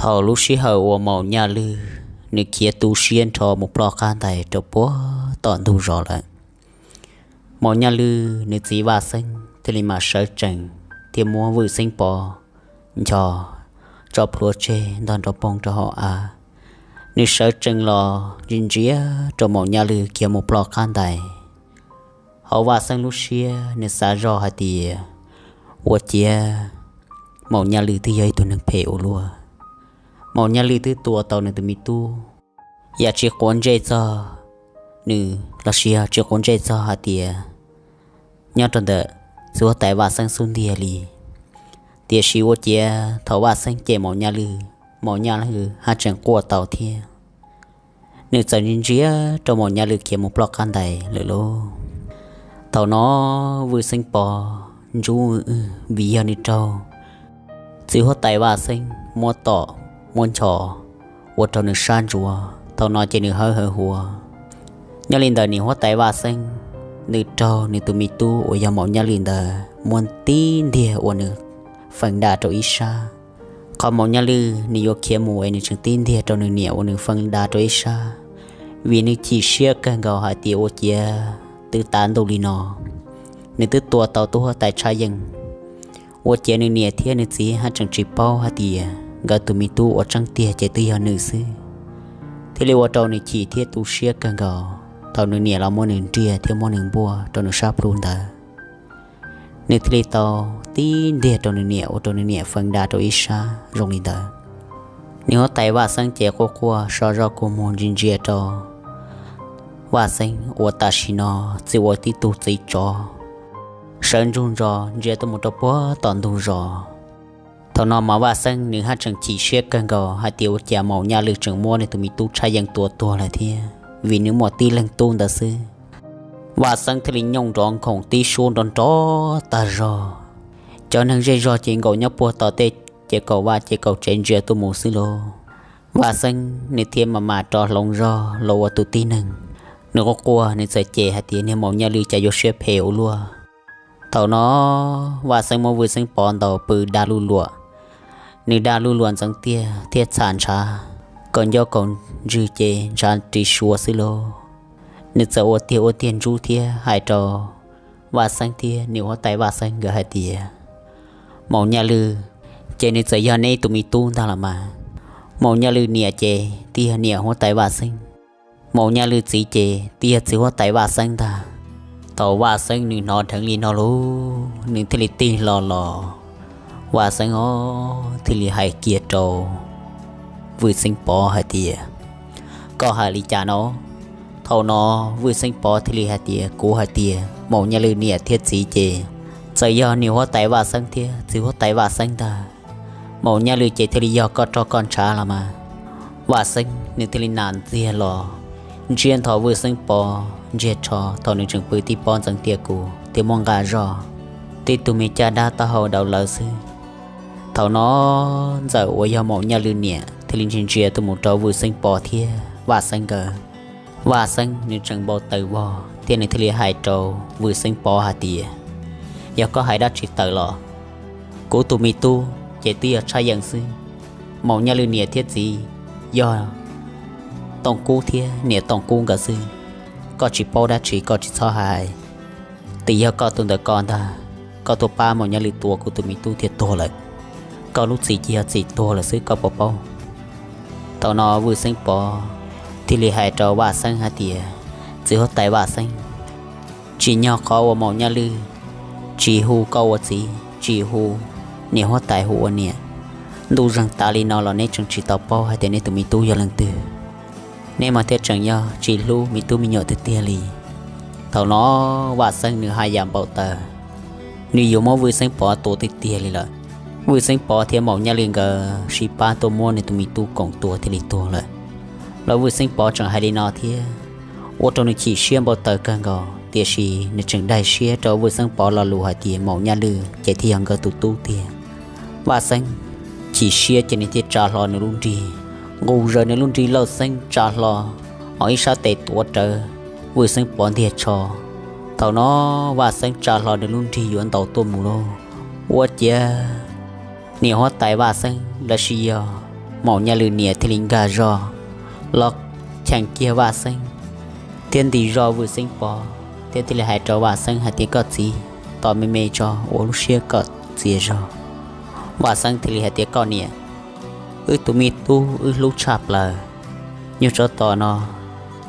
Thaum lub sij hawm uas Maum Nyaj Lwj nws khiav tu siab nrho mus ploj qab ntais rau puag tom ntug zos lawm, Maum Nyaj Lwj nws txiv Vaj Xeeb thiaj li mam sawv tsees thiab muab Vwj Xeeb Pov ncho tso plhuav tseg ntog nrov poog rau hauv av. Nws sawv tsees los ntsia ntsia rau Maum Nyaj Lwj khiav mus ploj qab ntais. Hauv Vaj Xeeb lub siab nws xav zoj hais tias, ua ciav Maum Nyaj Lwj twb yog ib tug neeg phem ua luaj. Maum Nyaj Lwj twb tua tau nws tus me tub, yam tsis quav ntsej txog nws los sis yog tsis quav ntsej txog hais tias nyob rau ntawm txiv huab tais Vaj Xeeb xub ntiag li. Tiam sis ua ciav thaum Vaj Xeeb cem Maum Nyaj Lwj, Maum Nyaj Lwj haj tseem quaj tau thiab. Nws txawm ntsia ntsia rau Maum Nyaj Lwj khiav mus ploj qab ntais lawm lauj. Thaum no Vwj Xeeb Pov ntsub vim yog nws raug txiv huab tais Vaj Xeeb muab tom muab ncho ua rau nws sab ntsuav, thaum no ces nws hawb hawv huav. Nyob li ntawd niam huab tais Vaj Xeeb nws raug nws tus me tub uas yog Maum Nyaj Lwj ntawd muab tib ntiag ua nws feem da rau ib sab. Qhov Maum Nyaj Lwj nws yuav khiav mus es nws tseem tib ntiag rau nws niam ua nws feem da rau ib sab, vim nws chim siab kawg nkaus hais tias ua ciav twb tav ntuj li no, nws twb tua tau tub huab tais Tshaj Yeej, ua ciav nws niam thiab nws txiv haj tseem tsis paub hais tias nkawd tus me tub uas tseeb tiag ces twb yog nws xwb. Thiaj li ua rau nws chim thiab tu siab kawg nkaus, thaum nws niam los muab nws nriag thiab muab nws npuaj rau nws sab plhu ntawd, nws thiaj li tau tib ntiag rau nws niam ua rau nws niam feem da rau ib sab zoo li ntawd. Niam huab tais Vaj Xeeb ces quaj quaj so zog kua muag ntsia ntsia rau Vaj Xeeb uas tam sim no txij ua tib tug txiv tsov sawv ntsug ntso ntsia tuaj mus rau puag tom ntug zos. Thaum no mas Vaj Xeeb nws haj tseem chim siab kawg nkaus hais tias ua cas Maum Nyaj Lwj tseem muab nws tus me tub Tshaj Yeej tua tuag lawm thiab, vim nws muaj tib leeg tub ntawd xwb. Vaj Xeeb thiaj li nyooj nrov nkhoom tib suab nrov nrov tag zog. Cov neeg zej zog ces nkaum nyob puag tom tej ces kaum vaj ces kaum tsev ntsia tuaj mus xwb lauj. Vaj Xeeb nws thiaj mam mam rov hloov zog los ua tus tib neeg, nws quaj quaj nws txawm cem hais tias niag Maum Nyaj Lwj cas yuav siab phem ua luaj. Thaum no Vaj Xeeb muab Vwj Xeeb Pov ntaus pw dag luj luam, nws dag luj luam ntxeev tiag thiab txham ntshav, kaum ncauj kaum ntswg ces ntshav ris suav xwb lauj. Nws txawm ua tiag ua tiag ntsub thiab hais rau Vaj Xeeb thiab niam huab tais Vaj Xeeb nkawd hais tias, Maum Nyaj Lwj ces nws txawm yog neb tus me tub ntag los mas. Maum Nyaj Lwj niam ces twb yog niam huab tais Vaj Xeeb, Maum Nyaj Lwj txiv ces twb yog txiv huab tais Vaj Xeeb ntag. Thaum Vaj Xeeb nws hnov dheev li no lauj, nws thiaj li tig hlo los. Vaj Xeeb os thiaj li hais kiag rau Vwj Xeeb Pov hais tias, koj hais li cas no? Thaum no Vwj Xeeb Pov thiaj li hais tias, kuv hais tias Maum Nyaj Lwj niam thiab txiv ces txawm yog niam huab tais Vaj Xeeb thiab txiv huab tais Vaj Xeeb ntag. Maum Nyaj Lwj ces thiaj li yog koj roj koj ntshav los mas. Vaj Xeeb nws thiaj li nam ntxiag los ntsiab nthos Vwj Xeeb Pov ntsiag rho thaum nws tseem pw tib pob ntxeev tiaj kuv thiab muab nqa zoj, tib tug me caj dab taub hau daus lawv xwb. Thaum no Ntxawm uas yog Maum Nyaj Lwj niam thiaj li ntsia ntsia tuaj mus rau Vwj Xeeb Pov thiab Vaj Xeeb nkawd. Vaj Xeeb nws tseem npau taws vog thiab nws thiaj li hais rau Vwj Xeeb Pov hais tias, yog koj hais dab tsi tawm los? Kuv tus me tub ces twb yog Tshaj Yeej xwb. Maum Nyaj Lwj niam thiab txiv yog Tooj Kub thiab niam Tooj Kub nkawd xwb. Koj tsis paub dab tsi koj tsis txhob hais. Twb yog koj tus ntawm koj ntag, koj tuaj pab Maum Nyaj Lwj tua kuv tus me tub thiaj tuag lawm. Koj lub txim ces yog txim tuag lawm xwb koj puas paub? Thaum no Vwj Xeeb Pov thiaj li hais rau Vaj Xeeb hais tias, txiv huab tais Vaj Xeeb, tsim nyog qhov uas Maum Nyaj Lwj tsis hu koj ua txiv, tsis hu niam huab tais hu ua niam, ntuj zeeg tas li no los neb tseem tsis tau paub hais tias neb tus me tub yog leej twg. Neb mas thiaj tseem yog tsis hlub me tub me nyuam tiag tiag li. Thaum no Vaj Xeeb nws haj yam npau taws, nws yuav muab Vwj Xeeb Pov tua tiag tiag li lawm. Vwj Xeeb Pov thiab Maum Nyaj Lwj nkawd sib pab tuaj muab nws tus me tub koom tua thiaj li tuag lawm. Los Vwj Xeeb Pov tseem hais li no thiab, ua rau nws chim siab npau taws kawg nkaus, tiam sis nws tseem daig siab rau Vwj Xeeb Pov lo lus hais tias Maum Nyaj Lwj ces thiaj yog nkawd tus tub tiag. Vaj Xeeb chim siab ces nws thiaj tsa hlo nws lub nrig, nqus zaws nws lub nrig lauj xeeb tsa hlo, ho ib sab tes tuav rawv Vwj Xeeb Pov ntiag tsho. Thaum no Vaj Xeeb tsa hlo nws lub nrig yuav ntaus tuaj mus lauj, ua ciav niam huab tais Vaj Xeeb los sis yog Maum Nyaj Lwm niam thiaj li nkag zog los cheem kiag Vaj Xeeb thiab nti zog Vwm Xeeb Pov thiab thiaj li hais rau Vaj Xeeb hais tias, koj txiv, tos me me tso, ua lub siab kom txias zog. Vaj Xeeb thiaj li hais tias, koj niam, wb tus me tub wb hlub tshaj plaws, nyuag tsov tom no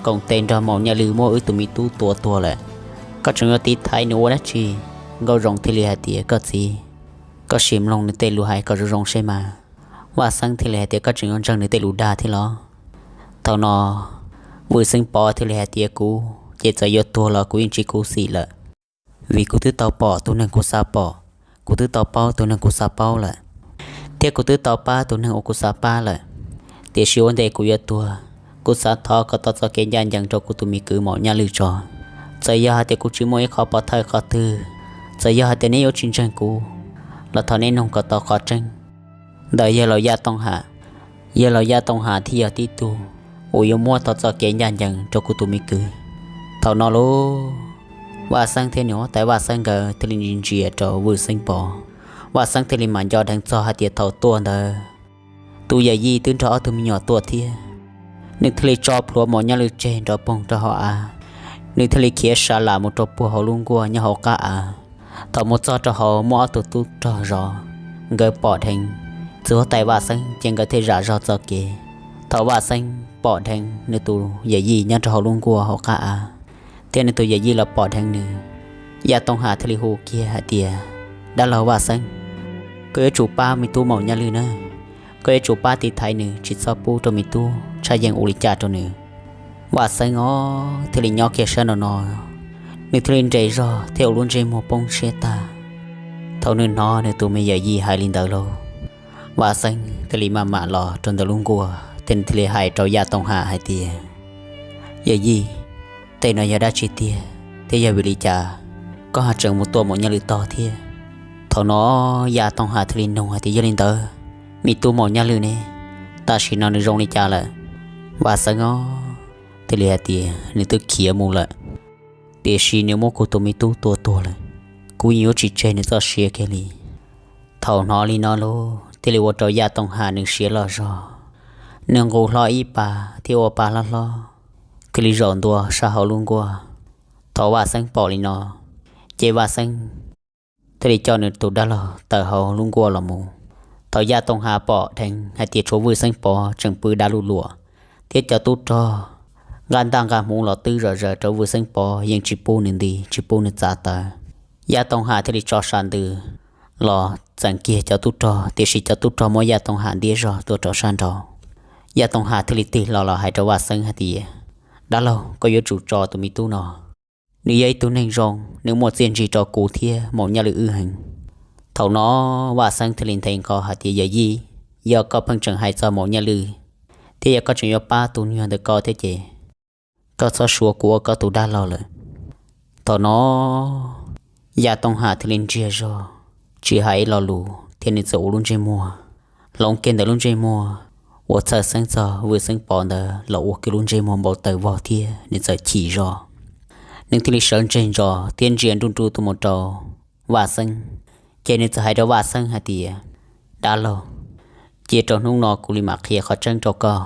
koom tes nrog Maum Nyaj Lwm muab wb tus me tub tua tuag lawm, koj tseem yuav tiv thaiv nws ua dab tsi? Nkauj Zoo thiaj li hais tias, koj txiv, koj sim mloog nws tej lus hais kom zoo zoo seb mas. Vaj Xeeb thiaj li hais tias, koj tseem yuav ntseeg nws tej lus dag thiab los? Thaum no Vwm Xeeb Pov thiaj li hais tias, kuv ces txawm yuav tuag los kuv yeej tsis khuv xim lawm, vim kuv twb tau pom tus neeg kuv xav pom, kuv twb tau paub tus neeg kuv xav paub lawm, thiab kuv twb tau pab tus neeg uas kuv xav pab lawm. Tiam sis ua ntej kuv yuav tuag, kuv xav thov kom tau txoj kev ncaj ncees rau kuv tus me kwv Maum Nyaj Lwm tso. Txawm yog hais tias kuv tsis muaj ib qho pov thawj qhov twg, txawm yog hais tias neb yuav tsis ntseeg kuv, los thov neb nug kom tau qhov tseeb ntawm yawg laus Yaj Tooj Ham. Yawg laus Yaj Tooj Ham thiaj yog tib tug uas yuav muab tau txoj kev ncaj ncees rau kuv tus me kwv. Thaum no lauj, Vaj Xeeb thiab nws huab tais Vaj Xeeb nkawd thiaj li ntsia ntsia rau Vwm Xeeb Pov. Vaj Xeeb thiaj li mam nco dheev txog hais tias thaum tuaj ntawd, tus yawm yij twb nrog ob tug me nyuam tuaj thiab. Nws thiaj li tso plhuav Maum Nyaj Lwm tseg nrov poog rau hauv av, nws thiaj li khiav sa lam mus rau puag hauv lub nkuaj nyob hauv qab av. Thaum mus txog rau hauv muaj ob tug tub rog zov, nkawd pom dheev txiv huab tais Vaj Xeeb ces nkawd thiaj zam zog txoj kev. Thaum Vaj Xeeb pom dheev nws tus yawm yij nyob rau hauv lub nkuaj hauv qab av, thiab nws tus yawm yij los pom dheev nws, Yaj Tooj Ham thiaj li hu kiag hais tias, dab laug Vaj Xeeb, koj yuav tsum pab me tub Maum Nyaj Lwm na, koj yuav tsum pab tiv thaiv nws tsis txhob pub rau me tub Tshaj Yeej ua li cas rau nws. Vaj Xeeb os thiaj li nyob kiag sab nraum no, nws thiaj li nres zog thiab ua lub ntsej muag poob siab tag. Thaum nws hnov nws tus me yawm yij hais li ntawd lauj, Vaj Xeeb thiaj li maj mam los rau ntawm lub nkuaj thiab nws thiaj li hais rau Yaj Tooj Ham hais tias, yawm yij, tej no yog dab tsi tiag thiab yog vim li cas koj ho tseem mus tua Maum Nyaj Lwm tog thiab? Thaum no Yaj Tooj Ham thiaj li nug hais tias, yog li ntawd, me tub Maum Nyaj Lwm ne, tam sim no nws zoo li cas lawm? Vaj Xeeb os thiaj li hais tias, nws twb khiav mus lawm, tiam sis nws muab kuv tus me tub tua tuag lawm, kuv yeej yuav tsis tseg nws txoj sia kiag li. Thaum hnov li no lauj, thiaj li ua rau Yaj Tooj Ham nws siab loj zog, nws nqus hlo ib pas thiab ua pa hlob hlob, thiaj li zaum ntua sab hauv lub nkuaj. Thaum Vaj Xeeb pom li no, ces Vaj Xeeb thiaj li coj nws tus dab laug tawm hauv lub nkuaj los mus. Thaum Yaj Tooj Ham pom dheev hais tias tshuav Vwj Xeeb Pov tseem pw dab luj luam, thiab cov tub rog nqa ntaj nqa hmuv los twb zom zaws rau Vwj Xeeb Pov yeej tsis pub nws nti tsis pub nws txav taws. Yaj Tooj Ham thiaj li tso sam ntws los txeem kiag cov tub rog, tiam sis cov tub rog muab Yaj Tooj Ham ntiab zog tuaj rau sab nraud. Yaj Tooj Ham thiaj li tig hlo los hais rau Vaj Xeeb hais tias, dab laug, koj yuav tsum tso tus me tub no, nws yog ib tug neeg zoo, nws muaj txiaj ntsig rau kuv thiab Maum Nyaj Lwm wb heev. Thaum no Vaj Xeeb thiaj li nthe nqho hais tias, yawm yij, yog koj pheej tseem hais txog Maum Nyaj Lwm, thiab yog koj tseem yuav pab tus nyuag ntawm koj thiab ces koj txhob suav kuv ua koj tus dab laug lawm. Thaum no Yaj Tooj Ham thiaj li ntsiag zog, tsis hais ib lo lus thiab nws txawm ua lub ntsej muag hloov kiag ntawm lub ntsej muag uas txhawj xeeb txog Vwj Xeeb Pov ntawd los ua kiag lub ntsej muag npau taws vog thiab nws txawm chim zog. Nws thiaj li sawv ntseg ntsos thiab ntsia nruj nruj tuaj mus rau Vaj Xeeb, ces nws txawm hais rau Vaj Xeeb hais tias, dab laug, cia rau hnub no kuv li mam qhia qhov tseeb rau koj.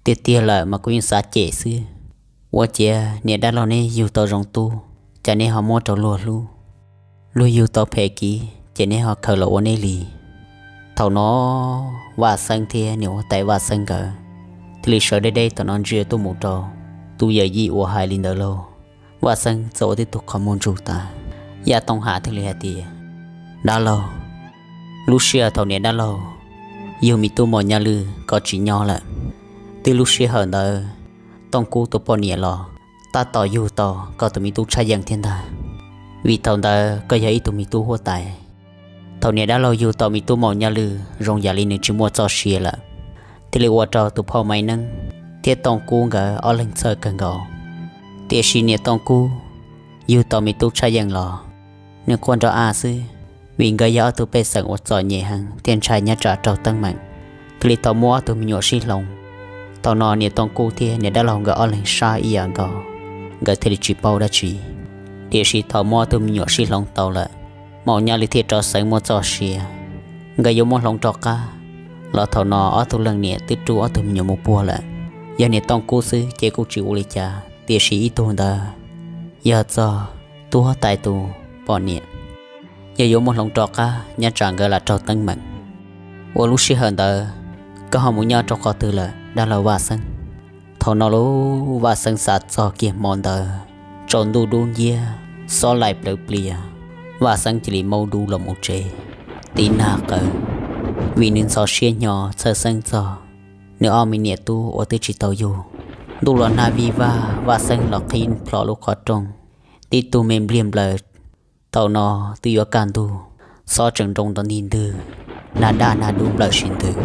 Tiag tiag lawm mas kuv yeej xav cem xwb. Ua ciav niam dab laug neb yug tau zoo tub, cas neb ho muab rau luag hlub, luag yug tau phem kiv ces neb ho khaws los ua neb li. Thaum no Vaj Xeeb thiab niam huab tais Vaj Xeeb nkawd thiaj li sawv deb deb tom no ntsia tuaj mus rau tus yawm yij uas hais li ntawd lauj. Vaj Xeeb txawm ua tib tug qhov muag ntsug tas. Yaj Tooj Ham thiaj li hais tias, dab laug, lub sij hawm thaum niam dab laug yug me tub Maum Nyaj Lwm koj tsis nyob lawm. Twb lub sij hawm ntawd Tooj Kub tus poj niam los tab tom yug tau koj tus me tub Tshaj Yeej thiab ntag, vim thaum ntawd koj yog ib tug me tub huab tais. Thaum niam dab laug yug tau me tub Maum Nyaj Lwm zoo yam li nws tsis muaj txoj sia lawm, thiaj li ua rau tus phauj Maiv Neeb thiab Tooj Kub nkawd ob leeg txhawj kawg nkaus. Tiam sis niam Tooj Kub yug tau me tub Tshaj Yeej los, nws quaj nrov a xwb, vim nkawd yog ob tug pej xeem uas txom nyem heev thiab ntshai nyob tsam raug teeb meem, thiaj li tau muab ob tug me nyuam sib hloov. Thaum no niam Tooj Kub thiab niam dab laug nkawd ob leeg sab ib yam nkaus, nkawd thiaj li tsis paub dab tsi. Tiam sis thaum muab ob tug me nyuam sib hloov tau lawm, Maum Nyaj Lwm thiaj rov xeev muaj txoj sia, nkawd yuav muab hloov rov qab los thaum no ob tug leej niam twb rub ob tug me nyuam mus puag lawm. Yog niam Tooj Kub xwb ces kuj tsis ua li cas, tiam sis ib tug ntawd yog txog tub huab tais tus poj niam, yog yuav muab hloov rov qab nyob tsam nkawd lam raug teeb meem. Ua lub sij hawm ntawd koj ho mus nyob rau qhov twg lawm dab laug Vaj Xeeb? Thaum no lub Vaj Xeeb xav txog kiag hmo ntawd tsaus ntuj dub nciab, xob laim plawv plias, Vaj Xeeb cia li maub dub los mus tsev, tiv nag qawv, vim nws ntxhov siab hnyo txhawj xeeb txog nws ob me niam tub uas twb tsis tau yug. Ntuj los nag vij vag, Vaj Xeeb los qhib plho lub qhov rooj, tib tug me npliag nplaws. Thaum no twb yuav kaj ntug, xob tseem nroo nrov ntig ntwg, nag daj nag dub nplawm sim ntws.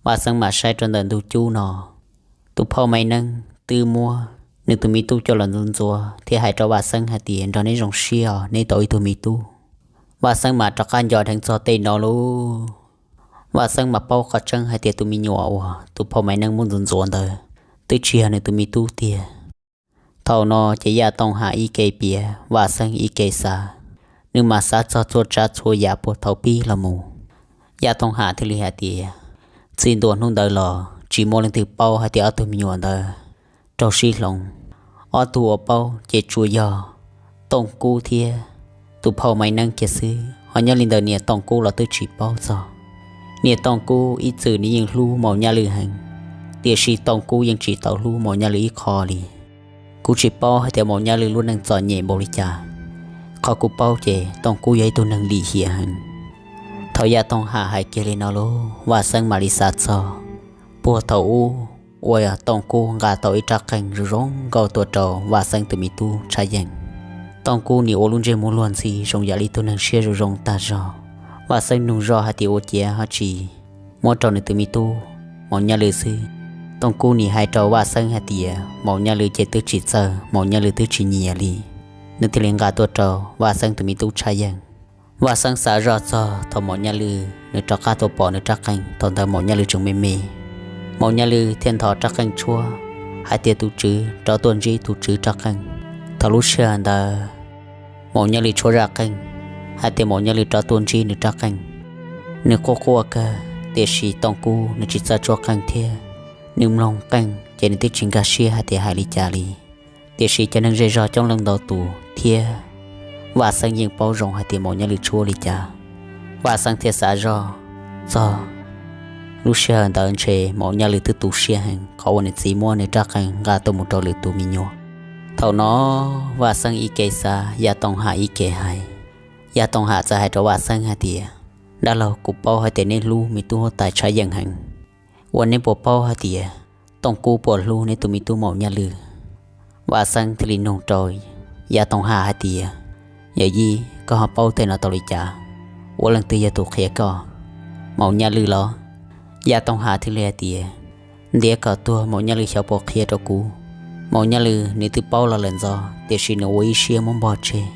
Vaj Xeeb mam saib rau ntawm ntug cub no, tus phauj Maiv Neeb twb muab nws tus me tub coj los ntxuav ntxuav thiab hais rau Vaj Xeeb hais tias, nrog neb zoo siab os, neb tau ib tug me tub. Vaj Xeeb mam rov qab nco dheev txog tej no lauj. Vaj Xeeb mam paub qhov tseeb hais tias tus me nyuam uas tus phauj Maiv Neeb muab ntxuav ntxuav ntawd twb tsis yog nws tus me tub tiag. Thaum no ces Yaj Tooj Ham ib ke piav, Vaj Xeeb ib ke xav. Nws mam xav txog txhua tsav txhua yam puag thaum pib los mus. Yaj Tooj Ham thiaj li hais tias, txij ntua hnub ntawd los tsis muaj leej twg paub hais tias ob tug me nyuam ntawd raug sib hloov. Ob tug uas paub ces tsuas yog Tooj Kub thiab tus phauj Maiv Neeb kiag xwb, ho nyob li ntawm niam Tooj Kub los twb tsis paub txog. Niam Tooj Kub ib txwm nws yeej hlub Maum Nyaj Lwm heev, tiam sis Tooj Kub yeej tsis tau hlub Maum Nyaj Lwm ib qho li. Kuv tsis paub hais tias Maum Nyaj Lwm lub neej txom nyem npaum li cas, qhov kuv paub ces Tooj Kub yog ib tug neeg lim hiam heev. Thaum Yaj Tooj Ham hais kiag li no lauj, Vaj Xeeb mam li xav txog puag thaum ub uas Tooj Kub nqa tau ib rab qeej zoo zoo nkauj tuaj rau Vaj Xeeb tus me tub Tshaj Yeej. Tooj Kub nim ua lub ntsej muag luag ntxhi zoo yam li tus neeg siab zoo zoo tag zog. Vaj Xeeb nug zoj hais tias ua ciav ho tsis muab rau nws tus me tub Maum Nyaj Lwm xwb. Tooj Kub nim hais rau Vaj Xeeb hais tias Maum Nyaj Lwm ces twb tsis txawj, Maum Nyaj Lwm twb tsis nyiam li, nws thiaj li nqa tuaj rau Vaj Xeeb tus me tub Tshaj Yeej. Vaj Xeeb xav zoj txog thaum Maum Nyaj Lwm nws rov qab tuaj pom nws rab qeej, thaum ntawd Maum Nyaj Lwm tseem me me. Maum Nyaj Lwm thiaj ntho rab qeej tshuab hais tias tus tswv rov tuaj ntsib tus tswv rab qeej. Thaum lub sij hawm ntawd Maum Nyaj Lwm tshuab zaj qeej hais tias Maum Nyaj Lwm rov tuaj ntsib nws rab qeej. Nws quaj quaj kawg, tiam sis Tooj Kub nws tsis txawj tshuab qeej thiab nws mloog qeej ces nws twb tsis nkag siab hais tias hais li cas li. Tiam sis cov neeg zej zog coob leej ntau tus thiab Vaj Xeeb yeej paub zoo hais tias Maum Nyaj Lwm tshuab li cas. Vaj Xeeb thiaj xav zoj txog lub sij hawm ntawd ntshe Maum Nyaj Lwm twb tu siab heev qhov uas nws txiv muab nws rab qeej nqa tuaj mus rau lwm tus me nyuam. Thaum no Vaj Xeeb ib ke xav, Yaj Tooj Ham ib ke hais. Yaj Tooj Ham txawm hais rau Vaj Xeeb hais tias, dab laug, kuv paub hais tias neb hlub me tub huab tais Tshaj Yeej heev, ua neb puas paub hais tias Tooj Kub puas hlub neb tus me tub Maum Nyaj Lwm? Vaj Xeeb thiaj li nug rau Yaj Tooj Ham hais tias, yawm yij, koj ho paub tej no tau li cas? Ua leej twg yog tus qhia koj? Maum Nyaj Lwm los? Yaj Tooj Ham thiaj li hais tias, ntiav kom tuag Maum Nyaj Lwm xyov puas qhia rau kuv. Maum Nyaj Lwm nws twb paub los lawm ntxov, tiam sis nws ua ib siab muab npog tseg.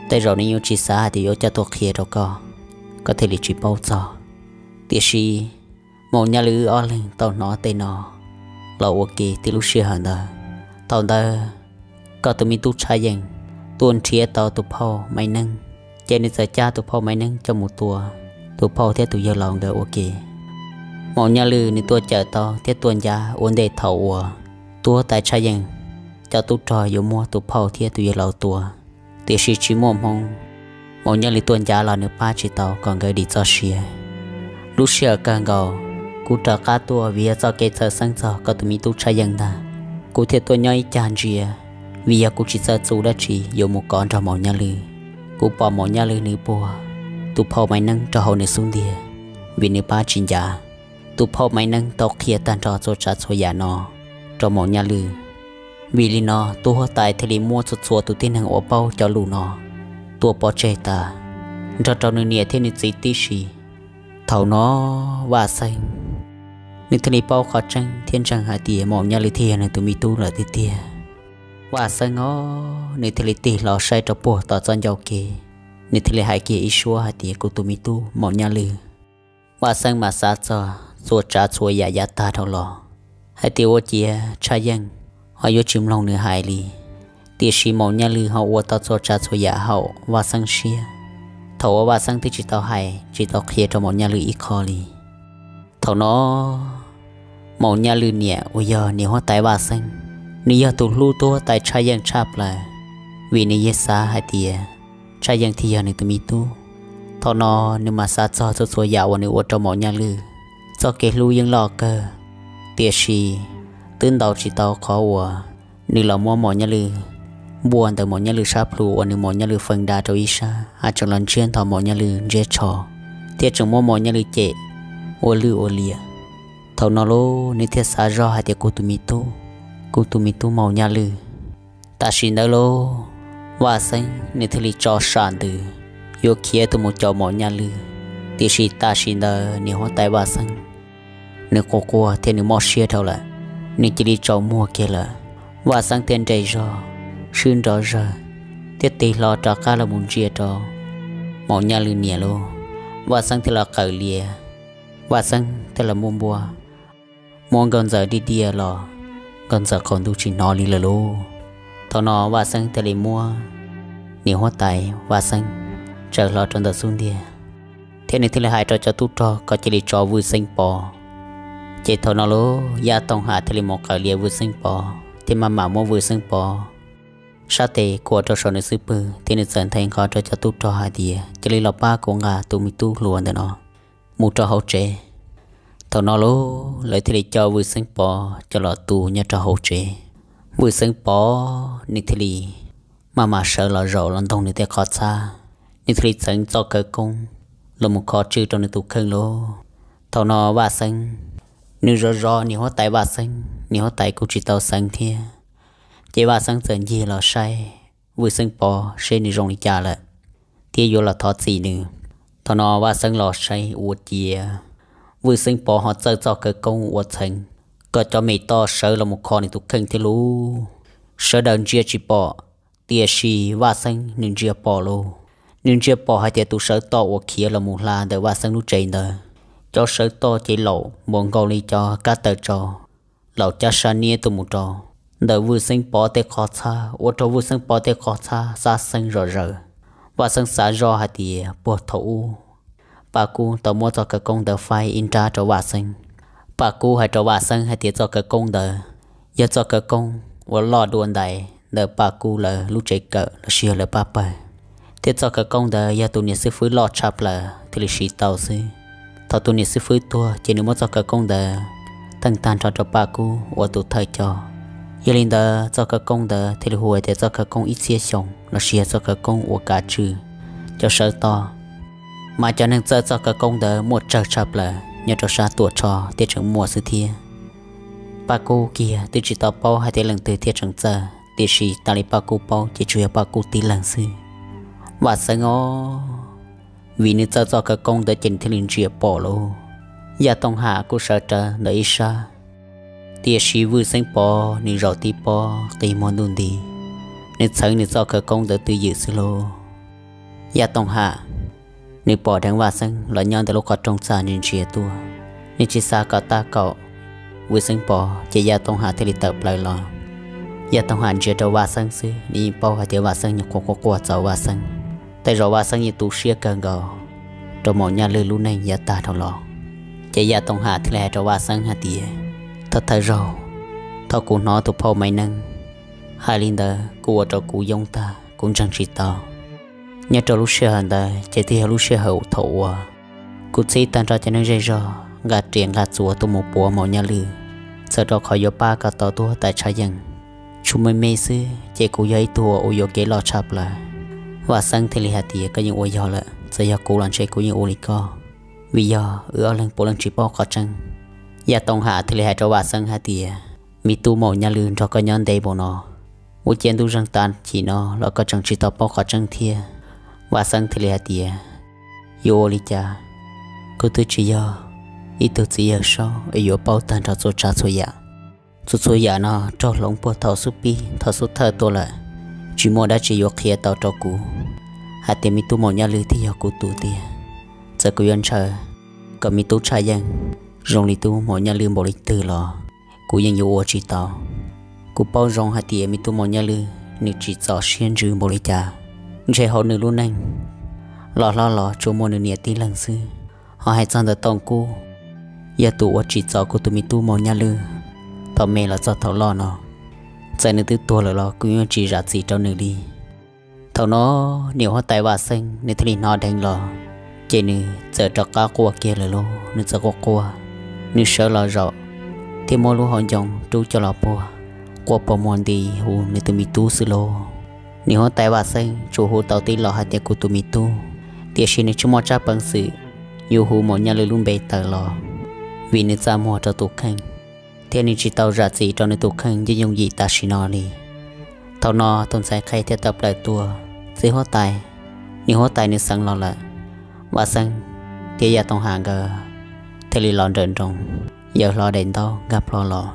Tej zaum nws yuav tsis xav hais tias yuav coj tuaj qhia rau koj, koj thiaj li tsis paub txog. Tiam sis Maum Nyaj Lwm wb ob leeg tau hnov tej no los ua ke tib lub sij hawm ntawd. Thaum ntawd koj tus me tub Tshaj Yeej tuaj nrhiav tau tus phauj Maiv Neeb, ces nws txawm cab tus phauj Maiv Neeb coj mus tua tus phauj thiab tus yawg laus nkawd ua ke. Maum Nyaj Lwm nws tuaj cawm tau thiab tuaj ncav ua ntej thaum uas tub huab tais Tshaj Yeej cov tub rog yuav muab tus phauj thiab tus yawg laus tua, tiam sis tsis muaj hmoo. Maum Nyaj Lwm tuaj ncav los nws pab tsis tau kom nkawd dim txoj sia. Lub sij hawm kawg nkaus, kuv rov qab tuaj vim yog txoj kev txhawj xeeb txog koj tus me tub Tshaj Yeej ntag. Kuv thiaj tuaj nyob ib cag ntsia, vim yog kuv tsis txawj txuj dab tsi yuav mus kov nrog Maum Nyaj Lwm. Kuv pom Maum Nyaj Lwm nws puag tus phauj Maiv Neeb rau hauv nws xub ntiag, vim nws pab tsis ncav. Tus phauj Maiv Neeb tau qhia tag nrho txhua tsav txhua yam no rau Maum Nyaj Lwm. Vim li no tub huab tais thiaj li muab txhua txhua tus tib neeg uas paub cov lus no tua pov tseg tas, nrog rau nws niam thiab nws txiv tib si. Thaum no Vaj Xeeb nws thiaj li paub qhov tseeb thiab ntseeg hais tias Maum Nyaj Lwm thiaj yog nws tus me tub lawm tiag tiag. Vaj Xeeb os, nws thiaj li tig hlo saib rau puag tom txoj ncauj kev, nws thiaj li hais kiag ib suab hais tias, kuv tus me tub Maum Nyaj Lwm. Vaj Xeeb mas xav txog txhua tsav txhua yam yav tag dhau los, hais tias ua ciav Tshaj Yeej ho yuav tsis mloog nws hais li. Tiam sis Maum Nyaj Lwm ho ua tau txhua tsav txhua yam haum Vaj Xeeb siab, thaum uas Vaj Xeeb twb tsis tau hais tsis tau qhia rau Maum Nyaj Lwm ib qho li. Thaum no Maum Nyaj Lwj niam uas yog niam huab tais Vaj Xeeb, nws yog tus hlub tus huab tais Tshaj Yeej tshaj plaws, vim nws yeej xav hais tias Tshaj Yeej thiaj yog nws tus me tub. Thaum no nws mam xav txog txhua txhua yam uas nws ua rau Maum Nyaj Lwj. Txoj kev hlub yeej loj kawg, tiam sis twb ntau tsis tau qhov uas nws los muab Maum Nyaj Lwj npuaj ntawm Maum Nyaj Lwj sab plhu uas nws Maum Nyaj Lwj feem da rau ib sab, haj tseem los ntsiab ntho Maum Nyaj Lwj ntsiab tsho, thiab tseem muab Maum Nyaj Lwj cem ua lwj ua liam. Thaum no lauj, nws thiaj xav zog hais tias kuv tus me tub, kuv tus me tub Maum Nyaj Lwj. Tam sim ntawd lauj, Vaj Xeeb nws thiaj li tso sam ntws yuav khiav tuaj mus caum Maum Nyaj Lwj, tiam sis tam sim ntawd niam huab tais Vaj Xeeb nws quaj quaj thiab nws mob siab dhau lawm, nws cia li tsaus muag kiag lawm. Vaj Xeeb thiaj nres zog, swb nrov zawg, thiab tig hlo rov qab los mus ntsia rau Maum Nyaj Lwj niam lauj. Vaj Xeeb thiaj los qawm lias, Vaj Xeeb thiaj los muab npuaj, muab Nkauj Ntxawm diaj diaj los, Nkauj Ntxawm qaum ntuj tsis hnov li lawm lauj. Thaum no Vaj Xeeb thiaj li muab niam huab tais Vaj Xeeb tsaws hlo rau ntawm xub ntiag, thiab nws thiaj li hais rau cov tub rog kom cia li tso Vwj Xeeb Pov. Ces thaum no lauj, Yaj Tooj Ham thiaj li mus qawm lias Vwj Xeeb Pov thiab maj mam muab Vwj Xeeb Pov sab tes kuam rau saum nws xub pwg, thiab nws txawm nthe nqho rau cov tub rog hais tias, cia li los pab kuv nqa tus me tub hluas ntawm no mus rau hauv tsev. Thaum no lauj, lawv thiaj li coj Vwj Xeeb Pov coj los tu nyob rau hauv tsev. Vwj Xeeb Pov nws thiaj li maj mam sawv los zaum los ntoog nws tej qhov txhab, nws thiaj li txeev txoj khawv koob los mus kho tswj rau nws tus kheej lauj. Thaum no Vaj Xeeb nws zov zov niam huab tais Vaj Xeeb, niam huab tais kuj tsis tau xeev thiab. Ces Vaj Xeeb txawm ncig los saib Vwj Xeeb Pov seb nws zoo li cas lawm, thiab yuav los thov txim nws. Thaum no Vaj Xeeb los saib ua ciav Vwj Xeeb Pov ho txawj txoj khawv koob ua txheev kom cov me toj sawv los mus kho nws tus kheej thiab lauj. Sawv daws ntsia tsis pom, tiam sis Vaj Xeeb nws ntsia pom lauj. Nws ntsia pom hais tias tus sawv toj uas khiav los mus hla ntawm Vaj Xeeb lub tsev ntawd, cov sawv toj ces laum npaum nkaus li cov kab taws tsau, laum cab sab niab tuaj mus rau ntawm Vwj Xeeb Pov tej qhov txhab, ua rau Vwj Xeeb Pov tej qhov txhab xab xeeb zom zaws. Vaj Xeeb xav zoj hais tias puag thaum ub Paj Kub tau muab txoj khawv koob ntawd faib ib nrab rau Vaj Xeeb. Paj Kub hais rau Vaj Xeeb hais tias txoj khawv koob ntawd yog txoj khawv koob uas loj dua ntais ntawm Paj Kub lawv lub tsev kawm los sis yog lawv pab pawg, thiab txoj khawv koob ntawd yog tus niam xib fwb loj tshaj plaws thiaj li siv tau xwb. Thaum tus niam xib fwb tuag ces nws muab txoj khawv koob ntawd theej tag nrho rau Paj Kub ua tus thawj coj. Yog li ntawd txoj khawv koob ntawd thiaj li hu hais tias txoj khawv koob ib txhiab xyoo los sis yog txoj khawv koob uas kav tswj cov sawv toj. Mas cov neeg txawj txoj khawv koob ntawd muaj tsawg tshaj plaws nyob rau sab Tuam Tsho thiab tseem muaj xwb thiab. Paj Kub kiag twb tsis tau paub hais tias leej twg thiaj tseem txawj, tiam sis tas li Paj Kub paub ces tsuas yog Paj Kub tib leeg xwb. Vaj Xeeb os, vim nws txawj txoj khawv koob ntawd ces nws thiaj li ntsia pom lauj. Yaj Tooj Ham kuj sawv rawv ntawm ib sab, tiam sis Vwj Xeeb Pov nws zaum tib pob qi muag ntuj nti, nws txheev nws txoj khawv koob ntawd twj ywm xwb lauj. Yaj Tooj Ham nws pom dheev Vaj Xeeb los nyob ntawm lub qhov rooj txaj ntsia ntsia tuaj, nws tsis xav kom tab kaum Vwj Xeeb Pov, ces Yaj Tooj Ham thiaj li tawm plaws los. Yaj Tooj Ham ntsia rau Vaj Xeeb xwb, nws yeej paub hais tias Vaj Xeeb nyuam qhuav quaj quaj txaus Vaj Xeeb. Tej zaum Vaj Xeeb yeej tu siab kawg nkaus rau Maum Nyaj Lwj lub neej yav tag dhau los. Ces Yaj Tooj Ham thiaj li hais rau Vaj Xeeb hais tias, thawj thawj zaug, thaum kuv hnov tus phauj Maiv Neeb hais li ntawd kuj ua rau kuv yoob tag, kuv ntseeg tsis tau. Nyob rau lub sij hawm ntawd ces twb yog lub sij hawm thaum uas kuv txhib tag nrho cov neeg zej zog nqa riam nqa txuas tuaj mus puav Maum Nyaj Lwj, txawm rau qhov yuav pab kom tau tus huab tais Tshaj Yeej. Tsuas me me xwb ces kuv yog ib tug uas yuam kev loj tshaj plaws. Vaj Xeeb thiaj li hais tias, koj yeej ua yog lawm, txawm yog kuv los ntshe kuv yeej ua li koj, vim yog wb ob leeg puav leej tsis paub qhov tseeb. Yaj Tooj Ham thiaj li hais rau Vaj Xeeb hais tias, me tub Maum Nyaj Lwj nrog koj nyob ntev npaum no, ua ciav ntuj zeeg tag kis no los koj tseem tsis tau paub qhov tseeb thiab. Vaj Xeeb thiaj li hais tias, yuav ua li cas, kuv twb tsis yog ib tug txiv yawg saub es yuav paub tag nrho txhua tsav txhua yam. Txhua txhua yam no raug hloov puag thaum xub pib thaum xub thawj tuaj lawm, tsis muaj dab tsi yuav qhia tau rau kuv hais tias me tub Maum Nyaj Lwj thiaj yog kuv tus tiag. Txawm kuv yuav ntshaw kom me tub Tshaj Yeej zoo li tub Maum Nyaj Lwj npaum li twg los kuv yeej yuav ua tsis tau. Kuv paub zoo hais tias me tub Maum Nyaj Lwj nws tsim txom siab ntsws npaum li cas, ntshe hauv nws lub neej los hlob los tsuas muaj nws niam tib leeg xwb. Ho hais txog ntawm Tooj Kub, yog tus uas tsim txom kuv tus me tub Maum Nyaj Lwm thaum me los txog thaum loj no. Txawm nws twb tuag lawm los kuv yuav tsis zam txim rau nws li. Thaum no niam huab tais Vaj Xeeb nws thiaj li hnov dheev los, ces nws txawm rov qab quaj kiag lawm lauj. Nws txawm quaj quaj, nws sawv los zaum thiab muab lub hauv ncoo rub coj los puag, quaj pos muag nti hu nws tus me tub xwb lauj. Niam huab tais Vaj Xeeb tsuas hu tau tib lo hais tias kuv tus me tub, tiam sis nws tsis muaj tsab peev xwm yuav hu Maum Nyaj Lwm lub npe tawm los, vim nws txaj muag rau tus kheej, thiab nws tsis tau zam txim rau nws tus kheej yooj yooj yim tam sim no li. Thaum no tus ntxhais qhe thiaj tawm plaws tuaj, txiv huab tais, niam huab tais nws xeev los lawm. Vaj Xeeb thiab Yaj Tooj Ham nkawd thiaj li los nrawm nroos, yawm hlo daim ntaub nkag plho los.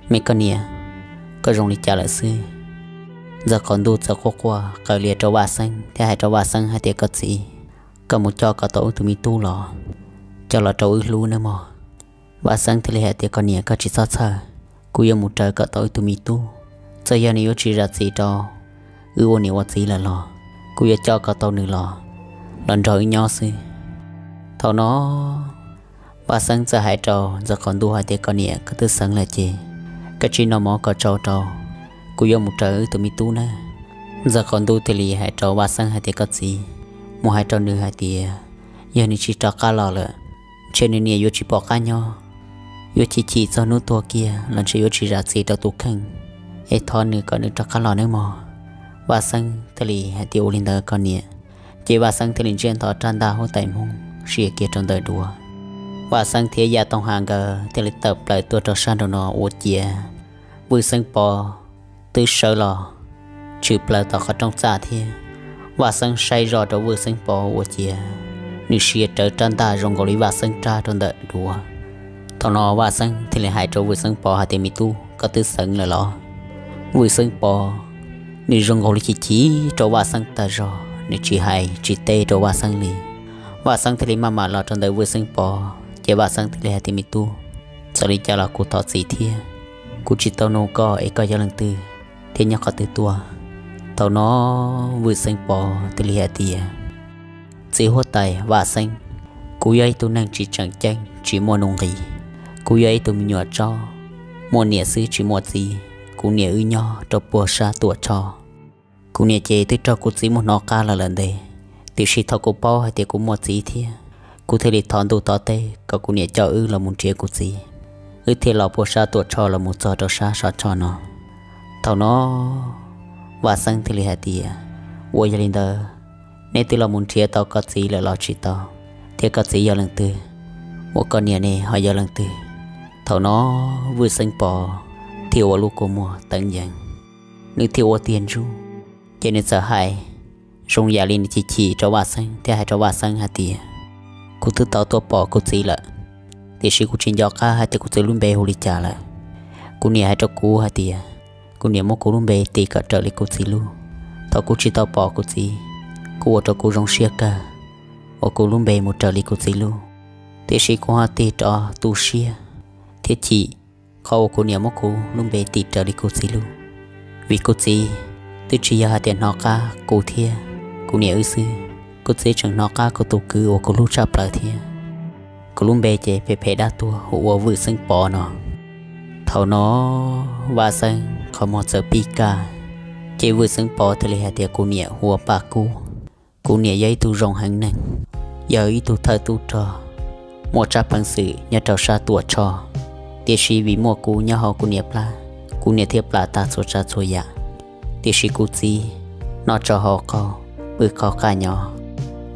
Me koj niam, koj zoo li cas lawm xwb? Ntxawg Qaum Ntuj txawm quaj quaj qaws lias rau Vaj Xeeb thiab hais rau Vaj Xeeb hais tias koj txiv, koj mus coj kom tau wb tus me tub los, coj los rau wb hlub nawb mog. Vaj Xeeb thiaj li hais tias koj niam koj tsis txhob txhawj, kuv yuav mus raws kom tau wb tus me tub. Txawm yog nws yuav tsis zam txim rau wb ua niam ua txiv lawm los kuv yuav coj kom tau nws los, los nrog wb nyob xwb. Thaum no Vaj Xeeb txawm hais rau Ntxawg Qaum Ntuj hais tias koj niam koj twb xeev lawm ces koj tsis noj mov kom tsau rau, kuv yuav mus raws wb tus me tub nawb. Ntxawg Qaum Ntuj thiaj li hais rau Vaj Xeeb hais tias koj txiv, mus hais rau nws hais tias yog nws tsis rov qab los lawm, ntshe nws niam yuav tsis pom qab nyob, yuav chim chim txog hnub tuag kiag los ntshe yuav tsis zam txim rau tus kheej, es thov nws kom nws rov qab los nawb mog. Vaj Xeeb thiaj li hais tias ua li ntawd koj niam. Ces Vaj Xeeb thiaj li ntsiab ntho rab ntaj huab tais Hmoob sia kiag rau ntawm duav. Vaj Xeeb thiab Yaj Tooj Ham nkawd thiaj li tawm plaws tuaj rau sab nraum no ua ciav. Vwj Xeeb Pov twb sawv los tshwm plaws tom qhov rooj txaj thiab. Vaj Xeeb saib zoj rau Vwj Xeeb Pov ua ciav nws sia rawv rab ntaj zoo nkaus li Vaj Xeeb rab rau ntawm duav. Thaum no Vaj Xeeb thiaj li hais rau Vwj Xeeb Pov hais tias me tub, koj twb xeev lawm los? Vwj Xeeb Pov nws zoo nkaus li chim chim rau Vaj Xeeb tag zog, nws tsis hais tsis teb rau Vaj Xeeb li. Vaj Xeeb thiaj li maj mam los rau ntawm Vwj Xeeb Pov ces Vaj Xeeb thiaj li hais tias me tub, txawm li cas los kuv thov txim thiab, kuv tsis tau nug koj es koj yog leej twg thiab nyob qhov twg tuaj? Thaum no Vwj Xeeb Pov thiaj li hais tias txiv huab tais Vaj Xeeb, kuv yog ib tug neeg tsis tseem ceeb tsis muaj nuj nqis. Kuv yog ib tug me nyuam tsaub muaj niam xwb tsis muaj txiv. Kuv niam wb nyob rau puag sab Tuam Tsho. Kuv niam ces twb raug kuv txiv muab hnov qab los lawm ntev, tiam sis thaum kuv paub hais tias kuv muaj txiv thiab, kuv thiaj li thov ntuj thov teb kom kuv niam coj wb los mus nrhiav kuv txiv, wb thiaj los puag sab Tuam Tsho los mus txog rau sab Saum Tsho no. Thaum no Vaj Xeeb thiaj li hais tias ua yog li ntawd, neb twb los mus nrhiav tau koj txiv lawm los tsis tau, thiab koj txiv yog leej twg, uas koj niam ne ho yog leej twg? Thaum no Vwj Xeeb Pov thiaj ua lub kua muag teev yees, nws thiaj ua tiag ntsuj, ces nws txawm hais zoo yam li nws chim chim rau Vaj Xeeb thiab hais rau Vaj Xeeb hais tias kuv twb tau tuaj pom kuv txiv lawm, tiam sis kuv tsis nco qab hais tias kuv txiv lub npe hu li cas lawm. Kuv niam hais rau kuv hais tias kuv niam muab kuv lub npe tis kom raws li kuv txiv lub. Thaum kuv tsis tau pom kuv txiv, kuv ua rau kuv zoo siab kawg uas kuv lub npe mus raws li kuv txiv lub, tiam sis kuv ho tig rov tu siab thiab chim qhov uas kuv niam muab kuv lub npe tis raws li kuv txiv lub. Vim kuv txiv twb tsis yog hais tias hnov qab kuv thiab kuv niam wb xwb, kuv txiv tseem hnov qab kuv tus kwv uas kuv hlub tshaj plaws thiab. Kuv lub npe ces phem phem dab tuag hu ua Vwj Xeeb Pov no. Thaum no Vaj Xeeb qhov muag txawm pib kaj, ces Vwj Xeeb Pov thiaj li hais tias kuv niam hu ua Paj Kub. Kuv niam yog ib tug zoo heev neeg, yog ib tug thawj tub rog muaj tsab peev xwm nyob rau sab Tuam Tsho, tiam sis vim muaj kuv nyob hauv kuv niam plab, kuv niam thiaj plam tag txhua tsav txhua yam. Tiam sis kuv txiv noj tsau haus qaug, pw qaug qaj nyob,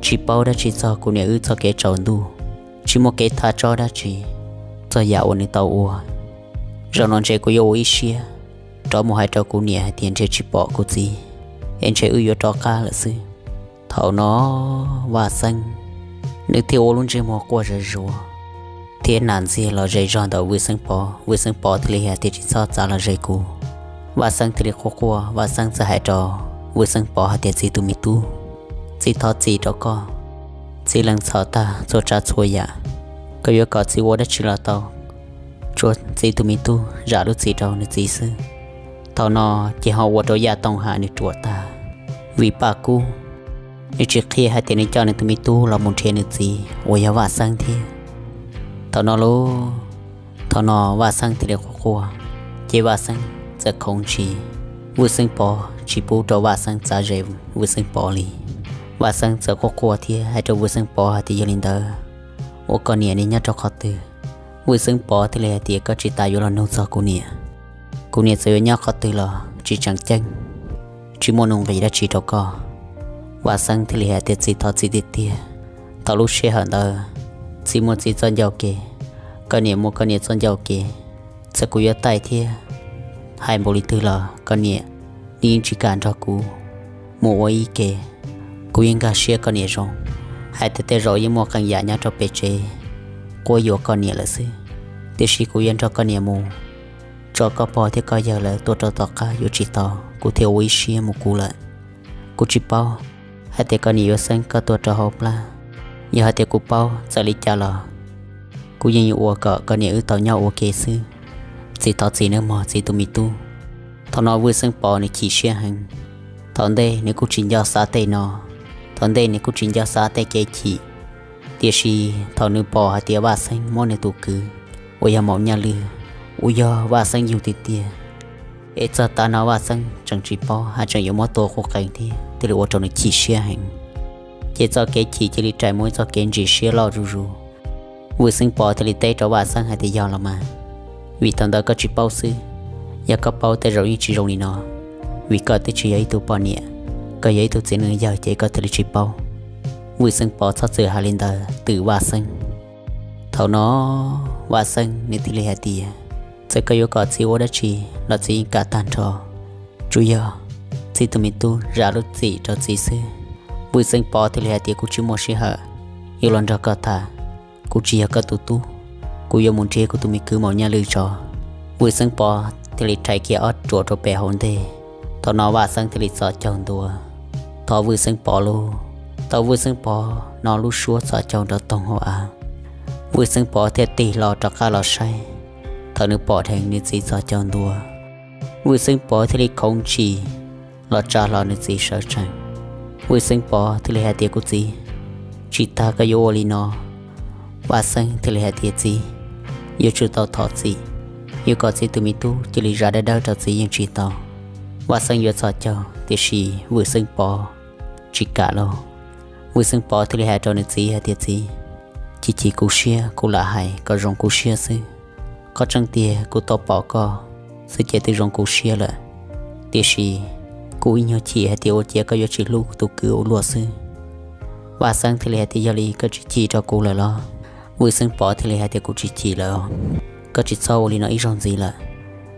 tsis paub dab tsi txog kuv niam wb txoj kev tsaus ntuj, tsis muaj kev thaj tsob dab tsi txog yam uas nws tau ua. Zaum no ntshe kuv yuav ua ib siab rov mus hais rau kuv niam hais tias ntshe tsis pom kuv txiv, es ntshe wb yuav rov qab lawm xwb. Thaum no Vaj Xeeb nws thiaj ua lub ntsej muag quaj zom zaws thiab nas ntxiag los ze zog ntawm Vwj Xeeb Pov. Vwj Xeeb Pov thiaj li hais tias tsis txhob txav los ze kuv. Vaj Xeeb thiaj li quaj quaj, Vaj Xeeb txawm hais rau Vwj Xeeb Pov hais tias txiv tus me tub, txiv thov txim rau koj. Txiv lees txhaum tag txhua tsav txhua yam, koj yuav kom txiv ua dab tsi los tau, tsuas txiv tus me tub zam lub txim rau nws txiv xwb. Thaum no ces ho ua rau Yaj Tooj Ham nws ruam tag, vim Paj Kub nws tsis qhia hais tias nws coj nws tus me tub los mus nrhiav nws txiv uas yog Vaj Xeeb thiab. Thaum no lauj, thaum no Vaj Xeeb thiaj li quaj quaj, ces Vaj Xeeb txawm khoov ntshis. Vwj Xeeb Pov tsis pub rau Vaj Xeeb txav ze Vwj Xeeb Pov li. Vaj Xeeb txawm quaj quaj thiab hais rau Vwj Xeeb Pov hais tias yog li ntawd, ua koj niam ne nyob rau qhov twg? Vwj Xeeb Pov thiaj li hais tias koj tsis tas yuav los nug txog kuv niam. Kuv niam txawm yuav nyob qhov twg los tsis tseem ceeb, tsis muaj nuj nqis dab tsi rau koj. Vaj Xeeb thiaj li hais tias txiv, thov txiv tiag tiag, thaum lub sij hawm ntawd txiv muaj txiv txoj ncauj kev, koj niam muaj koj niam txoj ncauj kev. Txawm kuv yuav taij thiab hais npaum li twg los koj niam yeej tsis kam nrog kuv mus ua ib ke. Kuv yeej nkag siab koj niam zoo, hais tias tej zaum yeej muaj qee yam nyob rau pem tsev quab yuam koj niam lawm xwb, tiam sis kuv yuav nrog koj niam mus tso koj pog thiab koj yawg lawv tuaj rau tom qab yuav tsis tau, kuv thiaj ua ib siab mus kuv lawm. Kuv tsis paub hais tias koj niam yuav xeeb koj tuaj rau hauv plab. Yog hais tias kuv paub txawm li cas los kuv yeej yuav ua kom koj niam wb tau nyob ua ke xwb. Txiv, thov txiv nawb mog txiv tus me tub. Thaum no Vwj Xeeb Pov nws chim siab heev. Thaum ntej nws kuj tsis nco xav tej no, thaum ntej nws kuj tsis nco xav tej kev chim. Tiam sis thaum nws pom hais tias Vaj Xeeb muab nws tus kwv uas yog Maum Nyaj Lwj, uas yog Vaj Xeeb yug tiag tiag, es txog tav no Vaj Xeeb tseem tsis paub hais tseem yuav muab tua quj qees thiab, thiaj li ua rau nws chim siab heev. Ces txoj kev chim cia li rais mus ib txoj kev ntsim siab loj zuj zus. Vwj Xeeb Pov thiaj li teb rau Vaj Xeeb hais tias yog los mas, vim thaum ntawd koj tsis paub xwb, yog koj paub tej zaum yeej tsis zoo li no, vim koj twb tsis yog ib tug poj niam, koj yog ib tug txiv neej yawg ces koj thiaj li tsis paub. Vwj Xeeb Pov txhob txwm hais li ntawd twm Vaj Xeeb. Thaum no Vaj Xeeb nws thiaj li hais tias txawm koj yuav kom txiv ua dab tsi los txiv yeej kam tag nrho, tsuas yog txiv tus me tub zam lub txim rau txiv xwb. Vwj Xeeb Pov thiaj li hais tias kuv tsis muaj sij hawm yuav los nrog koj tham, kuv tsis yog koj tus tub, kuv yuav mus nrhiav kuv tus me kwv Maum Nyaj Lwj tso. Vwj Xeeb Pov thiaj li rhais kiag ob ruam rau pem hauv ntej. Thaum no Vaj Xeeb thiaj li txhos caug ntua thov Vwj Xeeb Pov lauj. Thaum Vwj Xeeb Pov hnov lub suab txhos caug nrov toog hauv av, Vwj Xeeb Pov thiaj tig hlo rov qab los saib. Thaum nws pom dheev nws txiv txhos caug ntua, Vwj Xeeb Pov thiaj li khoov ntshis los tsa hlo nws txiv sawv tsees. Vwj Xeeb Pov thiaj li hais tias kuv txiv, tsis tas koj yuav ua li no. Vaj Xeeb thiaj li hais tias txiv, yuav tsum tau thov txim, yuav kom txiv tus me tub cia li zam dawb dawb rau txiv yeej tsis tau. Vaj Xeeb yuav txhos caug tiam sis Vwj Xeeb Pov tsis kam lauj. Vwj Xeeb Pov thiaj li hais rau nws txiv hais tias txiv, chim chim kuv siab, kuv lam hais kom zoo kuv siab xwb. Qhov tseeb tiag kuv tau pom koj xwb ces twb zoo kuv siab lawm, tiam sis kuv ib nyuag chim hais tias ua ciav koj yuav tsis hlub kuv tus kwv ua luaj xwb. Vaj Xeeb thiaj li hais tias yog li koj tsis chim rau kuv lawm los? Vwj Xeeb Pov thiaj li hais tias kuv tsis chim lawm, koj tsis txhob ua li no ib zaug ntxiv lawm.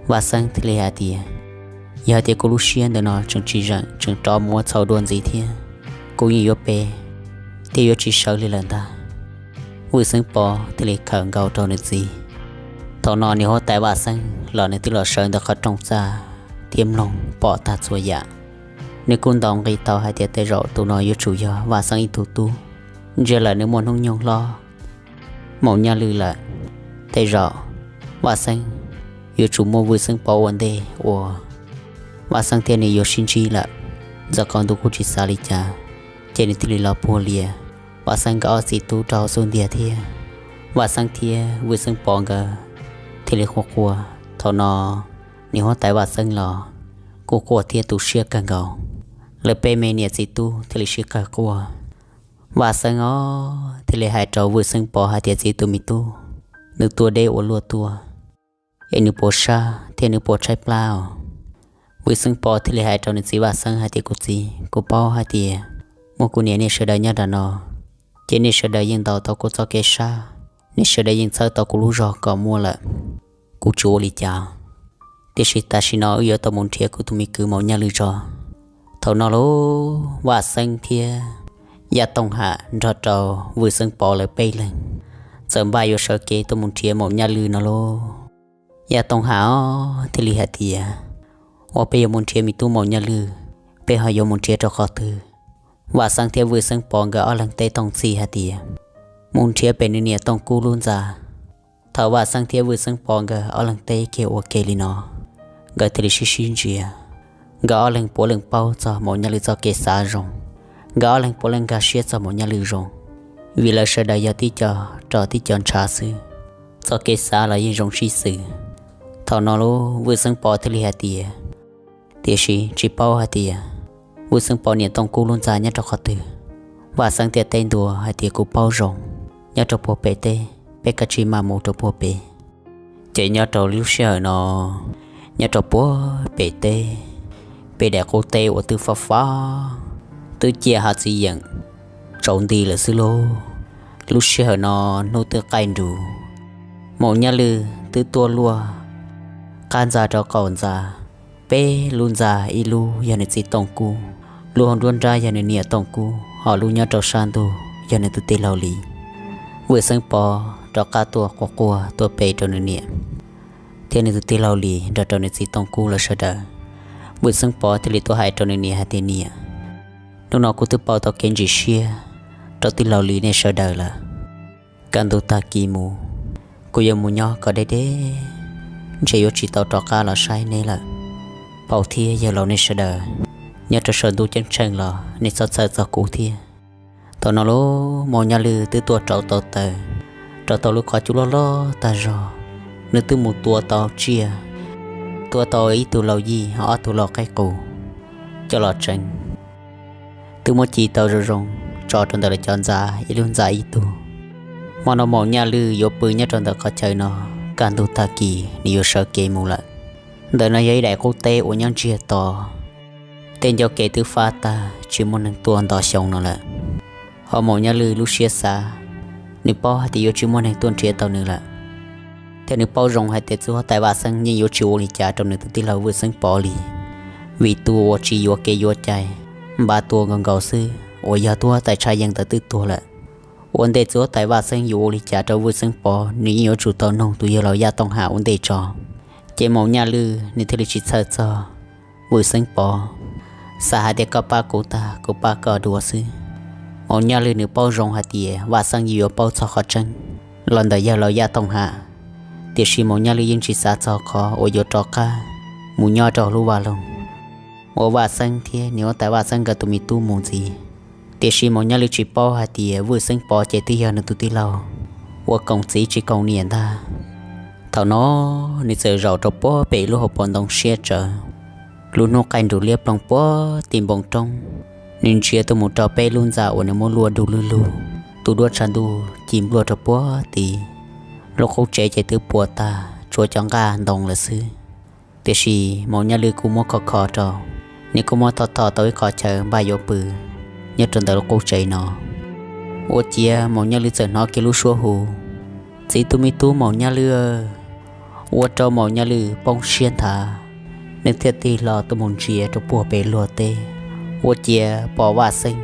Vaj Xeeb thiaj li hais tias yog hais tias kuv lub siab ntawm no tseem tsis zeem tseem rov mus ua txhaum dua ntxiv thiab, kuv yeej yuav pe thiab yuav tsis sawv li lawm ntag. Vwj Xeeb Pov thiaj li khawm nkaus rau nws txiv. Thaum no niam huab tais Vaj Xeeb los nws twb los sawv ntawm qhov rooj txaj thiab mloog pom tag txhua yam. Nws kuj ntaus nqi tau hais tias tej zaum tus no yuav tsum yog Vaj Xeeb ib tug tub, ntsia lawm nws muaj hnub nyoog hlob Maum Nyaj Lwj lawm. Tej zaum Vaj Xeeb yuav tsum muab Vwj Xeeb Pov ua ntej uas Vaj Xeeb thiab nws yuav sib ntsib lawm. Ntxawm Qaus Ntuj kuj tsis xav li cas, ces nws thiaj li los puag lias Vaj Xeeb nkawd ob txiv tub rau hauv xub ntiag thiab. Vaj Xeeb thiab Vwj Xeeb Pov nkawd thiaj li quaj quaj. Thaum no niam huab tais Vaj Xeeb los kuj quaj thiab tu siab kawg nkaus. Lawv peb me niam txiv tub thiaj li sib qawg quaj. Vaj Xeeb os thiaj li hais rau Vwj Xeeb Pov hais tias txiv tus me tub, nws tua deb ua luaj tuaj, es nws puas sab thiab nws puas tshaib plab os? Vwj Xeeb Pov thiaj li hais rau nws txiv Vaj Xeeb hais tias kuv txiv, kuv paub hais tias muaj kuv niam nej sawv daws nyob nram no, ces nej sawv daws yeej ntaus tau kuv txoj kev sab, nej sawv daws yeej txhawb tau kuv lub zog kom muaj lawm. Kuv tsis ua li cas, tiam sis tam sim no wb yuav tau mus nrhiav kuv tus me kwv Maum Nyaj Lwj tso. Thaum no lauj, Vaj Xeeb thiab Yaj Tooj Ham nrog rau Vwj Xeeb Pov lawv peb leeg txawm npaj yuav sawv kev tuaj mus nrhiav Maum Nyaj Lwj no lauj. Yaj Tooj Ham os thiaj li hais tias, ua peb yuav mus nrhiav me tub Maum Nyaj Lwj, peb ho yuav mus nrhiav rau qhov twg? Vaj Xeeb thiab Vwj Xeeb Pov nkawd ob leeg teb tooj txhij hais tias, mus nrhiav pem nws niam Tooj Kub lub ntxa. Thaum Vaj Xeeb thiab Vwj Xeeb Pov nkawd ob leeg teb kiag ua ke li no, nkawd thiaj li sib sib ntsia. Nkawd ob leeg puav leej paub txog Maum Nyaj Lwj txoj kev xav zoo, nkawd ob leeg puav leej nkag siab txog Maum Nyaj Lwj zoo, vim lawv sawv daws yog tib co rog tib co ntshav xwb. txoj kev xav los yeej zoo sib xws. Thaum no lub Vwj Xeeb Pov thiaj li hais tias, tiam sis tsis paub hais tias Vwj Xeeb Pov niam Tooj Kub lub ntxa nyob rau qhov twg. Vaj Xeeb thiaj teb ntua hais tias, kuv paub zoo, nyob rau puag pem teb, peb kav tsij mam mus rau puag pem. Ces nyob rau lub sij hawm no, nyob rau puag pem teb, peb daim qub teb uas twb fab fab, twb ciaj hav txiv yeem tsaus nti lawm xwb lauj. Lub sij hawm no hnub twb qaij nrus, Maum Nyaj Lwj twb tuaj luaj qab ntxa rau qaum ntxa, peb lub ntxa, ib lub yog nws txiv Tooj Kub, lub hauv nruab nrab yog nws niam Tooj Kub, ho lub nyob rau sab ntug yog nws tus tij laug Lis. Vwj Xeeb Pov rov qab tuaj quaj quaj tuaj pe rau nws niam thiab nws tus tij laug Lis nrog rau nws txiv Tooj Kub lawv sawv daws. Vwj Xeeb Pov thiaj li tuaj hais rau nws niam hais tias, niam, hnub no kuv twb pauj tau kev ntsim siab rau tij laug Lis nej sawv daws lawm. Kaj ntug tag kis mus, kuv yuav mus nyob kom deb deb, ntshe yuav tsis tau rov qab los saib neb lawm. Phauj thiab yawg laus nej sawv daws, nyob rau saum ntuj ceeb tsheej los nej txhob txhawj txog kuv thiab. Thaum no lub Maum Nyaj Lwj twb tuaj rauv tau taws, rauv tau lub qhov cub loj loj tag zog, nws twb mus tua tau tsiaj, tua tau ib tug laus yij, ob tug laus qaib qus coj los tsev, twb muab ci tau zoo zoo tso rau ntawm lawv cov ntxa, ib lub ntxa ib tug. Hmo no Maum Nyaj Lwj yuav pw nyob rau ntawm qhov chaw no, kaj ntug tag kis nws yuav sawv kev mus lawm. Ntawm no yog ib daim qub teb uas nyob ntsiag to, tej ncauj kev twb fab tag tsis muaj neeg tuaj ntau xyoo no lawm. Ho Maum Nyaj Lwj lub siab xav, nws paub hais tias yuav tsis muaj neeg tuaj nrhiav tau nws lawm, thiab nws paub zoo hais tias txiv huab tais Vaj Xeeb yeej yuav tsis ua li cas rau nws tus tij laug Vwj Xeeb Pov li, vim tus uas tsis yuav kev yuav cai, npaj tua nkaus nkaus xwb uas yog tub huab tais Tshaj Yeeb ntawd twb tuag lawm. Ua ntej txiv huab tais Vaj Xeeb yuav ua li cas rau Vwj Xeeb Pov, nws yeej yuav tsum tau nug tus yawg laus Yaj Tooj Ham ua ntej tso. Ces Maum Nyaj Lwj nws thiaj li tsis txhawj txog Vwj Xeeb Pov, xav hais tias koj pab kuv tag kuv pab koj dua xwb. Maum Nyaj Lwj nws paub zoo hais tias Vaj Xeeb yuav paub txog qhov tseeb los ntawm yawg laus Yaj Tooj Ham, tiam sis Maum Nyaj Lwj yeej tsis xav txog qhov uas yuav rov qab mus nyob rau hauv lub vaj loog uas Vaj Xeeb thiab nws huab tais Vaj Xeeb nkawd tus me tub mus ntxiv. Tiam sis Maum Nyaj Lwj tsis paub hais tias Vwj Xeeb Pov ces twb yog nws tus tij laug uas koom txiv tsis koom niam ntag. Thaum no nws txawm zaum rau puag pem lub hauv paus ntoo siab tsawv, lub hnub qaij nrus liab ploog puag tim npoo roob, nws ntsia tuaj mus rau peb lub ntxa uas nws muab luaj du lug lug, tus duab tshav ntuj ci npluaj rau puag tid. Lub qub tsev ces twb puas tag, tshuav cov nqaj ntoo lawm xwb. Tiam sis Maum Nyaj Lwj kuj muab kho kho rau, nws kuj muab tho tho tau ib qho chaw npaj yuav pw nyob rau ntawm lub qub tsev no. Ua ciav Maum Nyaj Lwj txawm hnov kiag lub suab hu, txiv tus me tub Maum Nyaj Lwj, ua rau Maum Nyaj Lwj poob siab nthav, nws thiaj tig hlo tuaj mus ntsia rau puag pem luag teb. Ua ciav pom Vaj Xeeb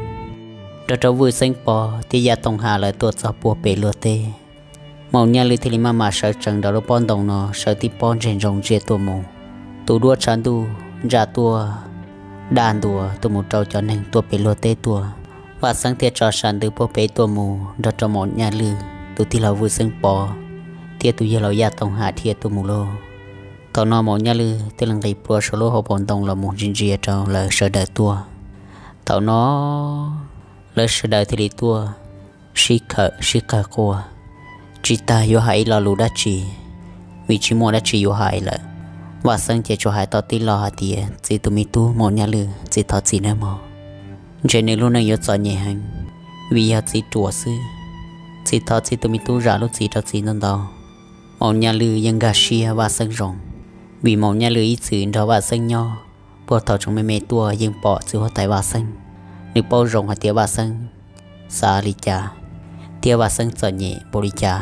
nrog rau Vwj Xeeb Pov thiab Yaj Tooj Ham lawv tuaj txog puag pem luag teb. Maum Nyaj Lwj thiaj li maj mam sawv tsees nraum lub pob ntoo no, sawv tib pob ntseg ntsoov ntsia tuaj mus. Tus duab tshav ntuj ntsa tuaj daj ntua tuaj mus rau cov neeg tuaj pem luag teb tuaj. Vaj Xeeb thiaj tso sam ntws puag pem tuaj mus nrog rau Maum Nyaj Lwj tus tij laug Vwj Xeeb Pov thiab tus yawg laus Yaj Tooj Ham dhia tuaj mus lauj. Thaum no Maum Nyaj Lwj thiaj li nqis plhuav saum lub hauv paus ntoo los mus ntsia ntsia rau lawv sawv daws tuaj. Thaum no lawv sawv daws thiaj li tuaj sib khawm sib qawg quaj, tsis tas yuav hais ib lo lus dab tsi, vim tsis muaj dab tsi yuav hais lawm. Vaj Xeeb ces tsuas hais tau tib lo hais tias, txiv tus me tub Maum Nyaj Lwj, txiv thov txim nawb mog. Ntshe nws lub neej yuav txom nyem heev, vim yog txiv ruam xwb. Txiv thov txiv tus me tub zam lub txim rau txiv ntau ntau. Maum Nyaj Lwj yeej nkag siab Vaj Xeeb zoo, vim Maum Nyaj Lwj ib txwm nrog Vaj Xeeb nyob, puag thaum tseem me me tuaj yeej pom txiv huab tais Vaj Xeeb. Nws paub zoo hais tias Vaj Xeeb xav li cas, thiab Vaj Xeeb txom nyem npaum li cas.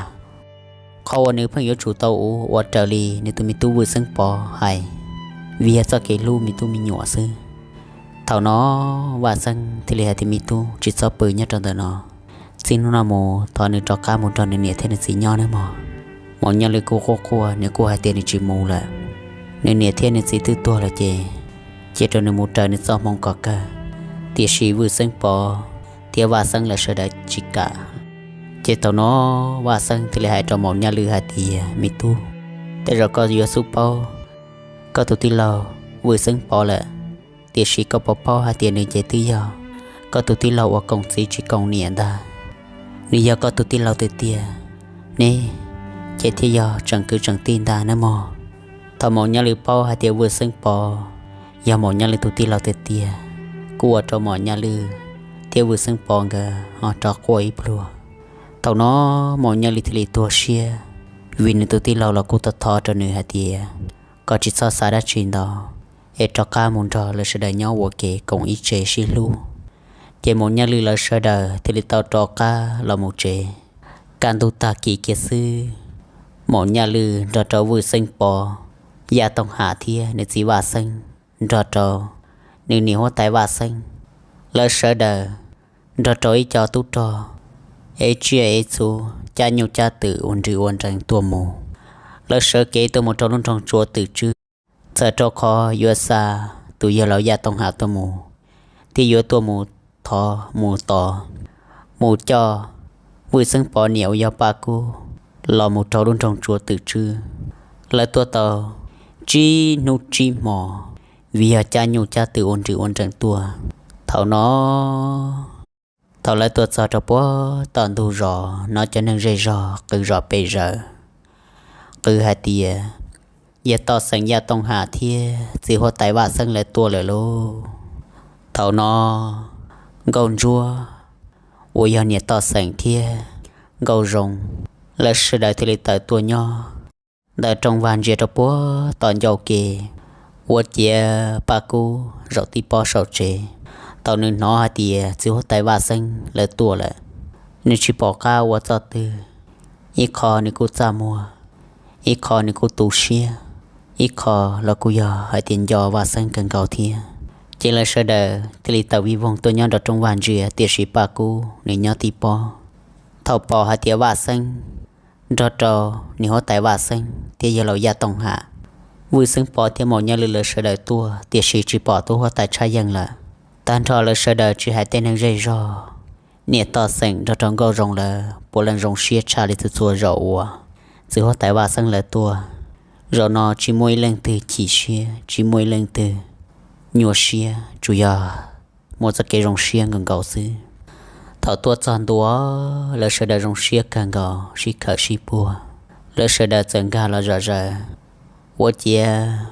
Qhov uas nws pheej yuav tsum tau ua raws li nws tus me tub Vwj Xeeb Pov hais, vim yog txoj kev hlub me tub me nyuam xwb. Thaum no Vaj Xeeb thiaj li hais tias, me tub, tsis txhob pw nyob rau ntawm no. Txij hnub no mus thov nws rov qab mus nrog nws niam thiab nws txiv nyob nawb mog. Maum Nyaj Lwj kuj quaj quaj, nws kuj hais tias nws tsis mus lawm. Nws niam thiab nws txiv twb tuag lawm ces cia rau nws mus raws nws txoj hmoo kom kawg. Tiam sis Vwj Xeeb Pov thiab Vaj Xeeb lawv sawv daws tsis kam. Ces thaum no Vaj Xeeb thiaj li hais rau Maum Nyaj Lwj hais tias, me tub, tej zaum koj yuav xub paub koj tus tij laug Vwj Xeeb Pov lawm, tiam sis koj puas paub hais tias nws ces twb yog koj tus tij laug uas koom txiv tsis koom niam ntag. Nws yog koj tus tij laug tiag tiag, neb ces thiaj yog tseem kwv tseem tij ntag nawb mog. Thaum Maum Nyaj Lwm paub hais tias Vwj Xeeb Pov yog Maum Nyaj Lwm tus tij laug tiag tiag, kuj ua rau Maum Nyaj Lwm thiab Vwj Xeeb Pov nkawd ho rov quaj ib pluag. Thaum no Maum Nyaj Lwm thiaj li tuag siab, vim nws tus tij laug los kuj thov thov rau nws hais tias kom tsis txhob xav dab tsi ntau, es rov qab mus nrog lawv sawv daws nyob ua ke koom ib tse sib hlub. Ces Maum Nyaj Lwm lawv sawv daws thiaj li tau rov qab los mus tsev. Kaj ntug tag kis kiag xwb, Maum Nyaj Lwm nrog rau Vwj Xeeb Pov, Yaj Tooj Ham thiab nws txiv Vaj Xeeb, nrog rau nws niam huab tais Vaj Xeeb, lawv sawv daws nrog rau ib co tub rog ev tsiaj ev txhu, cab nyuj cab twm ua nrws ua nrees tuaj mus. Lawv sawv kev tuaj mus rau lub nroog Tsua Twm Tswb, txawm rau qhov yuav xa tus yawg laus Yaj Tooj Ham tuaj mus, thiab yuav tuaj mus thov mus tos, mus coj Vwj Xeeb Pov niam uas yog Paj Kub los mus rau lub nroog Tsua Twm Tswb. Lawv tuaj tau tsib hnub tsib hmo, vim yog cab nyuj cab twm ua nrws ua nrees tuaj. Thaum no thaum lawv tuaj txog rau puag tom ntug zos no, cov neeg zej zog qw zom pes zaws, qw hais tias, Yawg Toj Xeem Yaj Tooj Ham thiab txiv huab tais Vaj Xeeb lawv tuaj lawm lauj. Thaum no Nkauj Ntsuab uas yog niam Toj Xeem thiab Nkauj Zoo, lawv sawv daws thiaj li tawm tuaj nyob ntawm rooj vag ntsia rau puag tom ncauj ke, ua ciav Paj Kub zaum tib pob saum tsev. Thaum nws hnov hais tias txiv huab tais Vaj Xeeb lawv tuaj lawm, nws tsis pom qab ua txoj twg, ib qho nws kuj txaj muag, ib qho nws kuj tu siab, ib qho los kuj yog hais tias nco Vaj Xeeb kawg nkaus thiab. Ces lawv sawv daws thiaj li tawm vij voog tuaj nyob nram rooj vag ntsia, tiam sis Paj Kub nws nyob tib pob. Thaum pom hais tias Vaj Xeeb nrog rau niam huab tais Vaj Xeeb thiab yawg laus Yaj Tooj Ham, Vwj Xeeb Pov thiab Maum Nyaj Lwm lawv sawv daws tuaj, tiam sis tsis pom tub huab tais Tshaj Yeej lawm. Tag nrho lawv sawv daws tsis hais tej neeg zej zog, niam Toj Xeem nrog rau Nkauj Zoo lawv puav leej zoo siab tshaj li txhua txhua zaus uas txiv huab tais Vaj Xeeb lawv tuaj. Zaum no tsis muaj ib leej twg chim siab, tsis muaj ib leej twg nyuaj siab, tsuas yog muaj txoj kev zoo siab nkaus nkaus xwb. Thaum tuaj txog ntua, lawv sawv daws zoo siab kawg nkaus, sib khawm sib puag. Lawv sawv daws txawm nkag los zom zaws, ua ciav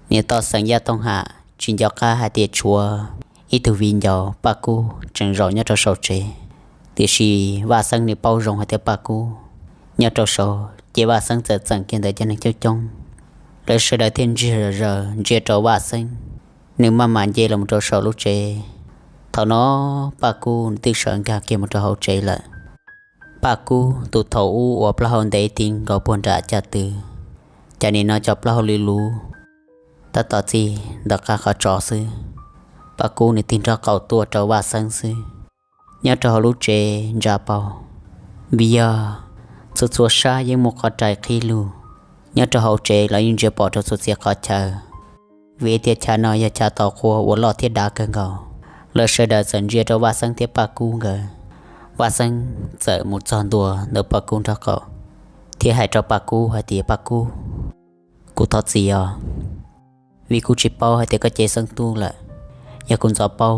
niam Toj Xeem Yaj Tooj Ham tsis nco qab hais tias tshuav ib tug viv ncaus Paj Kub tseem zaum nyob rau saum tsev. Tiam sis Vaj Xeeb nws paub zoo hais tias Paj Kub nyob rau saud, ces Vaj Xeeb txawm txeem kiag ntawm cov neeg coob coob. Lawv sawv daws thiaj ntsiag zom zaws ntsia rau Vaj Xeeb, nws maj mam nce los rau saum lub tsev. Thaum no Paj Kub nws twb sawv nkag kiag mus rau hauv tsev lawm. Paj Kub tus thaum ub uas plaub hau ntev ti nkaus puag nram caj tw, cas nim no cov plaub hau luv luv tab tom txij ntawm qab qhov tsos xwb. Paj Kub nws tig nrob qaum tuaj rau Vaj Xeeb xwb. Nyob rau hauv lub tsev ntsa paug, vim yog txhua txhua sab yeej muaj qhov rais qhib lug, nyob rau hauv tsev los yeej ntsia pom rau txhua txhia qhov chaw. Vim tias chav no yog chav tau qhua uas loj thiab dav kawg nkaus. Lawv sawv daws txawm ntsia rau Vaj Xeeb thiab Paj Kub nkawd. Vaj Xeeb txawm mus txog ntua ntawm Paj Kub nrob qaum, thiab hais rau Paj Kub hais tias, Paj Kub, kuv thov txim os, vim kuv tsis paub hais tias koj cev xeeb tub lawm. Yog kuv ntxov paub,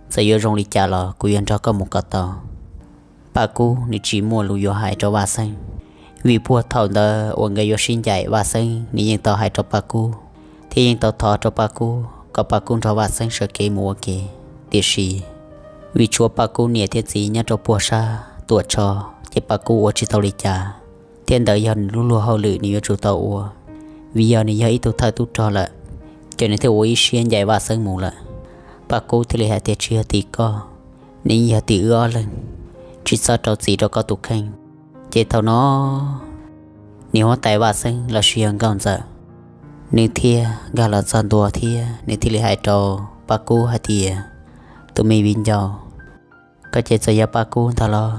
txawm yuav zoo li cas los kuv yuav nrog koj mus kom tau. Paj Kub nws tsis muaj lus yuav hais rau Vaj Xeeb, vim puag thaum ntawd uas nkawd yuav sib ncaim, Vaj Xeeb nws yeej tau hais rau Paj Kub, thiab yeej tau thov rau Paj Kub kom Paj Kub nrog Vaj Xeeb sawv kev mus ua ke. Tiam sis vim tshuav Paj Kub niam thiab txiv nyob rau puag sab Tuam Tsho, ces Paj Kub ua tsis tau li cas, thiab ntawd yog nws lub luag hauj lwm nws yuav tsum tau ua. Vim yog nws yog ib tug thawj tub rog lawm, ces nws thiaj ua ib siab ncaim Vaj Xeeb mus lawm. Paj Kub thiaj li hais tias, Tsis yog tim koj, nws yeej yog tim wb ob leeg, tsis txhob rau txim rau koj tus kheej. Ces thaum no niam huab tais Vaj Xeeb los sis yog Nkauj Ntxawm, nws thiaj nkag los txog ntua thiab nws thiaj li hais rau Paj Kub hais tias, Tus me viv ncaus, koj ces txawm yog Paj Kub ntag los?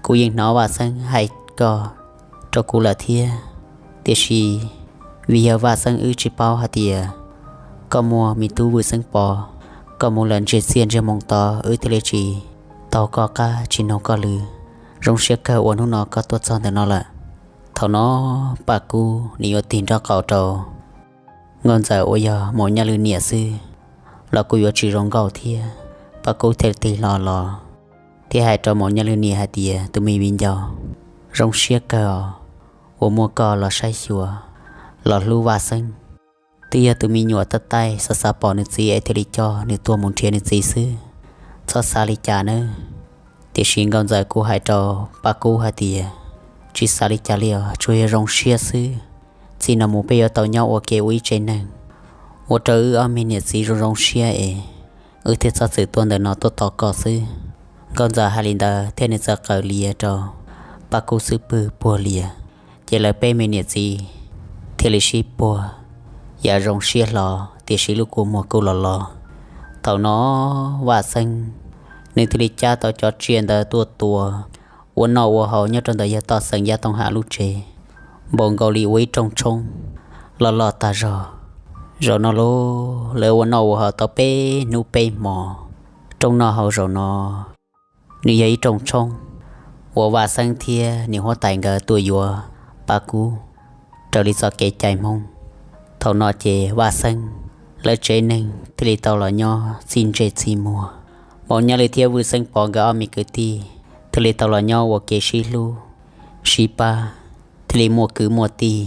Kuv yeej hnov Vaj Xeeb hais koj rau kuv lawm thiab, tiam sis vim yog Vaj Xeeb wb tsis paub hais tias koj muaj me tub Vwj Xeeb Pov, koj mus lawm ntsiag txiaj ntsiag moo tod, wb thiaj li tsis taug koj qab tsis nug koj lus. Zoo siab kawg uas hnub no koj tuaj txog ntawm no lawm. Thaum no Paj Kub nws yuav tig nrob qaum rau Nkauj Ntxawm uas yog Maum Nyaj Lwm niam xwb los kuj yuav tsis zoo nkauj thiab. Paj Kub thiaj tig hlo los thiab hais rau Maum Nyaj Lwm niam hais tias, Tus me viv ncaus, zoo siab kawg os, uas muaj koj los saib xyuas, los hlub Vaj Xeeb. Twb yog tus me nyuam tab taij xav xav pom nws txiv es thiaj li coj nws tuaj mus nrhiav nws txiv xwb. Txhob xav li cas nawb. Tiam sis Nkauj Ntxawm kuj hais rau Paj Kub hais tias, tsis xav li cas li os, tsuas yog zoo siab xwb. Txij no mus peb yuav tau nyob ua ke ua ib tsev neeg, ua rau wb ob me niam txiv zoo zoo siab es wb thiaj txhob txwm tuaj ntawm no tuaj tos koj xwb. Nkauj Ntxawm hais li ntawd thiab nws txawm qaws lias rau Paj Kub xub pwg puag lias, ces lawv peb me niam txiv thiaj li sib puag, yam zoo siab hlo, tiam sis lub kua muag kuj los los. Thaum no Vaj Xeeb nws thiaj li cab tau cov tsiaj ntawd tuaj tua, ua noj ua haus nyob rau ntawm yawg Toj Xeem Yaj Tooj Ham lub tsev, npaum nkaus li ua ib rooj tshoob loj loj tag zog. Zaum no lauj, lawv ua noj ua haus tau peb hnub peb hmo. Rooj noj haus zaum no nws yog ib rooj tshoob uas Vaj Xeeb thiab niam huab tais nkawd tuaj yuav Paj Kub raws li txoj kev cai Hmoob. Thaum no ces Vaj Xeeb lawv tsev neeg thiaj li tau los nyob txij ntsej txij muag. Maum Nyaj Lwj thiab Vwj Xeeb Pov nkawd ob me kwv tij thiaj li tau los nyob ua ke sib hlub sib pab, thiaj li muaj kwv muaj tij,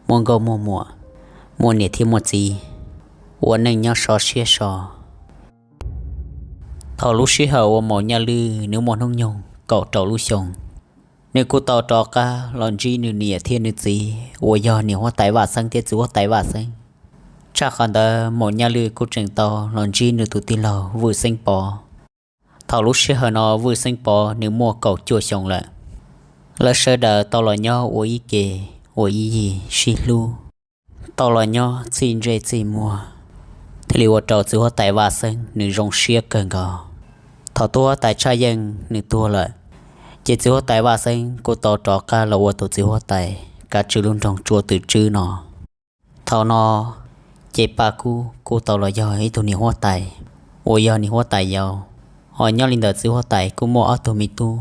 muaj nkauj muaj muam, muaj niam thiab muaj txiv, ua neej nyob sov siab so. Thaum lub sij hawm uas Maum Nyaj Lwj nws muaj hnub nyoog kaum rau lub xyoo, nws kuj tau rov qab los ntsib nws niam thiab nws txiv uas yog niam huab tais Vaj Xeeb thiab txiv huab tais Vaj Xeeb. Tshaj qhov ntawd Maum Nyaj Lwj kuj tseem tau los ntsib nws tus tij laug Vwj Xeeb Pov. Thaum lub sij hawm no Vwj Xeeb Pov nws muaj kaum cuaj xyoo lawm. Lawv sawv daws tau los nyob ua ib ke, ua ib yig sib hlub, tau los nyob txij ntsej txij muag, thiaj li ua rau txiv huab tais Vaj Xeeb nws zoo siab kawg nkaus. Thaum tub huab tais Tshaj Yeej nws tuag lawm, ces txiv huab tais Vaj Xeeb kuj tau rov qab los ua tus txiv huab tais kav tswj lub nroog Tsua Twm Tswb no. Thaum no ces Paj Kub kuj tau los yog ib tug niam huab tais uas yog niam huab tais yau, ho nyob li ntawm txiv huab tais kuj muaj ob tug me tub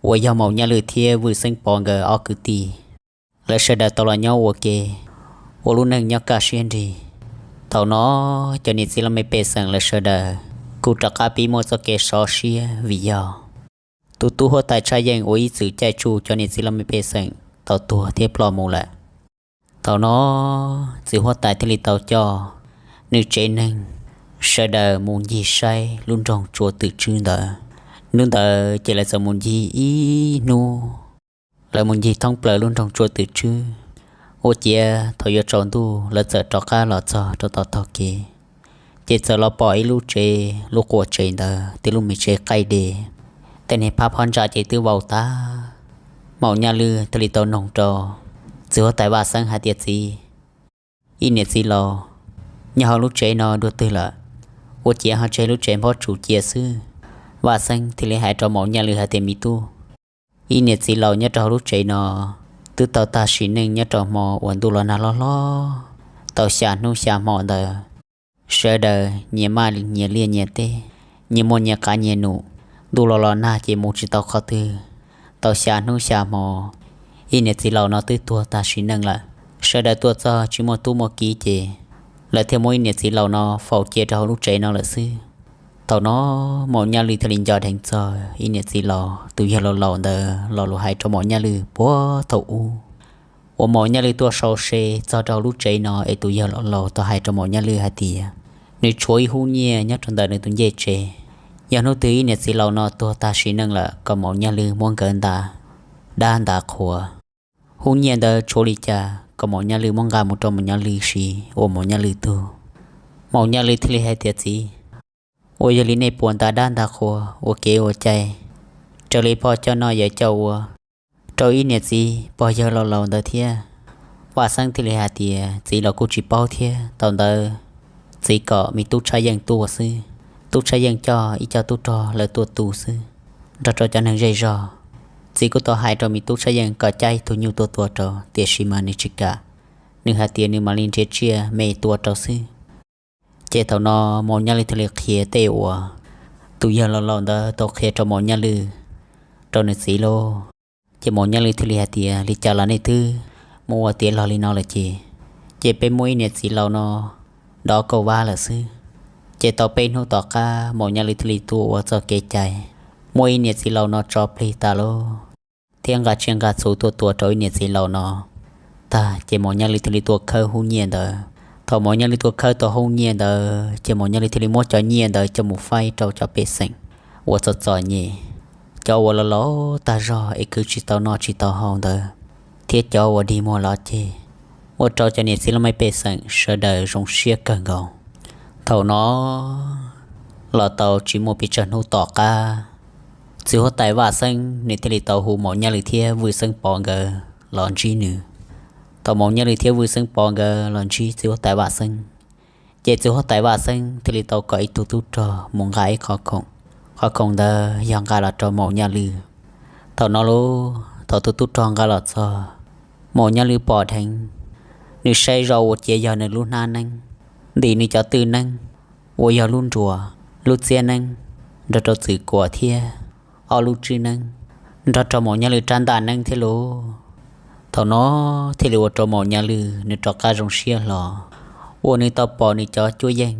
uas yog Maum Nyaj Lwj thiab Vwj Xeeb Pov nkawd ob kwv tij. Lawv sawv daws tau los nyob ua ke, ua lub neej nyob kaj siab nrig. Thaum no cov niam txiv los me pej xeem lawv sawv daws kuj rov qab pib muaj txoj kev sov siab vim yog tus tub huab tais Tshaj Yeej uas ib txwm caij tsuj cov niam txiv los me pej xeem tau tuag thiab ploj mus lawm. Thaum no txiv huab tais thiaj li tau coj nws tsev neeg sawv daws mus ncig saib lub nroog Tsua Twm Tswb ntawd. Hnub ntawd ces lawv txawm mus ncig ib hnub, lawv mus ncig thoob plaws lub nroog Tsua Twm Tswb. Ua ciav thaum yuav tsaus ntuj lawv txawm rov qab los txog rau tom taug kev, ces txawm los pom ib lub tsev, lub quas tsev ntawd twb lub me tsev qaij dej, tej niag phab phab ntsa ces twb vau tag. Maum Nyaj Lwj thiaj li tau noog rau txiv huab tais Vaj Xeeb hais tias, txiv, ib niam txiv laus nyob hauv lub tsev no dua twg lawm? Ua ciav ho tseg lub tsev nphob tsuas cia xwb. Vaj Xeeb thiaj li hais rau Maum Nyaj Lwj hais tias, me tub, ib niam txiv laus nyob rau hauv lub tsev no twb tau tag sim neej nyob rau hmo uas ntuj los nag hlob hlob tau xya hnub xya hmo ntawd. Sawv daws nyias maj nyias liaj nyias teb, nyias muaj nyias qav nyias num, ntuj los los nag ces mus tsis tau qhov twg. Tau xya hnub xya hmo, ib niam txiv laus no twb tuag tag sim neej lawm. Sawv daws tuaj txog tsis muaj tub muaj kiv ces lawv thiaj muab ib niam txiv laus no faus cia rau hauv lub tsev no lawm xwb. Thaum no Maum Nyaj Lwj thiaj li nco dheev txog ib niam txiv laus tus yawg laus laus ntawd lo lus hais rau Maum Nyaj Lwj puag thaum ub, uas Maum Nyaj Lwj tuaj sau se txog rau hauv lub tsev no es tus yawg laus laus tau hais rau Maum Nyaj Lwj hais tias, nws tshuav ib hub nyiaj nyob rau ntawm nws tus ncej tsev. Yog hnub twg ib niam txiv laus no tuag tag sim neej lawm kom Maum Nyaj Lwj muab nkawd nta dab nta qhua. Hub nyiaj ntawd tshuav li cas kom Maum Nyaj Lwj muab nqa mus rau Maum Nyaj Lwj siv ua Maum Nyaj Lwj tug. Maum Nyaj Lwj thiaj li hais tias, txiv, uas yog li nej puas nta dab nta qhua ua kev ua cai raws li pog coj noj yawm coj ua rau ib niam txiv pog yawg laus laus ntawd thiab? Vaj Xeeb thiaj li hais tias, txiv los kuj tsis paub thiab, thaum ntawd txiv kom me tub Tshaj Yeej tuaj xwb. Tub Tshaj Yeej coj ib co tub rog lawv tuaj tu xwb, nrog rau cov neeg zej zog. Txiv kuj tau hais rau me tub Tshaj Yeej kom cab ib tug nyuj tuaj tua rau, tiam sis mas nws tsis kam, nws hais tias nws mam li nrhiav tsiaj me tua rau xwb. Ces thaum no Maum Nyaj Lwj thiaj li qhia tej uas tus yawg laus laus ntawd tau qhia rau Maum Nyaj Lwj rau nws txiv lauj. Ces Maum Nyaj Lwj thiaj li hais tias, li cas los nej twb mus ua tiav los li no lawm ces, ces peb muab ib niam txiv laus no dov kauj vab lawm xwb. Ces tau peb hnub tom qab Maum Nyaj Lwj thiaj li tuaj ua txoj kev cai muab ib niam txiv laus no tso plig tas lauj. thiab nqa tsiaj nqa txhu tuaj tua rau ib niam txiv laus no tag ces Maum Nyaj Lwj thiaj li tuaj khawb hub nyiaj ntawd. Thaum Maum Nyaj Lwj tuaj khawb tau hub nyiaj ntawd ces Maum Nyaj Lwj thiaj li muab cov nyiaj ntawd coj mus faib rau cov pej xeem uas txom txom nyem, cov uas laus laus tag zog es khwv tsis tau noj tsis tau haus ntawd, thiab cov uas dig muag los ceg, ua rau cov niam txiv laj mej pej xeem sawv daws zoo siab kawg nkaus. Thaum no los tau tsis muaj pes tsawg hnub tom qab, txiv huab tais Vaj Xeeb nws thiaj li tau hu Maum Nyaj Lwj thiab Vwj Xeeb Pov nkawd los ntsib nws. Thaum Maum Nyaj Lwj thiab Vwj Xeeb Pov nkawd los ntsib txiv huab tais Vaj Xeeb, ces txiv huab tais Vaj Xeeb thiaj li tau kom ib tug tub rog mus nqa ib qhov khoom. Qhov khoom ntawd yog nqa los rau Maum Nyaj Lwj. Thaum no lauj, thaum tus tub rog nqa los txog, Maum Nyaj Lwj pom dheev, nws saib zoj ua ciav yog nws lub hnab neeb, ntim nws cov twj neeb uas yog lub nruas, lub txiab neeb, nrog rau txwm kuam thiab ob lub tswb neeb nrog rau Maum Nyaj Lwj rab ntaj neeb thiab lauj. Thaum no thiaj li ua rau Maum Nyaj Lwj nws rov qab zoo siab hlo uas nws tau pom nws cov cuab yeej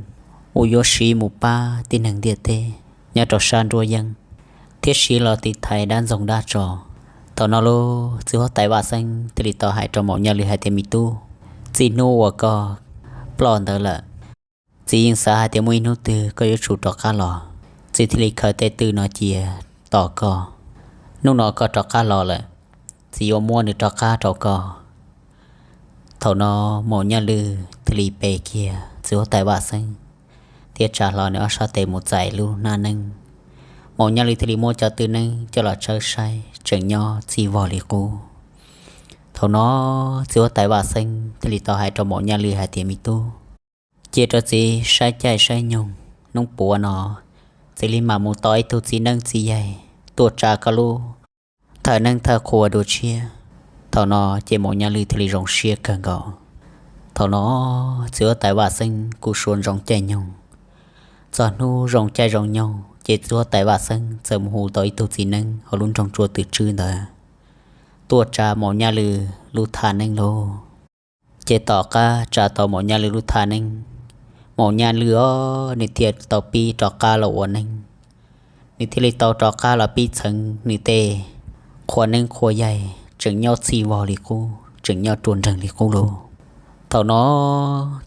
uas yuav siv mus pab tib neeg ntiaj teb nyob rau sab nruab yeeb thiab siv los tiv thaiv dab ntxoog dab tso. Thaum no lauj, txiv huab tais Vaj Xeeb thiaj li tau hais rau Maum Nyaj Lwj hais tias, Me tub, txij hnub uas koj ploj ntawd lawm, txiv yeej xav hais tias muaj ib hnub twg koj yuav tsum rov qab los, txiv thiaj li khaws tej twj no cia tos koj. Hnub no koj rov qab los lawm, txiv yuav muab nws rov qab rau koj. Thaum no Maum Nyaj Lwj thiaj li pe kiag txiv huab tais Vaj Xeeb thiab tsa hlo nws ob sab tes mus txais lub hnab neeb. Maum Nyaj Lwj thiaj li muab cov twj neeb coj los tshawb saib tseem nyob txij vog li qub. Thaum no txiv huab tais Vaj Xeeb thiaj li tau hais rau Maum Nyaj Lwj hais tias, Me tub, cia rau txiv saib caij saib nyoog, hnub puav no txiv li mam mus tos ib tug txiv neeb txiv yaig tuaj tsa koj lub thawj neeb thawj qhua dua tshiab. Thaum no ces Maum Nyaj Lwj thiaj li zoo siab kawg nkaus. Thaum no txiv huab tais Vaj Xeeb kuj sua ntsoov caij nyoog. Txog hnub zoo caij zoo nyoog ces txiv huab tais Vaj Xeeb txawm mus hu tau ib tug txiv neeb hauv lub nroog Tsua Twm Tswb ntawd tuaj tsa Maum Nyaj Lwj lub thaj neeb lauj. Ces tom qab tsa tau Maum Nyaj Lwj lub thaj neeb, Maum Nyaj Lwj os nws thiaj tau pib rov qab los ua neeb. Nws thiaj li tau rov qab los pib txheev nws tej qhua neeb qhua yaig tseem nyob txij vog li qub, tseem nyob ruaj nreeg li qub lauj. Thaum no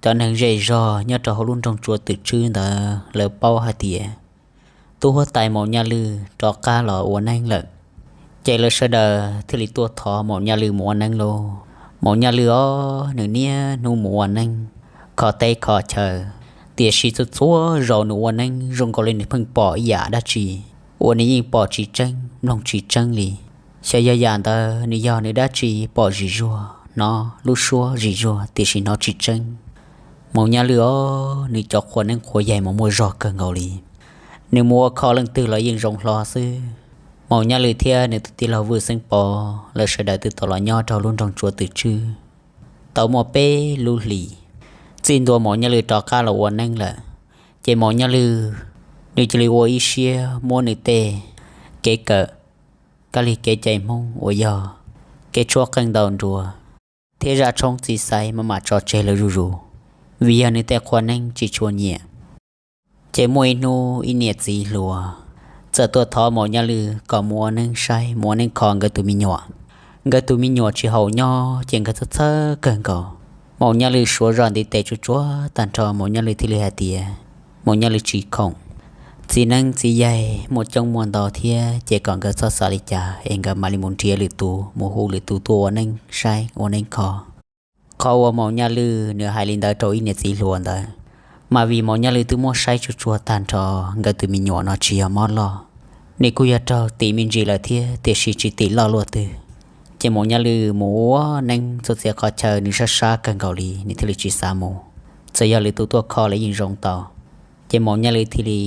cov neeg zej zog nyob rau hauv lub nroog Tsua Twm Tswb ntawd lawv paub hais tias tub huab tais Maum Nyaj Lwj rov qab los ua neeb lawm, ces lawv sawv daws thiaj li tuaj thov Maum Nyaj Lwj mus ua neeb lauj. Maum Nyaj Lwj os nws niaj hnub mus ua neeb kho teb kho chaw, tiam sis txhua txhua zaus nws ua neeb zoo nkaus li nws pheej pom ib yam dab tsi uas nws yeej pom tsis tseeb mloog tsis tseeb li. Xyov yog yam ntawd nws yog nws dab tsi pom zim zuag, hnov lub suab zim zuag tiam sis hnov tsis tseeb. Maum Nyaj Lwj os nws cov qhua neeb qhua yaig mas muaj zog kawg nkaus li. Nws mus ua kho leej twg los yeej zoo hlo xwb. Maum Nyaj Lwj thiab nws tus tij laug Vwj Xeeb Pov lawv sawv daws twb tau los nyob rau lub nroog Tsua Twm Tswb tau muaj peb lub hlis. Txij ntua Maum Nyaj Lwj rov qab los ua neeb lawm, ces Maum Nyaj Lwj nws cia li ua ib siab muab nws tej kev kawm, kab lig kev cai Hmoob uas yog kev tshuab qeej ntaus nruas thiab zaj tshoob txiv xaiv maj mam tso tseg lawm zuj zus, vim yog nws tej qhua neeb tsis tshua nyiam. Ces muaj ib hnub ib niam txiv hluas txawm tuaj thov Maum Nyaj Lwj kom mus ua neeb saib, mus ua neeb kho nkawd tus me nyuam. Nkawd tus me nyuam tsis haum nyob ces nkawd txhawj txhawj kawg nkaus. Maum Nyaj Lwj suav zoj ntiv tes tsuag tsuag tag nrho, Maum Nyaj Lwj thiaj li hais tias Maum Nyaj Lwj tsis khoom. Txiv neeb txiv yaig muaj coob muaj ntau thiab, ces kom nkawd txhob xav li cas es nkawd mam li mus nrhiav lwm tus, mus hu lwm tus tuaj ua neeb saib ua neeb kho. Qhov uas Maum Nyaj Lwj nws hais li ntawd rau ib niam txiv hluas ntawd, mas vim Maum Nyaj Lwj twb muab saib tsuag tsuag tag nrho nkawd tus me nyuam no tsis yog mob loj. Nws kuj yog raug tim me ntsis lawm thiab, tiam sis tsis tim loj luaj twg. Ces Maum Nyaj Lwj mus ua neeb txhua txhia qhov chaw nws sab sab kawg nkaus li, nws thiaj li tsis xav mus. Txawm yog lwm tus tuaj kho los yeej zoo tau. Ces Maum Nyaj Lwj thiaj li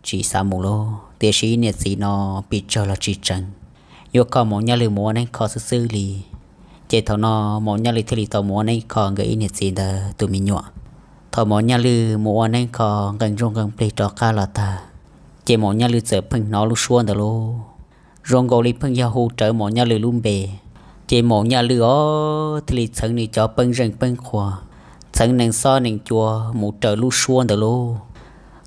tsis xav mus lauj, tiam sis ib niam txiv no pes tsawg los tsis tseev, yuav kom Maum Nyaj Lwj mus ua neeb kho xwb xwb li. Ces thaum no Maum Nyaj Lwj thiaj li tau mus ua neeb kho nkawd ib niam txiv ntawd tus me nyuam. Thaum Maum Nyaj Lwj mus ua neeb kho nqee ntsuj nqee plig rov qab los tag, ces Maum Nyaj Lwj txawm pheej hnov lub suab ntawd lauj, zoo nkaus li pheej yog hu rawv Maum Nyaj Lwj lub npe. Ces Maum Nyaj Lwj os thiaj li txheev nws cov peeb zeej peeb qhua, txheev nees xob nees cua mus raws lub suab ntawd lauj.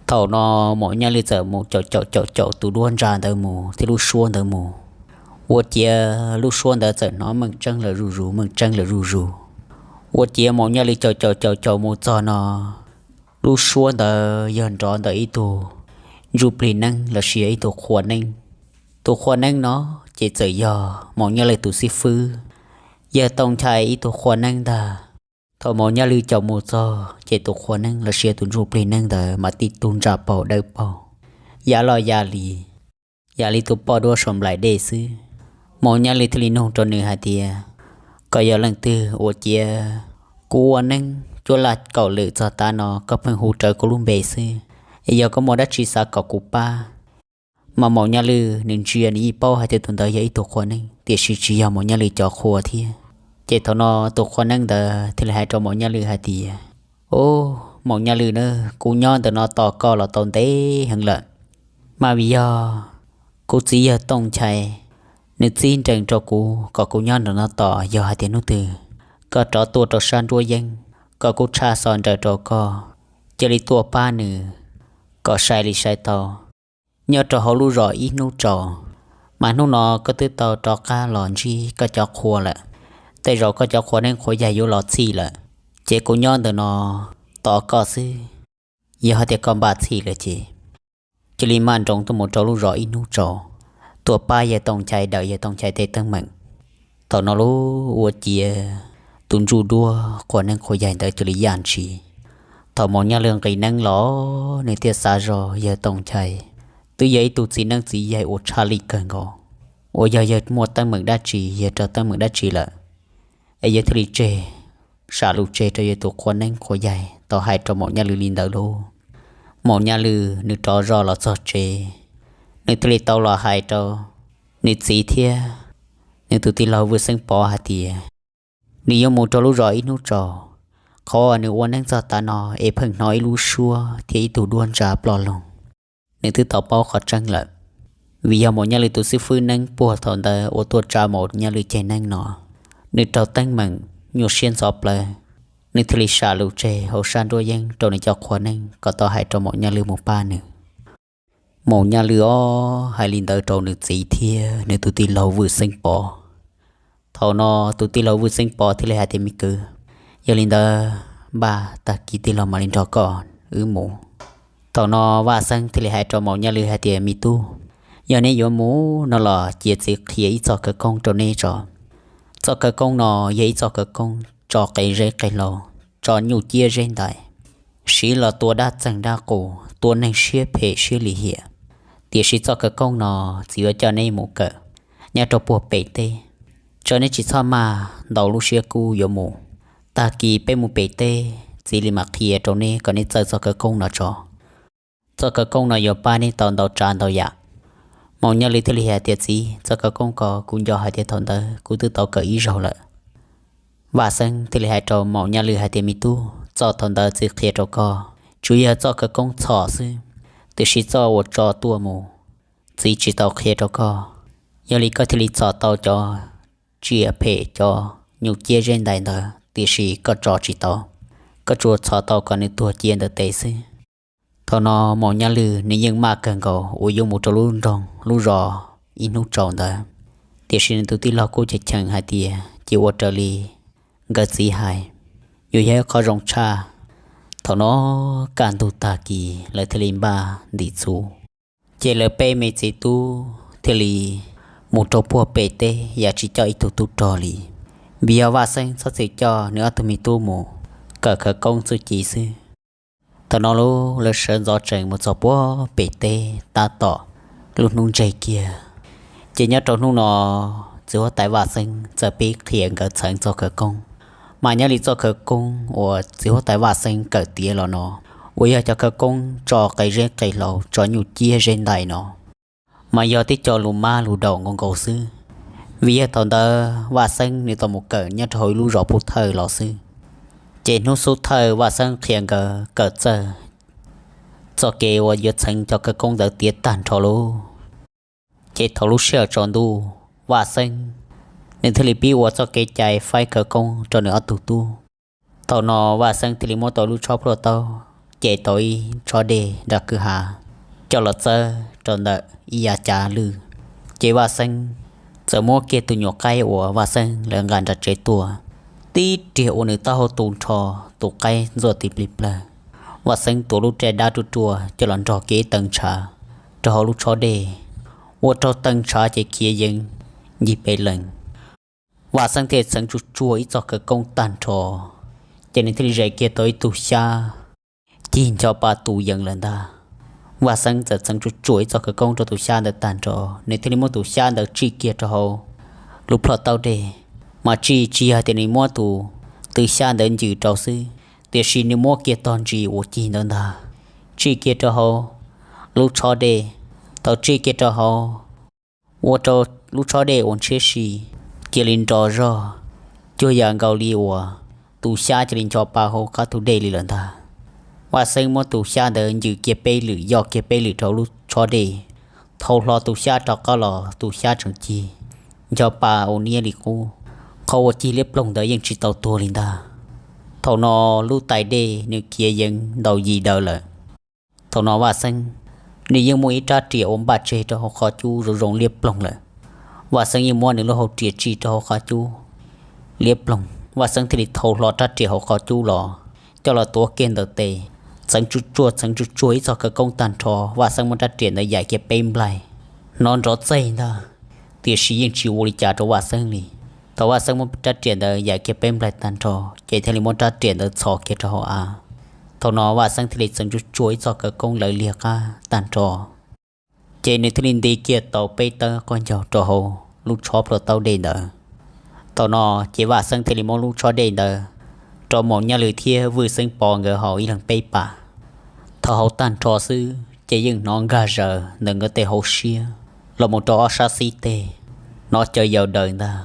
Thaum no Maum Nyaj Lwj txawm mus caum caum caum caum tus duab ntsa ntawd mus thiab lub suab ntawd mus, Ua ciav lub suab ntawd txawm hnov meej tseeb lawm zuj zus, meej tseeb lawm zuj zus. Ua ciav Maum Nyaj Lwm caum caum caum caum mus txog no, lub suab ntawd yog nrov ntawm ib tug ntsuj plig neeb los sis yog ib tug qhua neeb. Tus qhua neeb no ces txawm yog Maum Nyaj Lwm tus xib fwb Yawg Tooj Nchai ib tug qhua neeb ntag. Thaum Maum Nyaj Lwm caum mus txog ces tus qhua neeb los sis tus ntsuj plig neeb ntawd mas tib tug ntsa paug dawb paug, ya loj ya li, yam li tus poj duab saum nplaim dej xwb. Maum Nyaj Lwm thiaj li nug rau nws hais tias, koj yog leej twg? Ua ciav kuv ua neeb cuab laj kaum lwm txog tav no koj pheej hu rawv kuv lub npe xwb, es yog koj muaj dab tsi xav kom kuv pab? Mas Maum Nyaj Lwm nws ntsia nws yeej paub hais tias tus ntawd yog ib tug qhua neeb, tiam sis tsis yog Maum Nyaj Lwm cov qhua thiab. Ces thaum no tus qhua neeb ntawd thiaj li hais rau Maum Nyaj Lwm hais tias, o, Maum Nyaj Lwm na, kuv nyob ntawm no tos koj los tau ntev heev lawm, mas vim yog kuv txiv yawg Tooj Nchai, nws txib nrees rau kuv kom kuv nyob ntawm no tos, yog hais tias hnub twg koj rov tuaj rau sab nruab yeeb, koj kuj tshaj xov nrawm rau koj, cia li tuaj pab nws kom sai li sai tau nyob rau hauv lub zos ib hnub tsaus. Mas hnub no koj twb tau rov qab los ntsib koj cov qhua lawm, tej zaum koj cov qhua neeb qhua yaig yuav los txhij lawm, ces kuv nyob ntawm no tos koj xwb. Yog hais tias koj npaj txhij lawm ces cia li maj nroos tuaj mus rau lub zos ib hnub tsaus, tuaj pab yawg Tooj Nchai daws yawg Tooj Nchai tej teeb meem. Thaum no lub ua ciav tus ntsuj duab qhua neeb qhua yaig ntawd cia li yaj ntshis. Thaum Maum Nyaj Lwm nqis neeb los, nws thiaj xav zog yawg Tooj Nchai twb yog ib tug txiv neeb txiv yaig uas tshaj lij kawg nkaus, uas yog yawg muaj teeb meem dab tsi, yawg raug teeb meem dab tsi lawm, es yawg thiaj li tseg, sam lus tseg rau yawg tus qhua neeb qhua yaig tau hais rau Maum Nyaj Lwm li ntawd lauj. Maum Nyaj Lwm nws rov zog los txog tsev, nws thiaj li tau los hais rau nws txiv thiab nws tus tij laug Vwj Xeeb Pov hais tias, nws yuav mus rau lub zos ib hnub tsaus, qhov uas nws ua neeb txog tav no es pheej hnov ib lub suab thiab ib tug duab ntsa ploj loog. Nws twb tau paub qhov tseeb lawm, vim yog Maum Nyaj Lwm tus xib fwb neeb puag thaum ntawd uas tuaj tsa Maum Nyaj Lwm ceg neeb no, nws raug teeb meem nyuaj siab ntxhov plawv. Nws thiaj li sam lus tseg hauv sab nruab yeeb rau nws cov qhua neeb kom tau hais rau Maum Nyaj Lwm mus pab nws. Maum Nyaj Lwm ob hais li ntawd rau nws txiv thiab nws tus tij laug Vwj Xeeb Pov. Thaum no tus tij laug Vwj Xeeb Pov thiaj li hais tias, me kwv, yog li ntawd npaj tag kis tij laug mam li nrog koj wb mus. Thaum no Vaj Xeeb thiaj li hais rau Maum Nyaj Lwm hais tias, me tub, yog neb yuav mus no los cia txiv qhia ib txoj khawv koob rau neb tso. Txoj khawv koob no yog ib txoj khawv koob tso qe zeb qe hlau, tso nyuj ciab zeb ntais, siv los tua dab txeeg dab qus, tua neeg siab phem siab lim hiam. Tiam sis txoj khawv koob no txiv yuav coj neb mus kawm nyob rau puag pem teb, tso neb tsis txhob maj ntaus lub siab kub yuav mus. Tag kis peb mus pem teb, txiv li mam qhia rau neb kom neb txawj txoj khawv koob no tso. Txoj khawv koob no yuav pab neb tau ntau tsav ntau yam. Maum Nyaj Lwm thiaj li hais tias, txiv, txoj khawv koob ko kuv nco hais tias thaum ntawd kuv twb tau kawm ib zaug lawm. Vaj Xeeb thiaj li hais rau Maum Nyaj Lwm hais tias, me tub, txoj thaum ntawd txiv qhia rau koj tsuas yog txoj khawv koob txhom xwb, tiam sis txoj uas tso tuaj mus txiv tsis tau qhia rau koj. Yog li koj thiaj li txhom tau cov tsiaj phem cov nyuj ciab zeb ntais ntawd, tiam sis koj tso tsis tau, koj tsuas txhom tau kom nws tuag cia ntawm tes xwb. Thaum no Maum Nyaj Lwm nws yeej maj kawg nkaus uas yuav mus rau lub nroog lub zos ib hnub tsaus ntawd, tiam sis nws tus tij laug kuj cheem cheem hais tias cia ua raws li nkawd txiv hais, yuav yog ib qho zoo tshaj. Thaum no kaj ntug tag kis lawv thiaj li npaj ntim txhuv, ces lawv peb me txiv tub thiaj li mus rau puag pem teb yam tsis coj ib tug tub rog li, vim yog Vaj Xeeb txhob txwm coj nws ob tug me tub mus kawm khawv koob txuj ci xwb. Thaum no lub lawv sawv ntxov tsees mus txog puag pem teb tab tom lub hnub ntseg kiag, ces nyob rau hnub no txiv huab tais Vaj Xeeb txawm pib qhia nkawd txheev txoj khawv koob. Mas nyob li txoj khawv koob uas txiv huab tais Vaj Xeeb kawm tiav los no, uas yog cov khawv koob tso qe zeb qe hlau tso nyuj ciab zeb ntais no, mas yog tib co lus mab lus daus nkaus nkaus xwb. Vim yog thaum ntawd Vaj Xeeb nws tau mus kawm nyob rau hauv ib lub zos pub thawj los xwb, ces hnub xub thawj Vaj Xeeb qhia nkawd kawm txawj txoj kev uas yuav txheev cov khawv koob ntawd tiav tag nrho lauj. Ces thaum lub sij hawm tsaus ntuj, Vaj Xeeb nws thiaj li pib ua txoj kev cai faib khawv koob rau nws ob tug tub. Thaum no Vaj Xeeb thiaj li muab tau lub tshob plhuaj taub, ces tau ib tsob dej nram kwj ha coj los txawb rau ntawm ib yav cav lwj. Ces Vaj Xeeb txawm muab kiag tus nyuam qaib uas Vaj Xeeb lawv nqa nram tsev tuaj, tib riam ua nws taub hau tu nrho, tus qaib ntxuaj tis plig plawg. Vaj Xeeb tuav lub raj dab ruaj ruaj coj los nrog kiag ib tee ntshav rau hauv lub tshob dej, ua rau tee ntshav ces khiav yees ncig peb leeg. Vaj Xeeb thiaj txheev tsuj tsuag ib txoj khawv koob tag nrho, ces nws thiaj li zais kiag tau ib tug xyab cig ncho pa tu yees lawm ntag. Vaj Xeeb txawm txheev tsuj tsuag ib txoj khawv koob rau tus xyab ntawd tag nrho, nws thiaj li muab tus xyab ntawd tsij kiag rau hauv lub plho taub dej, mas tsij tsis yog tias nws muab tus tw xyab ntawd ncws rau xwb, tiam sis nws muab kiag tog ntsis uas cig ntawd ntag, tsij kiag rau hauv lub tshob dej. Thaum tsij kiag rau hauv, ua rau lub tshob dej uas ntshiab si cia li nro zog, cuag yam nkaus li uas tus xyab cia li ncho pa hauv qab tus dej li lawm ntag. Vaj Xeeb muab tus xyab ntawd ncws kiag peb lwm, yoj kiag peb lwm rau lub tshob dej, thau hlo tus xyab rov qab los tus xyab tseem cig ncho pa ua niab li qub. Qhov uas cig liab ploog ntawd yeej tsis tau tuag li ntag. Thaum no lub tais dej nws khiav yees ntaus yim daws lawm. Thaum no Vaj Xeeb nws yeej muaj ib rab riam uas npaj tseg rau hauv qhov cub zoo zoo liab ploog lawm. Vaj Xeeb yeej muab nws lub hau riam tsij rau hauv qhov cub liab ploog, Vaj Xeeb thiaj li thau hlo rab riam hauv qhov cub los, coj los tuav kiag ntawm tes, txheev tsuj tsuag txheev tsuj tsuag ib txoj khawv koob tag nrho. Vaj Xeeb muab rab riam ntawd yaim kiag peb nplaig, hnov nrov txaig ntag, tiam sis yeej tsis ua li cas rau Vaj Xeeb li. Thaum Vaj Xeeb muab rab riam ntawd yaim kiag peb nplaig tag nrho, ces thiaj li muab rab riam ntawd txhos kiag rau hauv av. Thaum no Vaj Xeeb thiaj li txheev tsuj tsuag ib txoj khawv koob lawv liag qab tag nrho, ces nws thiaj li nti kiag tau peb tawb qaub ncaug rau hauv lub tshob plhuav taub dej ntawd. Thaum no ces Vaj Xeeb thiaj li muab lub tshob dej ntawd rau Maum Nyaj Lwm thiab Vwj Xeeb Pov nkawd haus ib leeg peb pas. Thaum haus tag nrho xwb ces yeej hnov nkag zaws ntawm nkawd tej hauv siab los mus rau ob sab xib teg, hnov caws yaws daws ntag.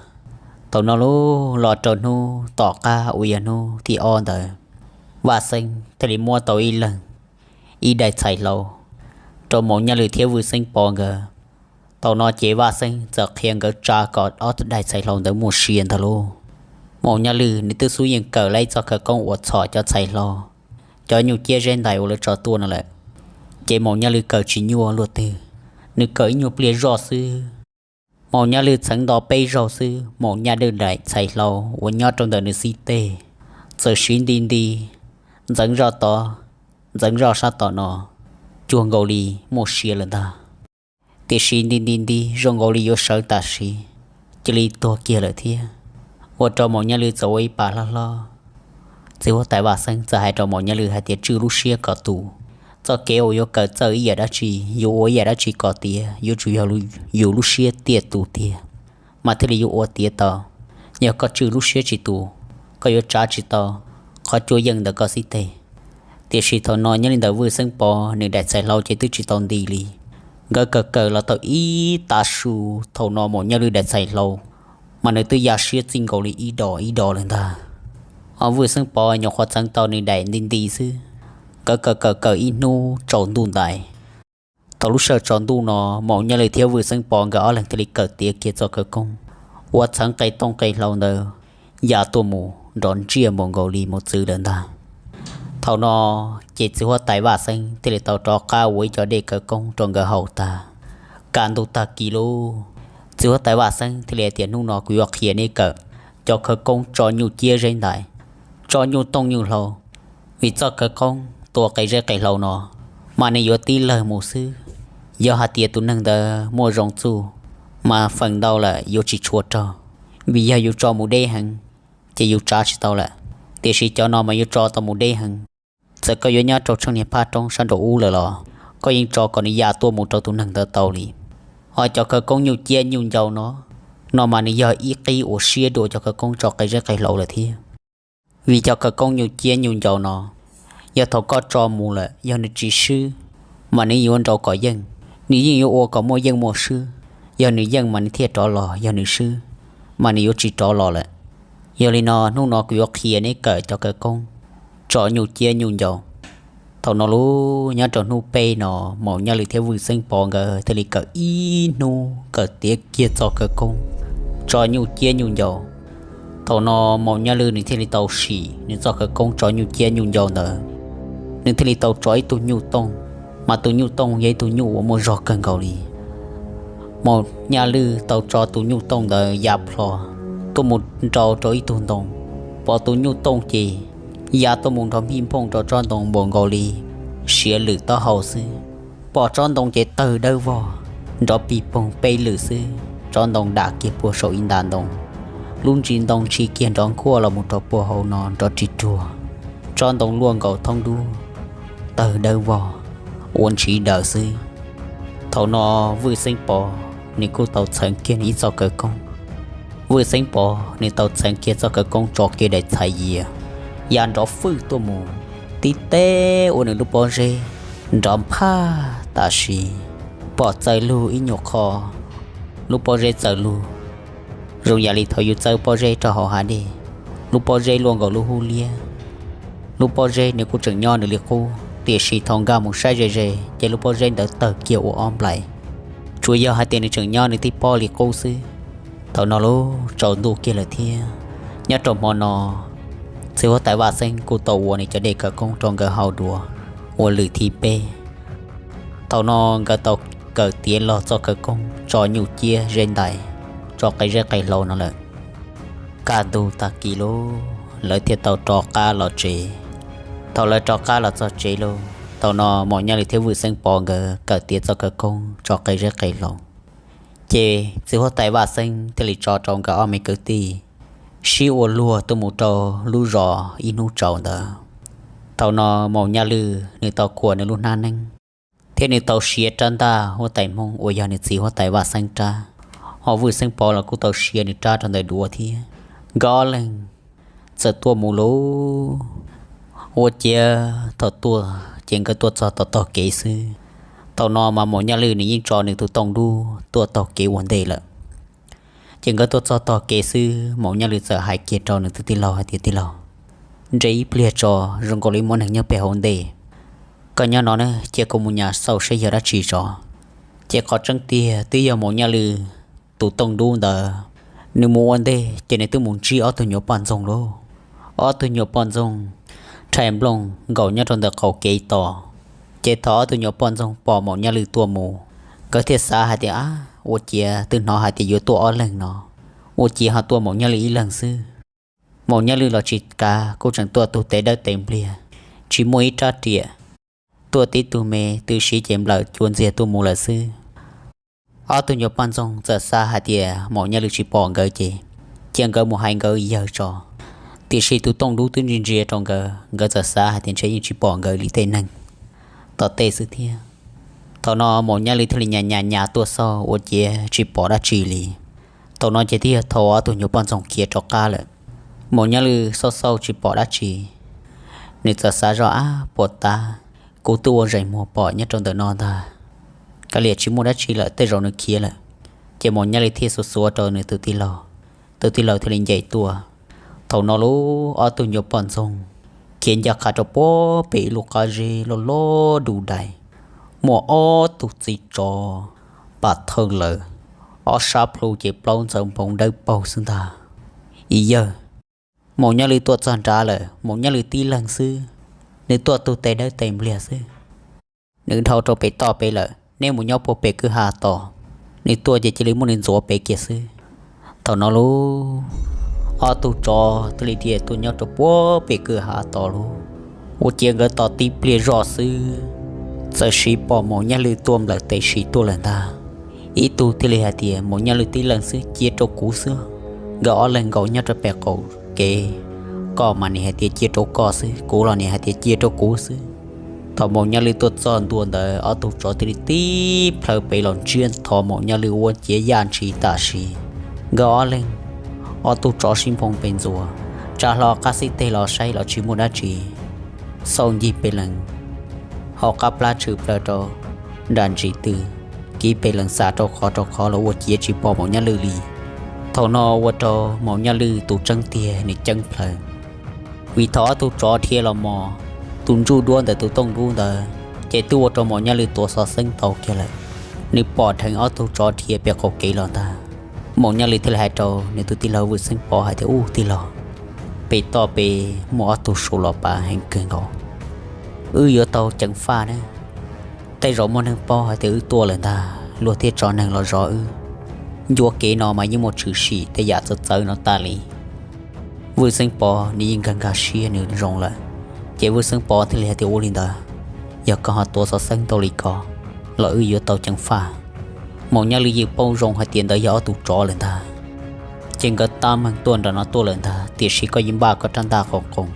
Thaum no lub los rau hnub tom qab uas yog hnub thib ob ntawd, Vaj Xeeb thiaj li muab tau ib leeg ib daim txhais hlau rau Maum Nyaj Lwm thiab Vwj Xeeb Pov nkawd. Thaum no ces Vaj Xeeb txawm qhia nkawd tsa kom ob daim txhais hlau ntawd muaj sia ntag lauj. Maum Nyaj Lwm nws twb xub yeej kawm lawm ib txoj khawv koob uas txhom cov txhais hlau, cov nyuj ciab zeb ntais uas lawv tso tuaj no lawm, ces Maum Nyaj Lwm kawm tsis nyuaj luaj twg, nws kawm ib nyuag pliag zoj xwb. Maum Nyaj Lwm txheev nto peb zaug xwb, Maum Nyaj Lwm daim txhais hlau uas nyob rau ntawm nws xib teg txawm siv nti nti ntxeev zoj tod ntxeev zoj sab tom no, cuag nkaus li muaj sia lawm ntag. Tiam sis nti nti nti zoo nkaus li yuav sawv tam sim cia li tuag kiag lawm thiab, ua rau Maum Nyaj Lwm txawm ua ib pas hlob hlob. Txiv huab tais Vaj Xeeb txawm hais rau Maum Nyaj Lwm hais tias tswj lub siab kom tus, txoj kev uas yuav kawm txawj ib yam dab tsi, yuav ua ib yam dab tsi kom tiav yuav tsum yog yus lub siab tiaj tus tiag mas thiaj li yuav ua tiav tau. Yog koj tswj lub siab tsis tus, koj yuav tsav tsis tau qhov cuab yeej ntawm koj xib teg. Tiam sis thaum no nyob li ntawm Vwj Xeeb Pov nws daim txhais hlau ces twb tsis tau nti li. Nkawd kawm kawm los tau ib tav su, thaum no Maum Nyaj Lwm daim txhais hlau mas nws twb ya siab txij nkaus li ib do ib do lawm ntag. Ho Vwj Xeeb Pov nyuam qhuav txheev tau nws daim nti nti xwb. Nkawd kawm kawm kawm ib hnub tsaus ntuj ntais. Thaum lub sij hawm tsaus ntuj no Maum Nyaj Lwm thiab Vwj Xeeb Pov nkawd ob leeg thiaj li kawm tiav kiag txoj khawv koob uas txheev qe tooj qe hlau ntawd ya tuaj mus nrov ntsiaj npaum nkaus li mus txwv lawm ntag. Thaum no ces txiv huab tais Vaj Xeeb thiaj li tau rov qab ua ib co dej khawv koob rau nkawd haus tag. Kaj ntug tag kis lauj, txiv huab tais Vaj Xeeb thiaj li hais tias hnub no kuv yuav qhia neb kawm cov khawv koob tso nyuj ciab zeb ntais, tso nyuj tooj nyuj hlau. Vim txoj khawv koob tua qe zeb qe hlau no mas nws yuav tib lawg mus xwb. Yog hais tias tus neeg ntawd muaj zoo txuj mas feem ntau lawm yuav tsis tshua raug, vim yog yus tso mus deb heev ces yus tsav tsis tau lawm. Tiam sis cov no mas yuav tso tau mus deb heev. Txawm koj yuav nyob rau tsheej niag phab roob sab nraum ub lawm los koj yeej tso kom nws ya tuaj mus rau tus neeg ntawd tau li. Ho cov khawv koob nyuj ciab nyuj ncau no, no mas nws yog ib qib uas siab dua cov khawv koob tso qe zeb qe hlau lawm thiab. Vim cov khawv koob nyuj ciab nyuj ncau no, yog thaum koj tso mus lawm yog nws tsis swb mas nws yuav nrau kom yeej, nws yeej yuav ua kom muaj yeej muaj swb. Yog nws yeej mas nws thiaj rov los, yog nws swb mas nws yuav tsis rov los lawm. Yog li no hnub no kuv yuav qhia neb kawm cov khawv koob tso nyuj ciab nyuj ncau. Thaum no lauj, nyob rau hnub peb no Maum Nyaj Lwm thiab Vwj Xeeb Pov nkawd thiaj li kawm ib hnub kawm tiav kiag txoj khawv koob tso nyuj ciab nyuj ncau. Thaum no Maum Nyaj Lwm nws thiaj li tau sim nws txoj khawv koob tso nyuj ciab nyuj ncau ntawd, nws thiaj li tau tso ib tug nyuj tooj, mas tus nyuj tooj yog ib tug nyuj uas muaj zog kawg nkaus li. Maum Nyaj Lwj tau tso tus nyuj tooj ntawd ya plho tuaj mus nrau rau ib tug ntoo, pom tus nyuj tooj ces ya tuaj mus nrov mij nphooj rau tsob ntoo npaum nkaus li siav lwm taub hau xwb. Pom tsob ntoo ces tawg dawb vog, nrov pig poog peb lwm xwb, tsob ntoo dam kiag puag saum ib nta ntoo. Lub ntsis ntoo ntshis kiag nrov nkuaj los mus rau puag hauv no nrov ris ruag, tsob ntoo luaj nkaus thoob dub, tawg dawb vog, ua ntshiv daws xwb. Thaum no Vwj Xeeb Pov nws kuj tau txheev kiag nws ib txoj kawv koob. Vwj Xeeb Pov nws tau txheev kiag txoj kawv koob tso kiag daim txhais yias ya nrov fwj tuaj mus, tib teb ua nws lub pob zeb nrov nphaj tam sim, pom txawm lug ib nyuag qho, lub pob zeb txawm lug zoo yam li thaum yus txawb pob zeb rau hauv hav dej, lub pob zeb luaj nkaus lub hub liab. Lub pob zeb nws kuj tseem nyob nws li qub, tiam sis thaum nkag mus saib ze ze ces lub pob zeb ntawd tawg kiag ua ob nplais. Tsuas yog hais tias nws tseem nyob nws tib pob li qub xwb. Thaum no lub tsaus ntuj kiag lawm thiab, nyob rau hmo no txiv huab tais Vaj Xeeb kuj tau ua nws cov dej kawv koob rau nkawd haus dua ua lwm thib peb. Thaum no nkawd tau kawm tiav los txoj kawv koob tso nyuj ciab zeb ntais, tso qe zeb qe hlau no lawm. Kaj ntug tag kis lawm lawv thiaj tau rov qab los tsev. Thaum lawv rov qab los txog tsev lawm, thaum no Maum Nyaj Lwj thiab Vwj Xeeb Pov nkawd kawm tiav txoj kawv koob tso qe zeb qe hlau, ces txiv huab tais Vaj Xeeb thiaj li tso rau nkawd ob me kwv tij sib ua luag tuaj mus rau lub zos ib hnub tsaus ntawd. Thaum no Maum Nyaj Lwj nws tau khuam nws lub hnab neeb thiab nws tau siav rab ntaj huab tais Hmoob uas yog nws txiv huab tais Vaj Xeeb rab, ho Vwj Xeeb Pov los kuj tau siav nws rab rau ntawm duav thiab. Nkawd ob leeg txawm tuaj mus lauj. Ua ciav thaum tuaj ces nkawd tuaj txog tom tog kev xwb. Thaum no mas Maum Nyaj Lwj nws yeej tso nws tus tooj dub tuaj taug kev ua ntej lawm. Ces nkawd tuaj txog tog kev xwb, Maum Nyaj Lwj txawm hais kiag rau nws tus tij laug hais tias, Tij laug, nres ib pliag tso, zoo nkaus li muaj neeg nyob pem hauv ntej. Koj nyob no na, cia kuv mus nyas xauj seb yog dab tsi tso. Ces qhov tseeb tiag twb yog Maum Nyaj Lwj tus tooj dub ntawd, nws mus ua ntej ces nws twb mus ntsib ob tug nyuam poj ntxoog lauj. Ob tug nyuam poj ntxoog rhais nplooj nkaus nyob rau ntawm qaum kev tos. Ces thaum ob tug nyuam poj ntxoog pom Maum Nyaj Lwj tuaj mus, nkawd thiaj xav hais tias, Ab, ua ciav twb hnov hais tias yuav tuaj ob leeg no, ua ciav ho tuaj Maum Nyaj Lwj ib leeg xwb. Maum Nyaj Lwj los tsis kav, kuj tseem tuaj tug tes dawb tes npliag, tsis muaj ib rab riam, tuaj tib tug me twb siv ces nplawm cua ntxiag tuaj mus lawm xwb. Ob tug nyuam poj ntxoog txawm xav hais tias Maum Nyaj Lwj tsis pom nkawd ces cia nkawd mus hais nkawd yawg tso. Tiam sis tus tooj dub twb ntsia ntsia rau nkawd, nkawd txawm xav hais tias ntshe yeej tsis pom nkawd li tej neeg tom tej xwb thiab. Thaum no Maum Nyaj Lwj thiaj li nyas nyas nyas tuaj xauj ua ciav tsis pom dab tsi li. Thaum no ces twb yog thaum ob tug nyuam poj ntxoog khiav rov qab lawm. Maum Nyaj Lwj xauj xauj tsis pom dab tsi, nws txawm xav zoj, Ab, puas tas, kuv twb ua zeem muag pom nyob rau ntawm no ntag. Kav liam, tsis muaj dab tsi lawm, tej zaum nws khiav lawm. Ces Maum Nyaj Lwj thiaj xuas xuav rau nws tus tij laug, tus tij laug thiaj li ncaim tuaj. Thaum no lub ob tug nyuam poj ntxoog khiav ncaj qha rau puag pem ib lub qab zeb loj loj du dais, muaj ob tug txiv tsov pam thawj lawm, ob sab plhu ces plaub ntxawv npoo dawb paug xwb ntag. Ib yawg, Maum Nyaj Lwj tuaj txog nrad lawm, Maum Nyaj Lwj tib leeg xwb, nws tuaj tug tes dawb tes npliag xwb. Nws dhau rau pem toj pem lawm, neb mus nyob puag pem kwj ha tos. Nws tuaj ces cia li muab nws ntxuav pem kiag xwb. Thaum no lub ob tug tsov thiaj li dhia tuaj nyob rau puag pem kwj ha tos lub. Ua ciav nkawd tos tib pliag zoj xwb, txawm sis pom Maum Nyaj Lwj tuaj nplawm tes sim tuaj lawm ntag. Ib tug thiaj li hais tias, Maum Nyaj Lwj tib leeg xwb, cia rau kuv xwb. Nkawd ob leeg nkaum nyob rau pem qaum kev, koj mas nim hais tias cia rau koj xwb, kuv los nim hais tias cia rau kuv xwb. Thaum Maum Nyaj Lwj tuaj txog ntua ntawd, ob tug tsov thiaj li tib plhaw pem los ntsiab nthos Maum Nyaj Lwj ua ciav yaj ntshis tam sim. Nkawd ob leeg, ob tug tsov sib nphoo pes ntxuas, tsa hlo qab xib teg los saib los tsis muaj dab tsi. Xauj ncig pes lees hauv qab plab tshwm plaws rau nram ntsis tw, kiv pes lees xav rau qhov rau qhov los ua ciav tsis pom Maum Nyaj Lwj li. Thaum no ua rau Maum Nyaj Lwj tus tseeb tiag nws ceeb plhaws, vim thaum ob tug tsov dhia los mos, tus ntsuj duab ntawm tus tooj dub ntawd ces twb ua rau Maum Nyaj Lwj tuav xov xeeb tau kiag lawm. Nws pom dheev ob tug tsov dhia pem qaum kev los ntag. Maum Nyaj Lwj thiaj li hais rau nws tus tij laug Vwj Xeeb Pov hais tias, Ub tij laug, pem toj pem muaj ob tug saum los pav heev kawg nkaus, wb yuav tau ceev faj ne. Tej zaum muaj neeg paub hais tias wb tuaj lawm ntag. luag thiaj tso neeg los zov wb. Ncua kev no mas yeej muaj tshwm sim tej yam txawv txawv no tas li. Vwj Xeeb Pov nws yeej nkag nkag siab nws zoo lawm, ces Vwj Xeeb Pov thiaj li hais tias, Ua li ntawd, yog koj ho tuav xov xeeb tau li ko los wb yuav tau ceev faj. Maum Nyaj Lwj yeej paub zoo hais tias ntawd yog ob tug tsov lawm ntag. Ces nkawd tab meeg tuaj nram no tuaj lawm ntag, tiam sis koj yeej npaj koj rab ntaj qoos qoos,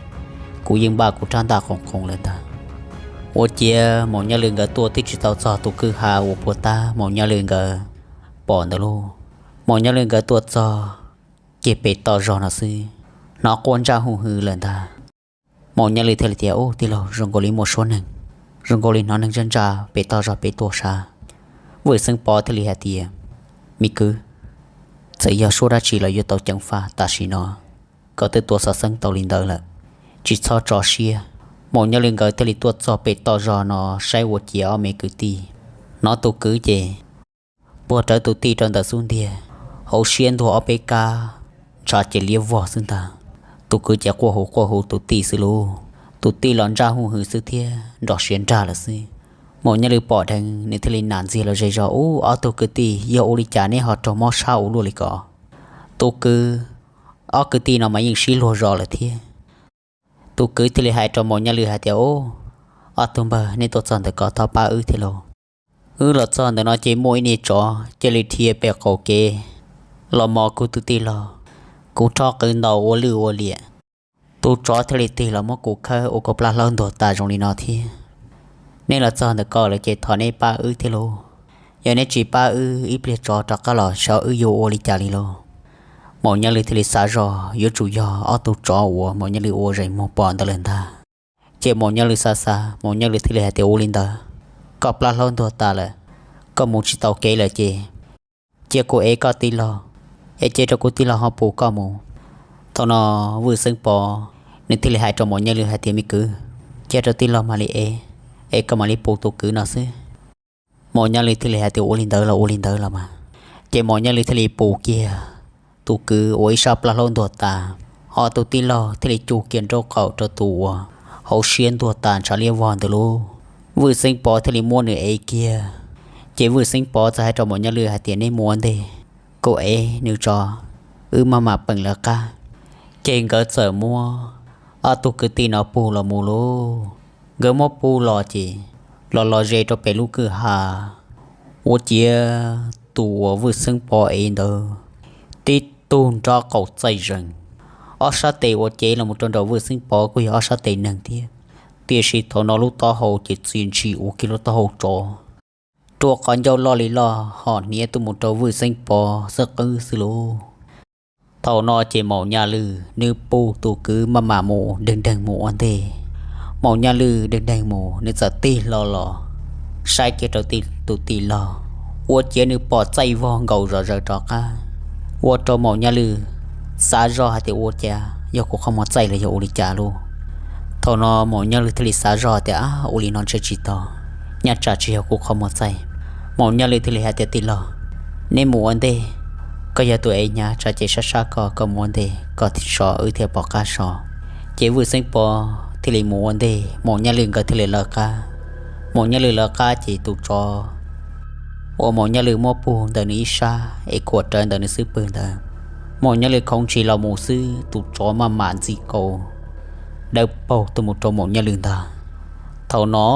kuv yeej npaj kuv rab ntaj qoos qoos lawm ntag. Ua ciav Maum Nyaj Lwj nkawd tuaj twb tsis tau txog tus kwj ha uas puag ta Maum Nyaj Lwj nkawd pom ntawd lauj. Maum Nyaj Lwj nkawd tuaj txog kiag pem toj zog no xwb, hnov quaj ntsaj huj hwv lawm ntag. Maum Nyaj Lwj thiaj li tias, Ub, tij laug, zoo nkaus li muaj suab neeg, zoo nkaus li hnov neeg ntsaj ntsaj pem toj zog pem tuaj sav. Vwj Xeeb Pov thiaj li hais tias, Me kwv, txawm yog suab dab tsi los yuav tau ceev faj, tam sim no koj twb tuav xov xeeb tau li ntawd lawm, tsis txhob tso siab. Maum Nyaj Lwj nkawd thiaj li tuaj txog pem toj zog no saib ua ciav ob me kwv tij, hnov tus kwv ces puag rawv tus tij rau ntawm xub ntiag, hauv siab ntuag ob peb kab, ntshav ces liab vog xwb ntag. Tus kwv ces quaj hu quaj hu tus tij xwb lauj, tus tij los ntsaj huj hwv xwb thiab nrov siav nrag lawm xwb. Maum Nyaj Lwj pom dheev nws thiaj li nam ntxiag los ze zog, Ub, ob tug kwv tij, yog ua li cas neb ho raug mob sab ua luaj li ko? Tus kwv, ob kwv tij no mas yeej sib luag zos lawm thiab. Tus kwv thiaj li hais rau Maum Nyaj Lwj hais tias, Ub, ob tug npawg, neb tuaj txog ntawm ko thov pab wb thiab lauj. Wb los txog ntawm no ces muaj ib niag tsov cia li dhia pem qaum kev los mos kuv tus tij laug, kuv rho qws ntaus ua lwj ua liam, tus tsov thiaj li tig los muab kuv khawb ua kuv plab hlaub ntuag tas zoo li no thiab. Neb los txog ntawm ko lawm ces thov neb pab wb thiab lauj. Yog neb tsis pab wb, ib pliag tsov rov qab los xyov wb yuav ua li cas li lauj. Maum Nyaj Lwj thiaj li xav zog yuav tsum yog ob tug tsov uas Maum Nyaj Lwj ua zeem muag pom ntawd lawm ntag. Ces Maum Nyaj Lwj xav xav, Maum Nyaj Lwj thiaj li hais tias, Ua li ntawd, koj plab hlaub ntuag tas lawm, koj mus tsis tau kev lawm ces cia kuv ev koj tij laug, es cia rau kuv tij laug ho pus koj mus. Thaum no Vwj Xeeb Pov nws thiaj li hais rau Maum Nyaj Lwj hais tias, Me kwv, cia rau tij laug mam li ev, es koj mam li pus tus kwv no xwb. Maum Nyaj Lwj thiaj li hais tias, Ua li ntawd los ua li ntawd los mas. Ces Maum Nyaj Lwj thiaj li pus kiag tus kwv uas ib sab plab hlaub ntuag tas, ho tus tij laug thiaj li cug kiag nraub qaum rau tus uas hauv siab ntuag tas ntshav liab vog ntawd lauj. Vwj Xeeb Pov thiaj li muab nws ev kiag. Ces Vwj Xeeb Pov txawm hais rau Maum Nyaj Lwj hais tias, Neb mus ua ntej, kuv ev nws tso, wb maj mam peem lawv qab. Ces nkawd txawm muab ob tug kwv tij no pug los mus lauj. Nkawd muab pug los ces los los ze rau pem lub kwj ha, ua ciav tus uas Vwj Xeeb Pov ev ntawd tib tug nraub qaum txaij zees. Ob sab tes uas cev los mus rau nraum Vwj Xeeb Pov kuj yog ob sab tes neeg thiab, tiam sis thaum no lub taub hau ces txia ntshis ua kiag lub taub hau tsov, rua qhov ncauj loj li loj ho hniav tuaj mus rau Vwj Xeeb Pov xwb qwb xwb lauj. Thaum no ces Maum Nyaj Lwj nws pug tus kwv maj mam mus deeg deeg mus ua ntej. Maum Nyaj Lwj deeg deeg mus nws txawm tig hlo los saib kiag rau tus tij laug, ua ciav nws pom txaij vog nkaus zom zaws rov qab, ua rau Maum Nyaj Lwj xav zoj hais tias, Ua cas yog kuv qhov muag txaij los yog ua li cas lauj? Thaum no Maum Nyaj Lwj thiaj li xav zoj tias, Ab, ua li no ntshe tsis tau, nyaj tsam tsis yog kuv qhov muag txaij. Maum Nyaj Lwj thiaj li hais tias, Tij laug, neb mus ua ntej, koj yog tus ev hnyav tsam ces sab sab koj, koj mus ua ntej koj so wb thiaj pom qab so. Ces Vwj Xeeb Pov thiaj li mus ua ntej, Maum Nyaj Lwj nkawd thiaj li lawv qab. Maum Nyaj Lwj lawv qab ces tus tsov uas Maum Nyaj Lwj muab pug ntawm nws ib sab es khuam rawv ntawm nws xub pwg ntawd, Maum Nyaj Lwj khoov ntshis los mus xwb tus tsov maj mam ntxi kaus dawb paug tuaj mus rau Maum Nyaj Lwj ntag. Thaum no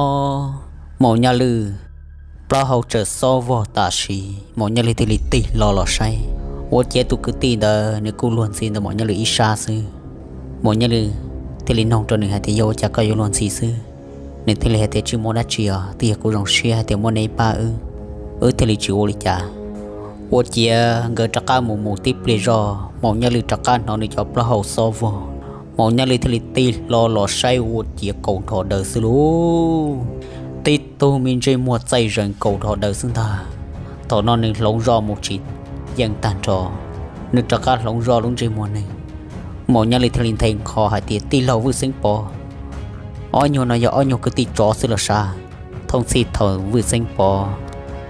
Maum Nyaj Lwj plaub hau txawm xob vog tam sim, Maum Nyaj Lwj thiaj li tig hlo los saib, ua ciav tus kwv tij ntawd nws kuj luag ntxhi ntawm Maum Nyaj Lwj ib sab xwb. Maum Nyaj Lwj thiaj li noog rau nws hais tias, Yog ua cas koj yuav luag ntxhi xwb? Nws thiaj li hais tias, Tsis muaj dab tsi os, twb yog kuv zoo siab hais tias muaj neb pab wb, wb thiaj li tsis ua li cas. Ua ciav nkawd rov qab mus mus tib pliag zog, Maum Nyaj Lwj rov qab hnov nws cov plaub hau xob vog, Maum Nyaj Lwj thiaj li tig hlo los saib ua ciav kaus dhos daws xwb lauj. Tib tug me ntsej muag txaij zees kaus dhos daws xwb ntag. Thaum no nws hloov zoj mus tsis yeej tag nrho, nws rov qab hloov zoj lub ntsej muag neeg. Maum Nyaj Lwj thiaj li nthe nqho hais tias, Tij laug Vwj Xeeb Pov, ob nyuag no yog ob nyuag kwv tij tsov xwb los sav? Thooj txhij thaum Vwj Xeeb Pov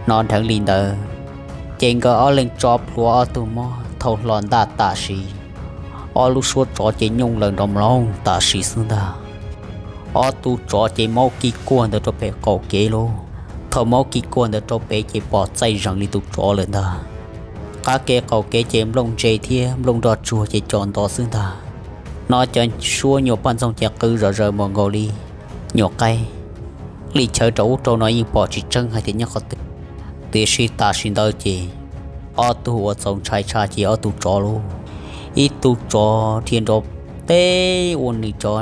hnov dheev li ntawd, ces nkawd ob leeg tso plhuav ob tug mob thau hlo ntaj tam sim, ob lub suab tsov ces nyooj lawm nrov mloog tam sim xwb ntag. Ob tug tsov ces maub kib kuag ntawd rau pem qaum kev lauj. Thaum maub kiv kuag ntawd rau pem ces pom txaij zees li tus tsov lawm ntag. Qab kev qaum kev ces nplooj ntse thiab nplooj nroj tsuag ces co nto xwb ntag. No cov suab nyuam poj ntxoog ces qw zom zaws mus nkaus li nyuam qaib. Li chaw rau ub rau no yeej pom tsis tseeb hais tias nyob qhov twg, tiam sis tam sim ntawd ces ob tug uas txaus ntshai tshaj ces ob tug tsov lauj. Ib tug tsov dhia nrov teb ua nws cov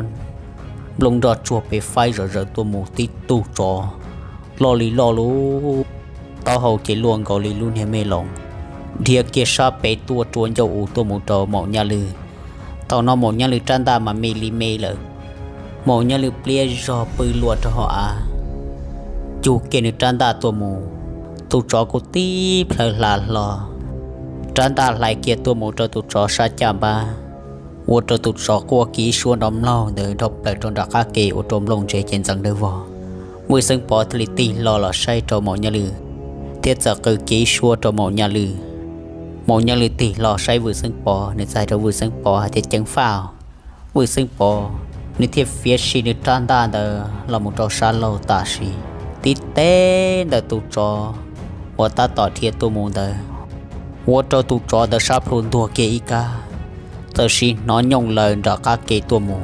nplooj nroj tsuag pes faib zom zaws tuaj mus, tib tug tsov loj li loj lauj, taub hau ces luaj nkaus li lub niag me loos, dhia kiag sab pem tuaj rua ncauj us tuaj mus rau Maum Nyaj Lwm. Thaum no Maum Nyaj Lwm rab ntaj mas me li me lawm. Maum Nyaj Lwm pliab zog pw luas rau hauv av, cug kiag nws rab ntaj tuaj mus, tus tsov kuj tib plhaw hla hlo, rab ntaj hlais kiag tuaj mus rau tus tsov sab caj npab, ua rau tus tsov quaj kiag ib suab nrov mlaug ntawd dhau plaws rau nram qab ke ua rau nplooj ntse ces ntxeev dawb vog. Vwj Xeeb Pov thiaj li tig hlo los saib rau Maum Nyaj Lwm, thiab txawm qw kiag ib suab rau Maum Nyaj Lwm. Maum Nyaj Lwm tig hlo saib Vwj Xeeb Pov, nws txawm hais rau Vwj Xeeb Pov hais tias, Ceev faj, Vwj Xeeb Pov. Nws thiaj fiav si nws rab ntaj ntawd los mus rau sab laug tam sim tib teb ntawm tus tsov uas tab tom dhia tuaj mus ntawd, ua rau tus tsov ntawd sab plhu ntuag kiag ib kab, txawm sim hnov nyooj laws nram qab ke tuaj mus,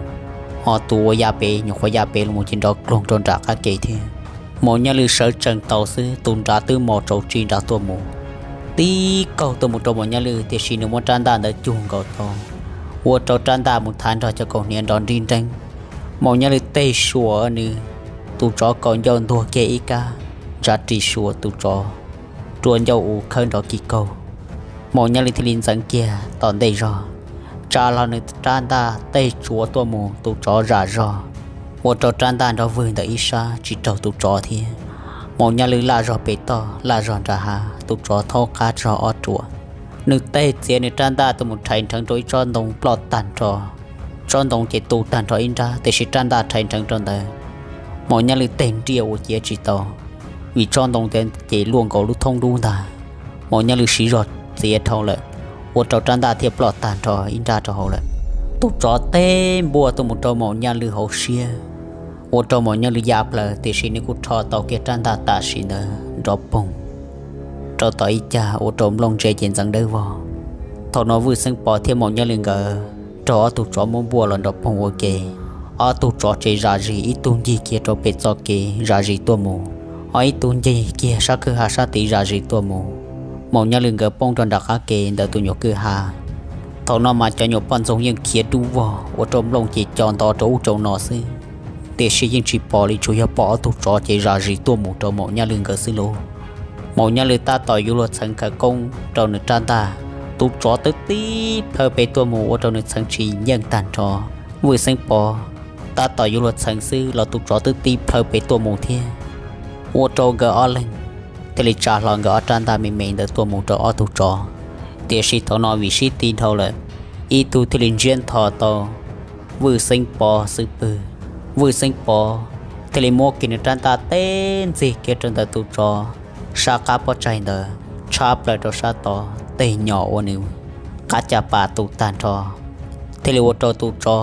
ho tus uas ya pem nyuam qhuav ya pem los mus ces nrov kloog rau nram qab ke thiab. Maum Nyaj Lwm sawv tsees taus xwb tus nrad twb mos tsaus tsi nrad tuaj mus, tib kaug tuaj mus rau Maum Nyaj Lwm, tiam sis nws muab rab ntaj ntawd cug nkaus tau, ua rau rab ntaj mus thav nrog cov kaus hniav nrov nrib nreeb. Maum Nyaj Lwm tej suas nws, tus tsov kaus ncauj ntuag kiag ib kab, ntsav ris suas tus tsov rua ncauj us khawb nrov kis kaug. Maum Nyaj Lwm thiaj li ntxeev kiag tom ntej zog, tsa hlo nws rab ntaj tej tsuav tuaj mus tus tsov zam zog, ua rau rab ntaj nrov vwg ntawm ib sab tsis raug tus tsov thiab. Maum Nyaj Lwm laj zog pem toj laj zog nram hav, tus tsov thaub qab zog ob ruam. Nws tej txiav nws rab ntaj tuaj mus rhais nrheev rau ib tsob ntoo ploj tag nrho, tsob ntoo ces tu tag nrho ib nrab, tiam sis rab ntaj rhais nrheev rau ntawd, Maum Nyaj Lwm tej nriaj ua ciav tsis tau, vim tsob ntoo ntawd ces luaj nkaus lub thoob dub ntag. Maum Nyaj Lwm siv zog txiav dhau lawm, ua rau rab ntaj thiaj ploj tag nrho ib nrab rau hauv lawm. Tus tsov teb npuaj tuaj mus rau Maum Nyaj Lwm hauv siab, ua rau Maum Nyaj Lwm ya plaws, tiam sis nws kuj rho tau kiag rab ntaj tam sim ntawd nrov poog rau tom ib cag ua rau nplooj ntse ces ntxeev dawb vog. Thaum no Vwj Xeeb Pov thiab Maum Nyaj Lwm nkawd raug ob tug tsov muab npuaj los nrov poog ua ke, ob tug tsov ces zam zis, ib tug ncig kiag rau pem txoj kev zam zis tuaj mus, ho ib tug ncig kiag sab kwj ha sab tid zam zis tuaj mus. Maum Nyaj Lwm nkawd poob rau nram qab ke ntawm tus nyuam kwj ha. Thaum no mas cov nyuam poj ntxoog yeej khiav dub vog ua rau nplooj ces co nto rau ub rau no xwb, tiam sis yeej tsis pom li, tsuas yog pom ob tug tsov ces zam zis tuaj mus rau Maum Nyaj Lwm nkawd xwb lauj. Maum Nyaj Lwm tab tom yuav luag txheev khawv koob rau nws rab ntaj, tus tsov twb tib plhaw pem tuaj mus ua rau nws txheev tsis yeej tag nrho. Vwj Xeeb Pov tab tom yuav luag txheev xwb los tus tsov twb tib plhaw pem tuaj mus thiab, ua rau nkawd ob leeg thiaj li tsa hlo nkawd ob rab ntaj me me ntawd tuaj mus rau ob tug tsov. Tiam sis thaum no vim sib ti dhau lawm, ib tug thiaj li ntsiab ntho tau Vwj Xeeb Pov xub pwg. Vwj Xeeb Pov thiaj li muab kiag nws rab ntaj teb ntxig kiag rau ntawm tus tsov sab qab pob tsaig ntawd, tshab plaws rau sab tod, tej nyom ua nws qab caj pas tu tag nrho, thiaj li ua rau tus tsov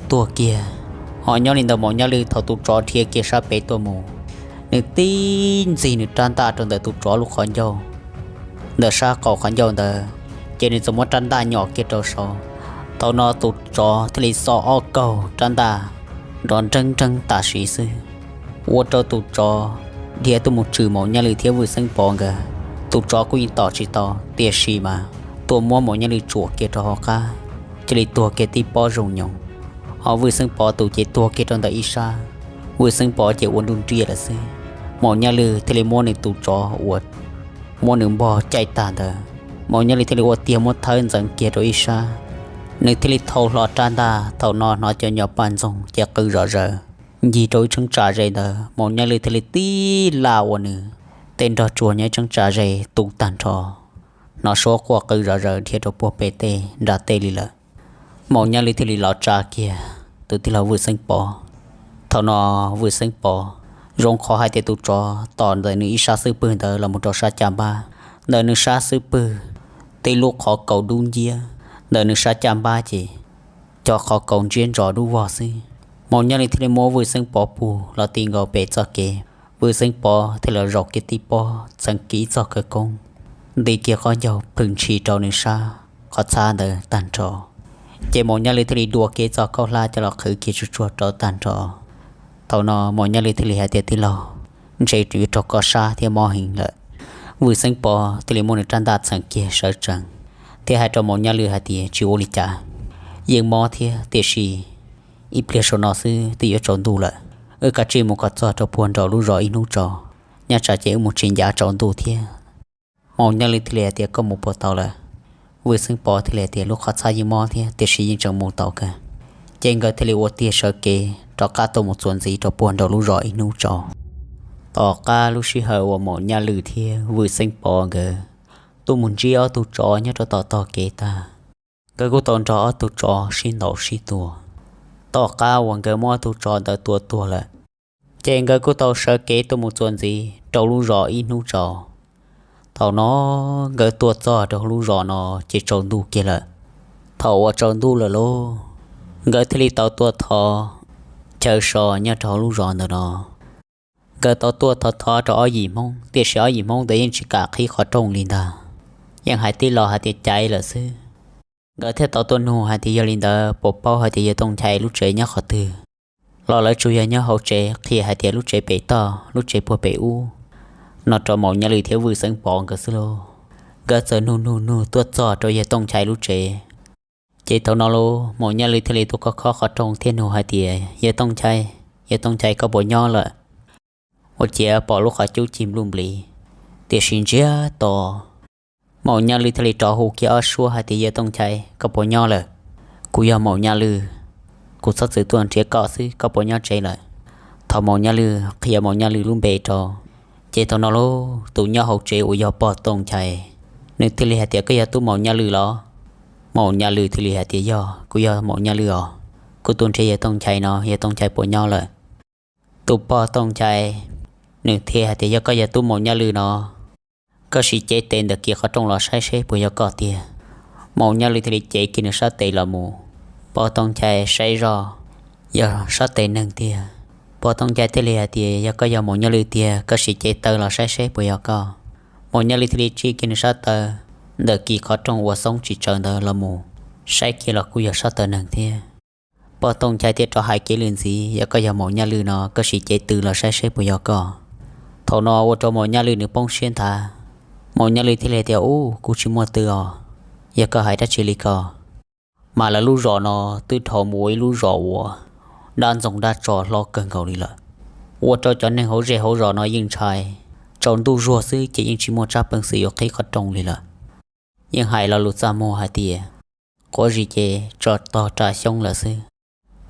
tuag kiag. Ho nyob li ntawd Maum Nyaj Lwm thaum tus tsov dhia kiag sab pem tuaj mus, nws tib ntxig nws rab ntaj rau ntawm tus tsov lub qhov ncauj, ntawm sab qaum qhov ncauj ntawd, ces nws txawm muab rab ntaj nyom kiag rau saud. Thaum no tus tsov thiaj li xo ob kaug rab ntaj nrov nreeb nreeb tam sim xwb, ua rau tus tsov dhia tuaj mus tshwm Maum Nyaj Lwm thiab Vwj Xeeb Pov nkawd. Tus tsov kuj yeej tom tsis tau, tiam sis mas tuaj muab Maum Nyaj Lwm tsuam kiag rau hauv qab, cia li tuag kiag tib pob zoo nyoos. Ho Vwj Xeeb Pov tus ces tuag kiag rau ntawm ib sab, Vwj Xeeb Pov ces ua nruj nriaj lawm xwb. Maum Nyaj Lwm thiaj li muab nws tus tsov uas muab nws npog caij tag ntawd, Maum Nyaj Lwm thiaj li ua tiag muab thawb ntxeev kiag rau ib sab. Nws thiaj li thau hlo rab ntaj, thaum no hnov cov nyom poj ntxoog ces qw zom zaws ncig rau ib cheeb tsam ze ntawd. Maum Nyaj Lwm thiaj li tib laj ua nws tej nrog tsuag nyob ib cheeb tsam ze tu tag nrho, hnov suab quaj qw zom zaws dhia rau puag pem tej nram tej li lawm. Maum Nyaj Lwm thiaj li los tsa kiag tus tij laug Vwj Xeeb Pov. Thaum no Vwj Xeeb Pov zoo qhov hais tias tus tsov tom ntawm nws ib sab xub pwg ntawd los mus rau sab caj npab, ntawm nws sab xub pwg tej lub qhov kaus dub nciab, ntawm nws sab caj npab ces cov qhov kaus ntsiab ntsos dub vog xwb. Maum Nyaj Lwm thiaj li muab Vwj Xeeb Pov pus los ti nkaus pem txoj kev. Vwj Xeeb Pov thiaj li zaum kiag tib pob txeev kiag ib txoj khawv koob, nti kiag qhov ncauj plhws ntshis rau nws sab qhov txhab ntawd tag nrho. Ces Maum Nyaj Lwj thiaj li dua kiag ib txoj khaub hlab coj los qhwv kiag tsuag tsuag rau tag nrho. Thaum no Maum Nyaj Lwj thiaj li hais tias, Tij laug, ntshe yuav raug koj sab thiab mob heev lawm. Vwj Xeeb Pov thiaj li muab nws rab ntaj txheem kiag sawv tsees, thiab hais rau Maum Nyaj Lwj hais tias, Tsis ua li cas, yeej mob thiab, tiam sis ib pliag saum no xwb twb yuav tsaus ntuj lawm. Wb kav tsij mus kom txog rau puag nraum lub zos ib hnub tso, nyob tsam ces wb mus tsis ncav tsaus ntuj thiab. Maum Nyaj Lwj thiaj li hais tias, Koj mus puas tau lawm? Vwj Xeeb Pov thiaj li hais tias, Lub qhov txhab yeej mob thiab, tiam sis yeej tseem mus tau kawg. Ces nkawd thiaj li ua tiag sawv kev rov qab tuaj mus txuas ntxiv rau puag nraum lub zos ib hnub tso. Tom qab lub sij hawm uas Maum Nyaj Lwj thiab Vwj Xeeb Pov nkawd tuaj mus ntsib ob tug tsov nyob rau tom tog kev tag, nkawd kuj tau nrog ob tug tsov sib ntaus sib tua. Tom qab uas nkawd muab ob tug tsov ntawd tua tuag lawm, ces nkawd kuj tau sawv kev tuaj mus txuas ntxiv rau lub zos ib hnub tso. Thaum no nkawd tuaj txog rau lub zos no ces tsaus ntuj kiag lawm. Thaum uas tsaus ntuj lawm lauj, nkawd thiaj li tau tuaj thov chaw so nyob rau lub zos ntawm no. Nkawd tau tuaj thov thov rau ob yim Hmoob, tiam sis ob yim Hmoob ntawd yeej tsis kam qhib qhov rooj li ntag. Yeej hais tib lo hais tias caiv lawm xwb. Nkawd thiaj tau tuaj nug hais tias, Yog li ntawd puas paub hais tias yawg Tooj Nchai lub tsev nyob qhov twg? Los lawv tsuas yog nyob hauv tsev qhia hais tias lub tsev pem toj, lub tsev puag pem ub, no rau Maum Nyaj Lwj thiab Vwj Xeeb Pov nkawd xwb lauj. Nkawd txawm nug nug nug tuaj txog rau yawg Tooj Nchai lub tsev. Ces thaum no lauj, Maum Nyaj Lwj thiaj li tuaj khob khob qhov rooj thiab nug hais tias, Yawg Tooj Nchai, yawg Tooj Nchai koj puas nyob lawm? Ua ciav pom lub qhov cub cig npluj nplis, tiam sis ntsiag to. Maum Nyaj Lwj thiaj li rov hu kiag ob suab hais tias, Yawg Tooj Nchai, koj puas nyob lawm? Kuv yog Maum Nyaj Lwj, kuv txhob txwm tuaj nrhiav koj xwb, koj puas nyob tsev lawm? Thaum Maum Nyaj Lwj qhia Maum Nyaj Lwj lub npe rau, ces thaum no lauj, tus nyob hauv tsev uas yog pog Tooj Nchai, nws thiaj li hais tias, Koj yog tub Maum Nyaj Lwj los? Maum Nyaj Lwj thiaj li hais tias, Yog, kuv yog Maum Nyaj Lwj os. Kuv tuaj nrhiav yawg Tooj Nchai no, yawg Tooj Nchai puas nyob lawm? Tus pog Tooj Nchai nws thiaj hais tias, Yog koj yog tub Maum Nyaj Lwj no, koj sim cev tes ntawm kis qhov rooj los saib seb puas yog koj tiag. Maum Nyaj Lwj thiaj li cev kiag nws sab tes los mus. Pog Tooj Nchai saib zoj, yog sab tes neeg tiag. Pog Tooj Nchai thiaj li hais tias, Yog koj yog Maum Nyaj Lwj tiag, koj sim cev taw los saib seb puas yog koj. Maum Nyaj Lwj thiaj li tsij kiag nws sab taw ntawm kis qhov rooj uas xoob tsis tsawv ntawd los mus, saib kiag los kuj yog sab taw neeg thiab. Pog Tooj Nchai thiaj rov hais kiag lwm ntxiv, Yog koj yog Maum Nyaj Lwj no, koj sim cev tw los saib seb puas yog koj. Thaum no ua rau Maum Nyaj Lwj nws poob siab nthav. Maum Nyaj Lwj thiaj li tias, Ub, kuv tsis muaj tw os. Yog koj hais dab tsi li ko? Mas lawv lub zos no twb dhau mus ua ib lub zos uas dab ntxoog dab tso hlob kawg nkaus li lawm, ua rau cov neeg hauv zej hauv zos no yeej ntshai. Tsaus ntuj zuag xwb ces yeej tsis muaj tsab peev xwm yuav qhib qhov rooj li lawm. Yeej hais lo lus txaj muag hais tias, Quav zis ces tso tog rau xyoob lawm xwb.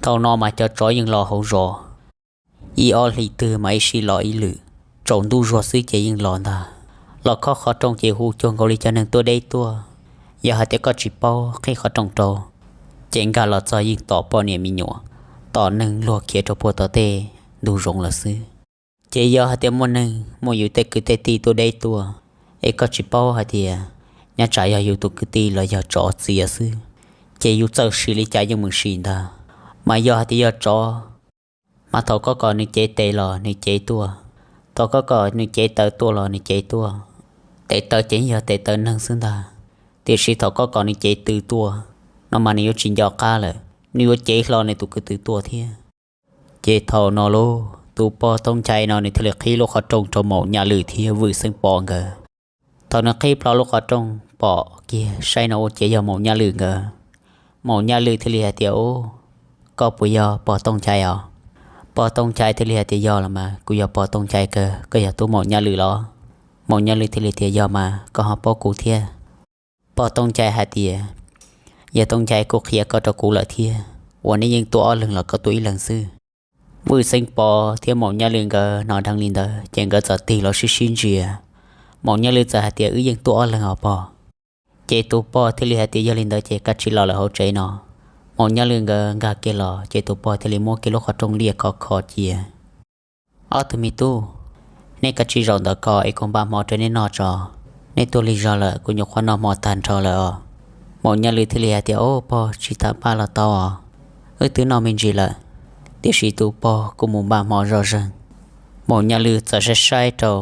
Thaum no mas cov tsov yeej los hauv zos, ib ob hlis twg mas ib sij los ib lwm. Tsaus ntuj zuag xwb ces yeej los ntag. Los khob qhov rooj ces hu cuag nkaus li cov neeg tuaj deb tuaj. Yog hais tias koj tsis paub qhib qhov rooj rau, ces nkag los txog yeej tom poj niam me nyuam, tom neeg luag khiav rau puag tom tej ntug zoov lawm xwb. Ces yog hais tias muaj neeg muaj yus tej kwv tej tij tuaj deb tuaj, es koj tsis paub hais tias nyob tsam yog yus tus kwv tij los yog tsov txiav xwb, ces yus txawj sim li cas yeej meem sim ntag. Mas yog hais tias yog tsov, mas thaum koj kom nws cev tes los nws cev tuaj, thaum koj kom nws cev taw tuaj los nws cev tuaj. Tes taw ces yog tes taw neeg xwb ntag, tiam sis thaum koj kom nws cev tw tuaj no mas nws yuav tsis nco qab lawm, nws yuav cev hlo nws tus kwv tw tuaj thiab. Ces thaum no lauj, tus pog Tooj Nchai no nws thiaj li qhib lub qhov rooj rau Maum Nyaj Lwj thiab Vwj Xeeb Pov nkawd. Thaum nws qhib plho lub qhov rooj pom kiag saib no ua ciav yog Maum Nyaj Lwj nkawd. Maum Nyaj Lwj thiaj li hais tias, Ub, koj puas yog pog Tooj Nchai os? Pog Tooj Nchai thiaj li hais tias, Yog los mas, kuv yog pog Tooj Nchai kawg, koj yog tub Maum Nyaj Lwj los? Maum Nyaj Lwj thiaj li tias, Yog mas, koj ho paub kuv thiab. Pog Tooj Nchai hais tias, Yog Tooj Nchai kuj qhia koj rau kuv lawm thiab, ua neb yeej tuaj ob leeg los koj tuaj ib leeg xwb? Vwj Xeeb Pov thiab Maum Nyaj Lwj nkawd hnov dheev li ntawd ces nkawd txawm tig los sib sib ntsia. Maum Nyaj Lwj txawm hais tias, Wb yeej tuaj ob leeg os pog. Ces tus pog thiaj li hais tias, Yog li ntawd ces kav tsij los lawm hauv tsev no. Maum Nyaj Lwj nkawd nkag kiag los ces tus pog thiaj li muab kiag lub qhov rooj liaj khov kho cia. Ob tug me tub, neb kav tsij zaum ntawm ko es kuv npaj hmo rau neb noj tso. Neb tuaj lig zog lawm, kuv nyuam qhuav noj hmo tag nrho lawm os. Maum Nyaj Lwj thiaj li hais tias, Ob pog, tsis tas npaj los tau os, wb twb noj me ntsis lawm. Tiam sis tus pog kuj mus npaj hmo zoj zeeg, Maum Nyaj Lwj txawm saib saib rau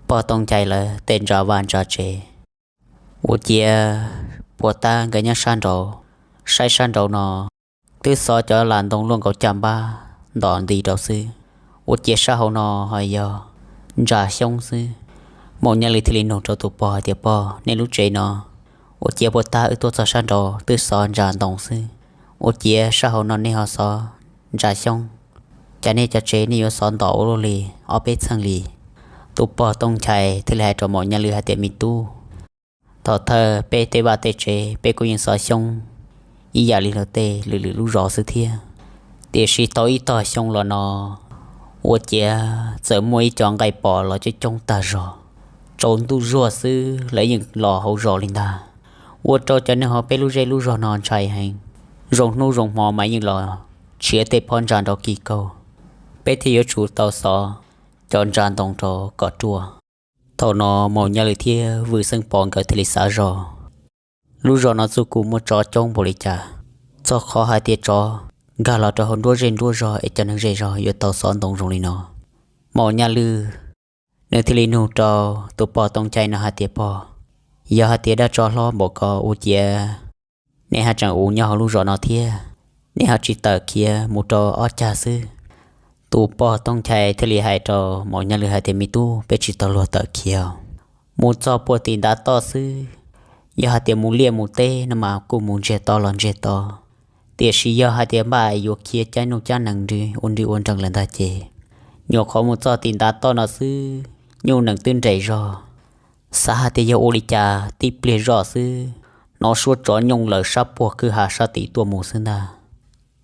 pog Tooj Nchai lawv tej ntsa vaj ntsa tsev, ua ciav puag ta nkawd nyob sab nraud, saib sab nraud no twb xov cov las ntoo luaj nkaus caj npab ntos nti rau xwb, ua ciav sab hauv no ho yog ntsa xyoob xwb. Maum Nyaj Lwj thiaj li nug rau tus pog hais tias, Pog, nej lub tsev no ua ciav puag ta wb tuaj txog sab nraud twb xov ntsa ntoo xwb, ua ciav sab hauv no nej ho xov ntsa xyoob? Cas nej cov tsev nej yuav xov ntom ua luaj li ob peb txheej li? Tus pog Tooj Nchai thiaj li hais rau Maum Nyaj Lwj hais tias, Me tub, thaum thawj peb tej vaj tej tsev peb kuj yeej xov xyoob ib yam li luag tej lwm lwm lub zos xwb thiab. Tiam sis tau ib tog xyoo los no, ua ciav txawm muaj ib co nqaij pos los coob coob tag zog, tsaus ntuj zuag xwb lawv yeej los hauv zos li ntag. Ua rau cov neeg hauv peb lub zej lub zog no ntshai heev. Zoo hnub zoo hmo mas yeej los tshiav tej phab ntsa nrov kis kaug. Peb thiaj yuav tsum tau xov cov ntsa ntoo rau kom ruaj. Thaum no Maum Nyaj Lwj thiab Vwj Xeeb Pov nkawd thiaj li xav zog, lub zos no txuj kum muaj tsov coob npaum li cas, txog qhov hais tias tsov nkag los rau hauv nruab zej nruab zog es cov neeg zej zog yuav tau xov ntoo zoo li no. Maum Nyaj Lwj nws thiaj li nug rau tus pog Tooj Nchai no hais tias, Pog, yog hais tias dab tsov hlob npaum ko ua ciav nej haj tseem ua nyob hauv lub zos no thiab, nej ho tsis tawm khiav mus rau ob cag xwb? Tus pog Tooj Nchai thiaj li hais rau Maum Nyaj Lwj hais tias, Me tub, peb tsis tau luag tawm khiav, mus txog puag tim ntav toj xwb. Yog hais tias mus liaj mus teb no mas kuj mus ntsiag to los ntsiag to, tiam sis yog hais tias npaj yuav khiav cab nyuj cab nees nrw ua nri ua nreeg lawm ntag ces, nyuam qhuav mus txog tim ntav toj no xwb, nyuj nees twb nres zog. Xav hais tias yog ua li cas tib pliag zoj xwb, hnov suab tsov nyooj lawm sab puag kwj ha sab tid tuaj mus xwb ntag.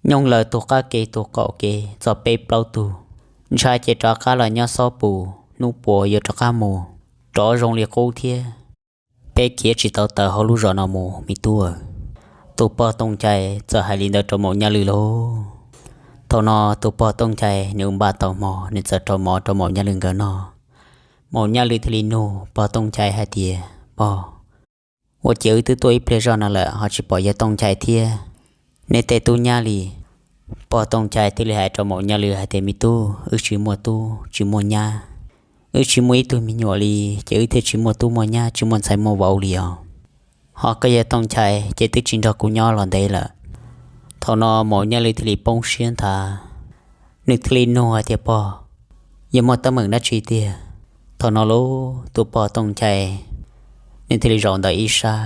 Nyooj lawm tus qab kev tus qaum kev txog peb plaub tug, ntshai ces rov qab los nyob xob pus, hnub puas yuav rov qab mus. Tsov zoo li qub thiab, peb khiav tsis tau tawm hauv lub zos no mus me tub. Tus pog Tooj Nchai txawm hais li ntawd rau Maum Nyaj Lwj lauj. Thaum no tus pog Tooj Nchai nws npaj tau hmo, nws txawm rau mov rau Maum Nyaj Lwj nkawd noj. Maum Nyaj Lwj thiaj li nug pog Tooj Nchai hais tias, Pog, ua ciav wb twb tuaj ib pliag zoj no lawm ho tsis pom yawg Tooj Nchai thiab nej tej tub nyab li? Pog Tooj Nchai thiaj li hais rau Maum Nyaj Lwj hais tias, Me tub, wb tsis muaj tub tsis muaj nyab, wb tsis muaj ib tug me nyuam li, ces wb thiaj tsis muaj tub muaj nyab tsis muaj ntxhais muaj vauv li os. Ho koj yawg Tooj Nchai ces twb tsis nrog kuv nyob los ntev lawm. Thaum no Maum Nyaj Lwj thiaj li poob siab nthav, nws thiaj li nug hais tias, Pog, yog muaj teeb meem dab tsi tiag? Thaum no lauj tus pog Tooj Nchai nws thiaj li zaum ntawm ib sab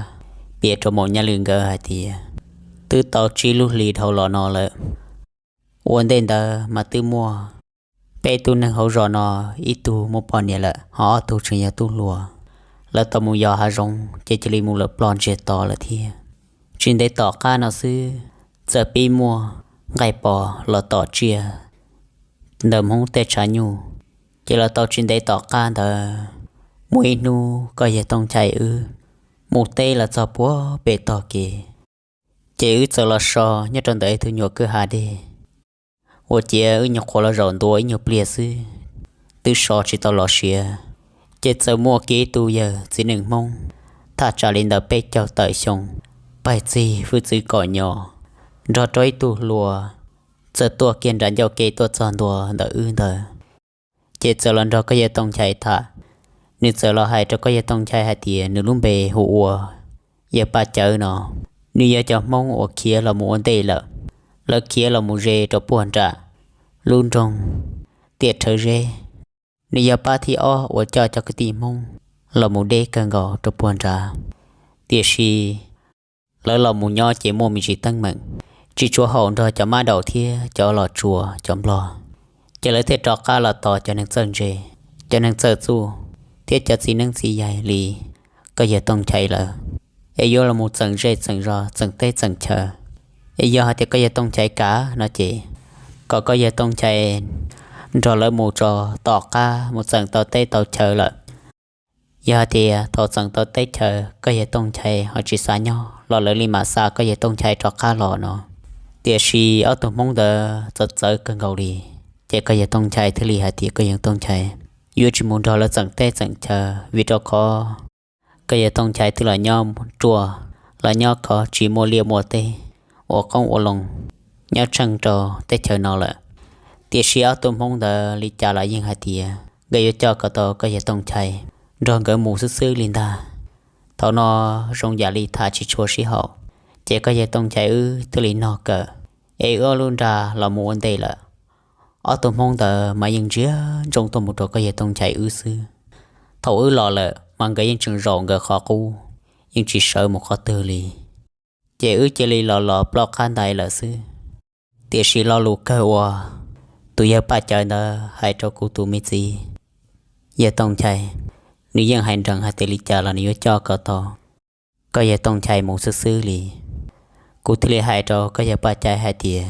piav rau Maum Nyaj Lwj nkawd hais tias, Twb tau tsib lub hlis dhau los no lawm, ua ntej ntawd mas twb muaj peb tug neeg hauv zos no, ib tug muaj poj niam lawm ho ob tug tseem yog tub hluas. Lawv tau mus yos hav zoov ces cia li mus lawm ploj ntsiag to lawm thiab. Tsis ntev tom qab no xwb, txawm pib muaj nqaij pos los tom tsiaj ntawm Hmoob tej tshav nyuj, ces los tau tsis ntev tom qab ntawd, muaj ib hnub koj yawg Tooj Nchai wb mus teb los txog puag pem tog kev, ces wb txawm los so nyob rau ntawm ib tug nyuag kwj ha dej. Ua ciav wb nyuam qhuav los zaum ntua ib nyuag pliag xwb, twb so tsis tau los siav, ces txawm muaj kiag ib tug yawg txiv neej Hmoob thaj tsam li ntawm peb caug tawm xyoo, pais txig hwj txwv kom nyo, nrog rau ib tug hluas, txawm tuaj kiag nram ncauj ke tuaj txog ntua ntawm wb ntawd. Ces txawm los nrog koj yawg Tooj Nchai tham. Nws txawm los hais rau koj yawg Tooj Nchai hais tias nws lub npe hu ua yawg Paj Cawv no. Nws yog cov Hmoob uas khiav los mus ua ntej lawm, lawv khiav los mus ze rau puag nram lub nroog Tiaj Rhawv Zeb. Nws yog pab thib ob uas coj cov kwv tij Hmoob los mus deb kawg nkaus rau puag nrad. Tiam sis lawv los mus nyob ces muaj me ntsis teeb meem, tsis tshua haum nrog cov mab daum thiab cov los tsuas cov Nplog, ces lawv thiaj rov qab los tos cov neeg txawj ntse, cov neeg txawj txuj, thiab cov txiv neeb txiv yaig li koj yawg Tooj Nchai lawm, es yuav los mus txeem zej txeem zos txeem teb txeem chaw. Es yog hais tias koj yawg Tooj Nchai kam no ces, kom koj yawg Tooj Nchai nrog lawv mus tso tom qab mus txeem tau teb tau chaw lawm. Yog hais tias thaum txeem tau teb chaws koj yawg Tooj Nchai ho tsis xav nyob los lawv li mam xa koj yawg Tooj Nchai rov qab los no. Tiam sis ob tug Hmoob ntawd txawv txawv kawg nkaus li, ces koj yawg Tooj Nchai thiaj li hais tias koj yawg Tooj Nchai yuav tsis mus nrog lawv txeem teb txeem chaw, vim rau qhov koj yawg Tooj Nchai twb los nyob ruaj, los nyob khov tsis muaj liaj muaj teb, ua qoob ua loo nyob tsheej rau teb chaws no lawm. Tiam sis ob tug Hmoob ntawd li cas los yeej hais tias nkawd yuav coj kom tau koj yawg Tooj Chai nrog nkawd mus xwb xwb li ntag. Thaum no zoo yam li tham tsis tshua sib haum, ces koj yawg Tooj Chai wb thiaj li nog kawm, es wb ob lub nra los mus ua ntej lawm. Ob tug Hmoob ntawd mas yeej ntsia ntsoov tuaj mus rau koj yawg Tooj Chai wb xwb. Thaum wb los lawm mas nkawd yeej tseem zaum nkawd qhov qub, yeej tsis sawv mus qhov twg li. Ces wb cia li los los ploj qab ntais lawm xwb. Tiam sis lo lus kawg uas tus yawg Paj Cai ntawd hais rau kuv tus me txiv yawg Tooj Chai, nws yeej hais nrees hais tias li cas los nws yuav coj kom tau koj yawg Tooj Chai mus xwb xwb li. Kuv thiaj li hais rau koj yawg Paj Cai hais tias,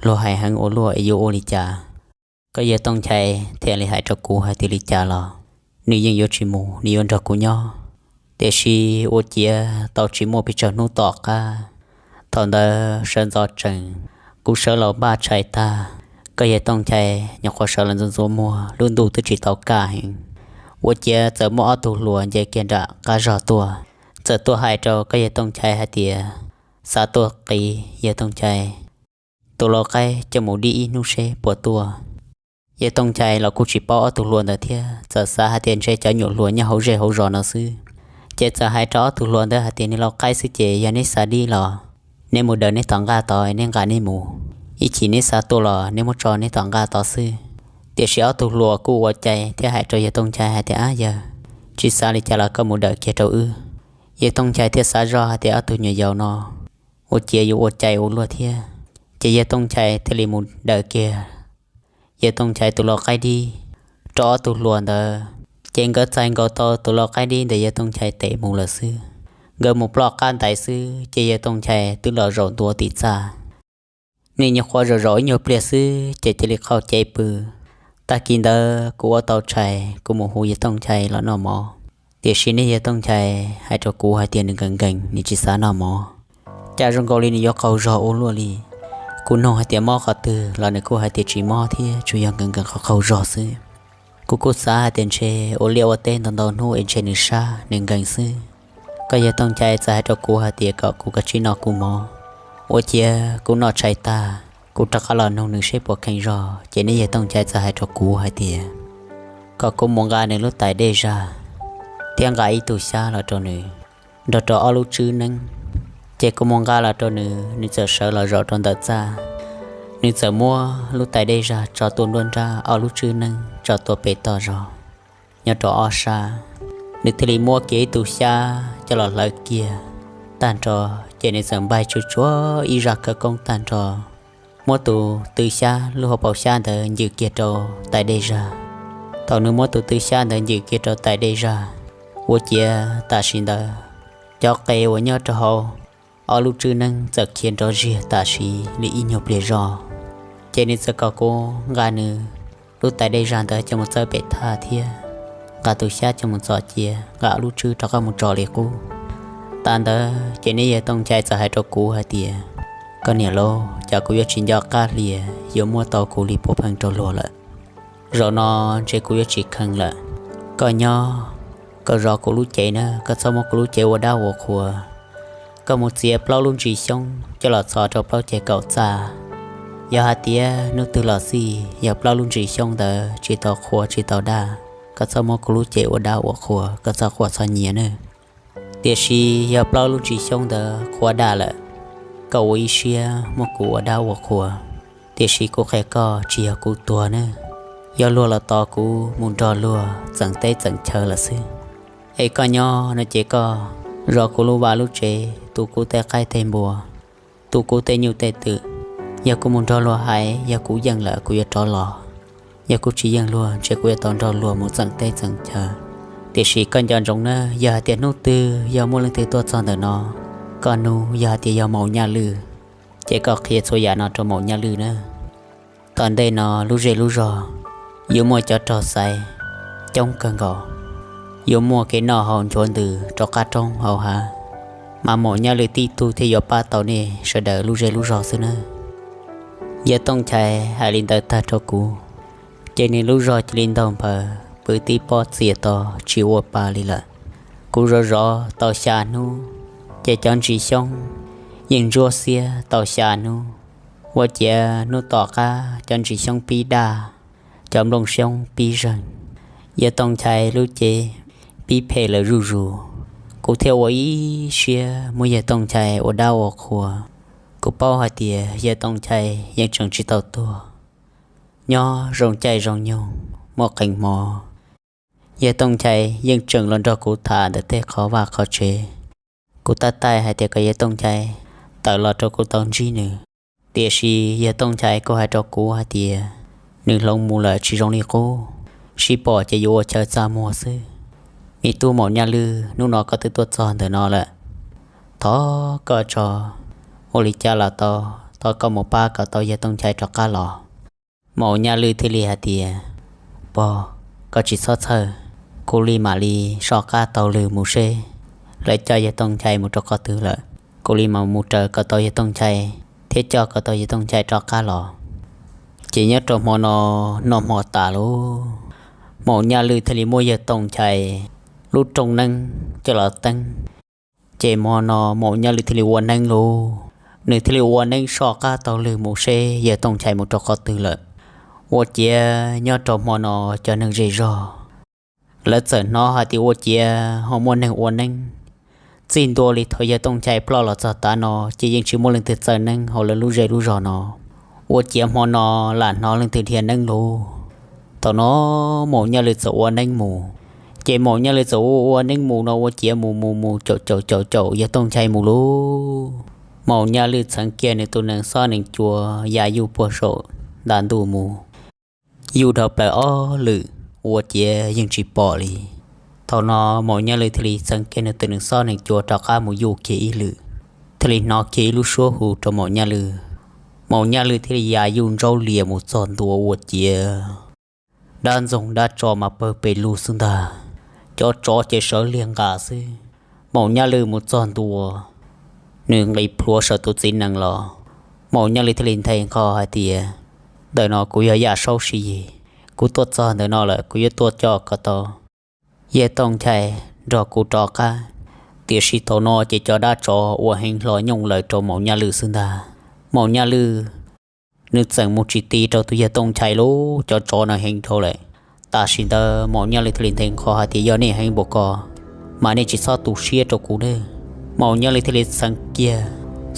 luag hais heev ua luaj es yuav ua li cas? Koj yawg Tooj Chai thiaj li hais rau kuv hais tias li cas los nws yeej yuav tsis mus, nws yuav nrog kuv nyob. Tiam sis ua ciav tau tsis muaj pes tsawg hnub tom qab, thaum ntawd sawv ntxov tsees, kuv sawv los npaj tshais tag, koj yawg Tooj Chai nyuam qhuav sawv los ntxuav ntxuav muag, lub ntuj twb tsis tau kaj heev. Ua ciav txawm muaj ob tug hluas nce kiag nram qab zog tuaj, txawm tuaj hais rau koj yawg Tooj Chai hais tias, xav tuaj qiv yawg Tooj Chai tus lau qaib coj mus dib ib hnub seb puas tuaj. Yawg Tooj Chai los kuj tsis paub ob tug hluas ntawd thiab, txawm xav hais tias ntshe cov nyuam hluas nyob hauv zej hauv zos no xwb, ces txawm hais rau ob tug hluas ntawd hais tias, nws lau qaib xwb ces yog neb xav dib los neb mus daws neb tom nqaj tod, neb nqa neb mus. Ib chim neb xav tuaj los neb muab tso neb tom nqaj tod xwb. Tiam sis ob tug hluas kuj ua cai thiab hais rau yawg Tooj Chai hais tias, ab yawg, tsis xav li cas los koj mus daws kiag rau wb. Yawg Tooj Chai thiaj xav zoj hais tias ob tug nyuam yaus no ua ciav yuav ua cai ua luaj thiab, ces yawg Tooj Chai thiaj li mus daws kiag yawg Tooj Chai tus lau qaib dib rau ob tug hluas ntawd. Ces nkawd txais nkaus tau tus lau qaib dib ntawm yawg Tooj Chai tes mus lawm xwb. Nkawd mus ploj qab ntais xwb ces yawg Tooj Chai twb los zaum ntua tim txaj. Nws nyuam qhuav zaum zaum ib nyuag pliag xwb ces cia li qhau cev pw. Tag kis ntawd kuv ua tau tshais kuv mus hu yawg Tooj Chai los noj mov, tiam sis niag yawg Tooj Chai hais rau kuv hais tias nws nkees nkees, nws tsis xav noj mov. Cas zoo nkaus li nws yuav qaug zog ua luaj li. Kuv nug hais tias mob qhov twg los nws kuj hais tias tsis mob thiab, tsuas yog nkees nkees qhov qaug zog xwb. Kuv kuj xav hais tias ntshe ua liaj ua teb ntau ntau hnub es ntshe nws sab nws nkees xwb. Koj yawg Tooj Chai txawm hais rau kuv hais tias kom kuv kav tsij noj kuv mov. Ua ciav kuv noj tshais tag, kuv rov qab los nug nws seb puas kheev zog, ces niag yawg Tooj Chai txawm hais rau kuv hais tias kom kuv mus nqa nws lub tais dej zag thiab nqa ib tug xyab los rau nws, nrog rau ob lub tswb neeb. Ces kuv mus nqa los rau nws, nws txawm sawv los zaum rau ntawm txaj. Nws txawm muab lub tais dej zag tso tuaj nruab nrab, ob lub tswb neeb tso tuaj pem toj zog, nyob rau ob sab. Nws thiaj li muab kiag ib tug xyab coj los hlawv kiag tag nrho, ces nws txawm npaig tsuj tsuav ib zaj khawv koob tag nrho, muab tus tw xyab lub hauv paus xyab ntawd ncws kiag rau tais dej zag. Thaum nws muab tus tw xyab ntawd ncws kiag rau tais dej zag, ua ciav tam sim ntawd cov qe uas nyob rau hauv ob lub tswb neeb txawm khiav nrov ziag tam sim li ib nyuag pliag zog. Ces nws txawm kom kuv nqa nws lub tais dej zag ntawd coj mus txawb pem thaj thiab nqa tus xyab coj mus txom cia, nqa ob lub tswb rov qab mus tso li qub. Tas ntawd ces niag yawg Tooj Chai txawm hais rau kuv hais tias, koj niam lauj, cas kuv yuav tsis nco qab hlias yuav muaj tau kuv li puav pheej rau luag lawm. Zaum no ntshe kuv yuav tsis kheev lawm. Koj nyob, koj zov kuv lub cev na, koj txhob muab kuv lub cev ua dab ua qhua. Koj mus txiav plaub lub ntsis xyoob coj los txhos rau plaub ceg kaum txaj. Yog hais tias hnub twg los xij yog plaub lub ntsis xyoob ntawd tsis tau qhua tsis tau daj, koj txhob muab kuv lub cev ua dab ua qhua, koj txhob quaj txhob nyiav nawb. Tiam sis yog plaub lub ntsis xyoob ntawd qhua daj lawm, koj ua ib siab muab kuv ua dab ua qhua. Tiam sis kuv qhia koj, tsis yog kuv tuag nawb, yog luag los tos kuv mus nrog luag txeem teb txeem chaw lawm xwb. Es koj nyob no ces koj zov kuv lub vaj lub tsev, tu kuv tej qaib tej npua, tu kuv tej nyuj tej twm. Yog kuv mus nrog luag hais, yog kuv yeej lawm kuv yuav rov los. Yog kuv tsis yeej luag, ntshe kuv yuav tau nrog luag mus txeem teb txeem chaw. Tiam sis koj nco ntsoov na, yog hais tias hnub twg yog muaj leej twg tuaj txog ntawm no, koj nug yog hais tias yog Maum Nyaj Lwj, ces koj qhia txhua yam no rau Maum Nyaj Lwj na. Tom ntej no lub zej lub zog yuav muaj cov rog xaiv coob kawg nkaus, yuav muaj kev noj haus nchuav ntws rov qab roob hauv hav, mas Maum Nyaj Lwj tib tug thiaj yuav pab tau nej sawv daws lub zej lub zog xwb nawb. Yawg Tooj Chais hais li ntawd tag rau kuv, ces nws lub zog cia li ntaug nphaws pw tib pob txias to tsis ua pa li lawm. Kuv zov zov tau xya hnub, ces cov ntsis xyoob yeej ntsuab xiab tau xya hnub. Ua ciav hnub tom qab cov ntsis xyoob pib daj, cov nplooj xyoob pib zeeg, yawg Tooj Nchai lub cev pib phem lawm zuj zus. Kuv thiaj ua ib siab muab yawg Tooj Nchai ua dab ua qhua. Kuv paub hais tias yawg Tooj Nchai yeej tseem tsis tau tuag, nyob zoo caij zoo nyoog muaj qee hmo yawg Tooj Nchai yeej tseem los nrog kuv tham ntawm tej qhov vaj qhov tsev. Kuv tab taij hais tias kom yawg Tooj Nchai tawm los rau kuv tau ntsib nws, tiam sis yawg Tooj Nchai kuj hais rau kuv hais tias nws hloov mus lawm tsis zoo li qub, sib pom ces yuav ua chaw txaj muag xwb. Me tub Maum Nyaj Lwj, hnub no koj twb tuaj txog ntawm no lawm, thov koj tso, ua li cas los tau, thov koj mus pab kom tau yawg Tooj Nchai rov qab los. Maum Nyaj Lwj thiaj li hais tias, Pog, koj tsis txhob txhawj, kuv li mam li soj qab taug lw mus seb lawv coj yawg Tooj Nchai mus rau qhov twg lawm. Kuv li mam mus raws kom tau yawg Tooj Nchai thiab coj kom tau yawg Tooj Nchai rov qab los. Ces nyob rau hmo no, noj hmo tas lauj, Maum Nyaj Lwj thiaj li muab yawg Tooj Nchai lub rooj neeb coj los teeb. Ces hmo no Maum Nyaj Lwj thiaj li ua neeb lauj, nws thiaj li ua neeb soj qab taug lw mus seb yawg Tooj Nchai mus rau qhov twg lawm. Ua ciav nyob rau hmo no cov neeg zej zog lawv txawm hnov hais tias ua ciav ho muaj neeg ua neeb. Txij ntua li thaum yawg Tooj Nchai ploj los txog tav no ces yeej tsis muaj leej twg txawj neeb hauv lawv lub zej lub zos no. Ua ciav hmo no lam hnov leej twg dhia neeb lauj. Thaum no Maum Nyaj Lwj txawm ua neeb mus. Ces Maum Nyaj Lwj txawm ua ua neeb mus no ua ciav mus mus mus caum caum caum caum yawg Tooj Nchai mus lauj. Maum Nyaj Lwj txheev kiag nws tus nees xob nees cua ya yuj puag saum nta ntuj mus, yuj dhau plaws ob lwm ua ciav yeej tsis pom li. Thaum no Maum Nyaj Lwj thiaj li txheev kiag nws tus nees xob nees cua rov qab mus yuj kiag ib lwm, thiaj li hnov kiag ib lub suab hu rau Maum Nyaj Lwj. Maum Nyaj Lwj thiaj li ya yuj ntsaub lias mus txog ntua ua ciav dab ntxoog dab tso mas pawg pes lug xwb ntag. Cov tsov ces sawv liag nqa xwb. Maum Nyaj Lwj mus txog ntua, nws nqis plhuav saum tus txiv nees los. Maum Nyaj Lwj thiaj li nthe nqho hais tias, Ntawm no kuv yog Yaj Saub Siv Yis, kuv tuaj txog ntawm no lawm kuv yuav tuaj coj kom tau yawg Tooj Nchai nrog kuv rov qab. Tiam sis thaum no ces cov dab tsov ua heev hlo nyooj lawm rau Maum Nyaj Lwj xwb ntag. Maum Nyaj Lwj nws txeem mus tsis ti rau tus yawg Tooj Nchai lauj, cov tsov no heev dhau lawm. Tam sim ntawd Maum Nyaj Lwj thiaj li nthe nqho hais tias, Yog nej heev npaum ko mas nej tsis txhob tu siab rau kuv nawb. Maum Nyaj Lwj thiaj li txheev kiag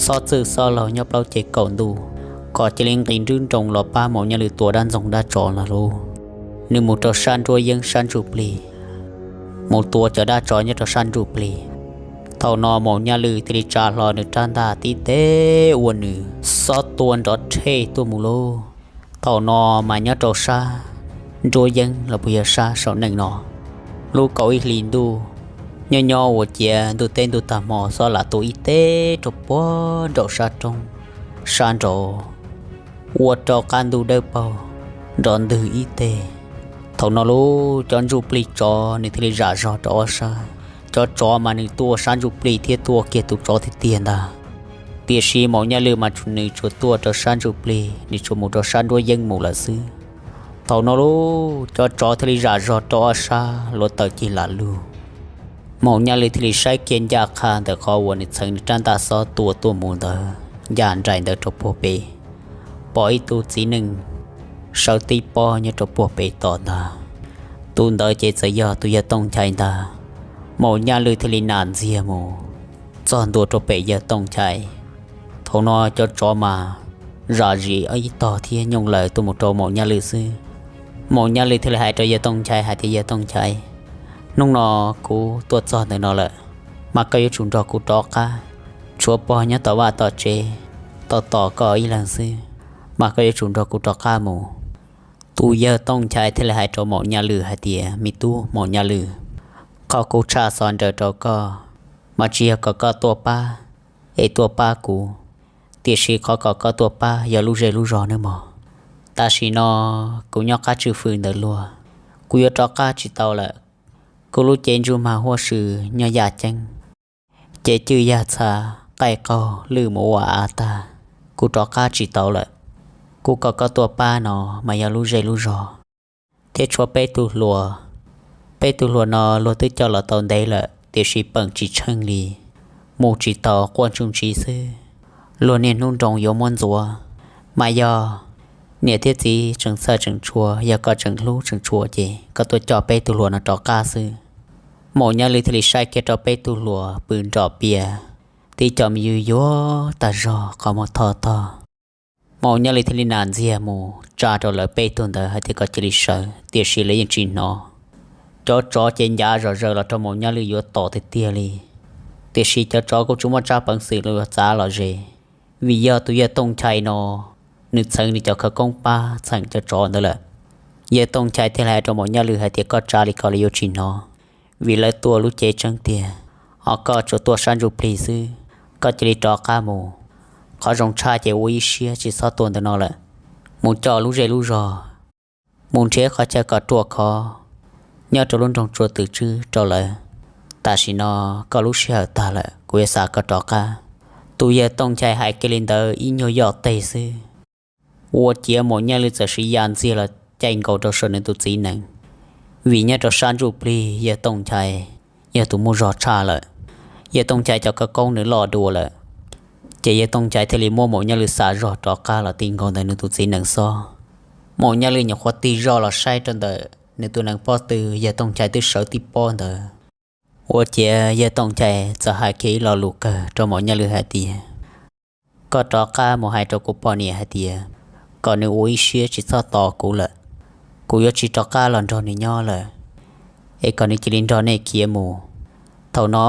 xob txwj xob laug nyob plaub ceg kaum ntuj kom cia li nqis nrwb nroos los pab Maum Nyaj Lwj tua dab ntxoog dab tsov los lauj. Nws mus rau sab nruab yeeb sab ntsuj plig, mus tua cov dab tsov nyob rau sab ntsuj plig. Thaum no Maum Nyaj Lwj thiaj li tsa hlo nws rab ntaj tib teg ua nws xob tua nrov rhej tuaj mus lauj. Thaum no mas nyob rau sab nruab yeeb los puas yog sab saum neej no, lub kaum ib hlis ntuj nyob nyob ua ciav ntuj teb ntuj tag hmo xob lam tu ib teg rau puag nraum sab roob sab nraud, ua rau qab ntuj dawb paug nrov ntwg ib teg. Thaum no lauj, cov ntsuj plig tsov nws thiaj li zam zog rau ob sab. Cov tsov mas nws tuaj sab ntsuj plig thiab tuaj kiag tus tsov tiag tiag ntag. Tiam sis Maum Nyaj Lwj mas nws tsuas tuaj rau sab ntsuj plig, nws tsuas mus rau sab nruab yeeb mus lawm xwb. Thaum no lauj, cov tsov thiaj li zam zog rau ob sab luav taws cig lam lug. Maum Nyaj Lwj thiaj li saib kiag ncaj qha ntawm qhov uas nws txheev nws rab ntaj xob tua tuaj mus ntawd ncaj nraim ntawd rau puag pem, pom ib tug txiv neej sawv tib pob nyob rau puag pem tom ntag. Tus ntawd ces txawm yog tus yawg Tooj Nchai ntag. Maum Nyaj Lwj thiaj li nam ntxiag mus txog ntua rau pem yawg Tooj Nchai. Thaum no cov tsov mas zam zis ib tog thiab nyooj laws tuaj mus rau Maum Nyaj Lwj xwb. Maum Nyaj Lwj thiaj li hais rau yawg Tooj Nchai hais tias, Yawg Tooj Nchai, hnub no kuv tuaj txog ntawm no lawm, mas koj yuav tsum nrog kuv rov qab. Tshuav pog nyob tom vaj tom tsev tos tos koj ib leeg xwb, mas koj yuav tsum nrog kuv rov qab mus. Tus yawg Tooj Nchai thiaj li hais rau Maum Nyaj Lwj hais tias, Me tub Maum Nyaj Lwj, qhov kuv tshaj xov nraws rau koj mas tsis yog kom koj tuaj pab es tuaj pab kuv, tiam sis qhov kom koj tuaj pab yog lub zej lub zog nawb mog. Tam sim no kuv nyob qab tswj fwm ntawm luag, kuv yuav rov qab tsis tau lawm. Kuv lub cev ntsuj mag huab sw nyob yaj ceeb, cev cwj yaj txha, qaij qaug lwj mus ua av tag, kuv rov qab tsis tau lawm. Kuv kom koj tuaj pab no mas yog lub zej lub zog thiab tshuav peb tug hluas. Peb tug hluas no luag twb coj los tau ntev lawm tiam sis peem tsis tsheej li, mus tsis tau, quaj ntsuj ntsiv xwb. Luag niaj hnub nroo yuav muab ntxuav, Mas yog niam thiab txiv tseem txhawj tseem tshua, yog koj tseem hlub tseem tshua ces koj tuaj coj peb tug hluas no rov qab xwb. Maum Nyaj Lwj thiaj li saib kiag rau peb tug hluas pw nrom pias, tib co me ywg yuav tag zog qhov muag tho tog. Maum Nyaj Lwj thiaj li nas ntxiag mus tsa rau lawv peb tug ntawd hais tias kom cia li sawv, tiam sis lawv yeej tsis hnov. Cov tsov ces ncav zom zaws los rau Maum Nyaj Lwj yuav tom tiag tiag li, tiam sis cov tsov kuj tsis muaj tsab peev xwm los yuav txav los ze, vim yog tus yawg Tooj Nchai no nws txheev nws cov khawv koob pab txheem cov tsov ntawd lawm. Yawg Tooj Nchai thiaj li hais rau Maum Nyaj Lwj hais tias koj tsa li ko los yuav tsis hnov, vim lawv tuaj lub cev tseeb tiag, ho koj tsuas tuaj sab ntsuj plig xwb. Koj cia li rov qab mus, qhov zoo tshaj ces ua ib siab tsis txhob tuaj ntawm no lawm, mus coj lub zej lub zog, mus nrhiav qhov chaw kom ruaj khov nyob rau lub nroog Tsua Twm Tswb rau lawv. Tam sim no koj lub sij hawm tag lawm, kuv yuav xa koj rov qab. Tus yawg Tooj Nchai hais kiag li ntawd ib nyuag yoj teg xwb, ua ciav Maum Nyaj Lwj txawm siv ya ntxiag los caij nkaus rau saum nws tus txiv nees, vim nyob rau sab ntsuj plig yawg Tooj Nchai yog tus muaj zog tshaj lawm. Yawg Tooj Nchai cov khawv koob nws loj dua lawm, ces yawg Tooj Nchai thiaj li muab Maum Nyaj Lwj xa zog rov qab los ti nkaus ntawm nws tus txiv nees xwb. Maum Nyaj Lwj nyuam qhuav tig zog los saib rau ntawm nws tus nees pob tw, yawg Tooj Nchai twb sawv tib pob ntawd. Ua ciav yawg Tooj Nchai txawm hais kiag ib lo lus kawg rau Maum Nyaj Lwj hais tias, koj rov qab mus hais rau kuv poj niam hais tias kom nws ua ib siab tsis txhob tos kuv lawm, kuv yuav tsis rov qab los nrog nws nyob lawm, es kom nws cia li nrog nej khiav mus. Thaum no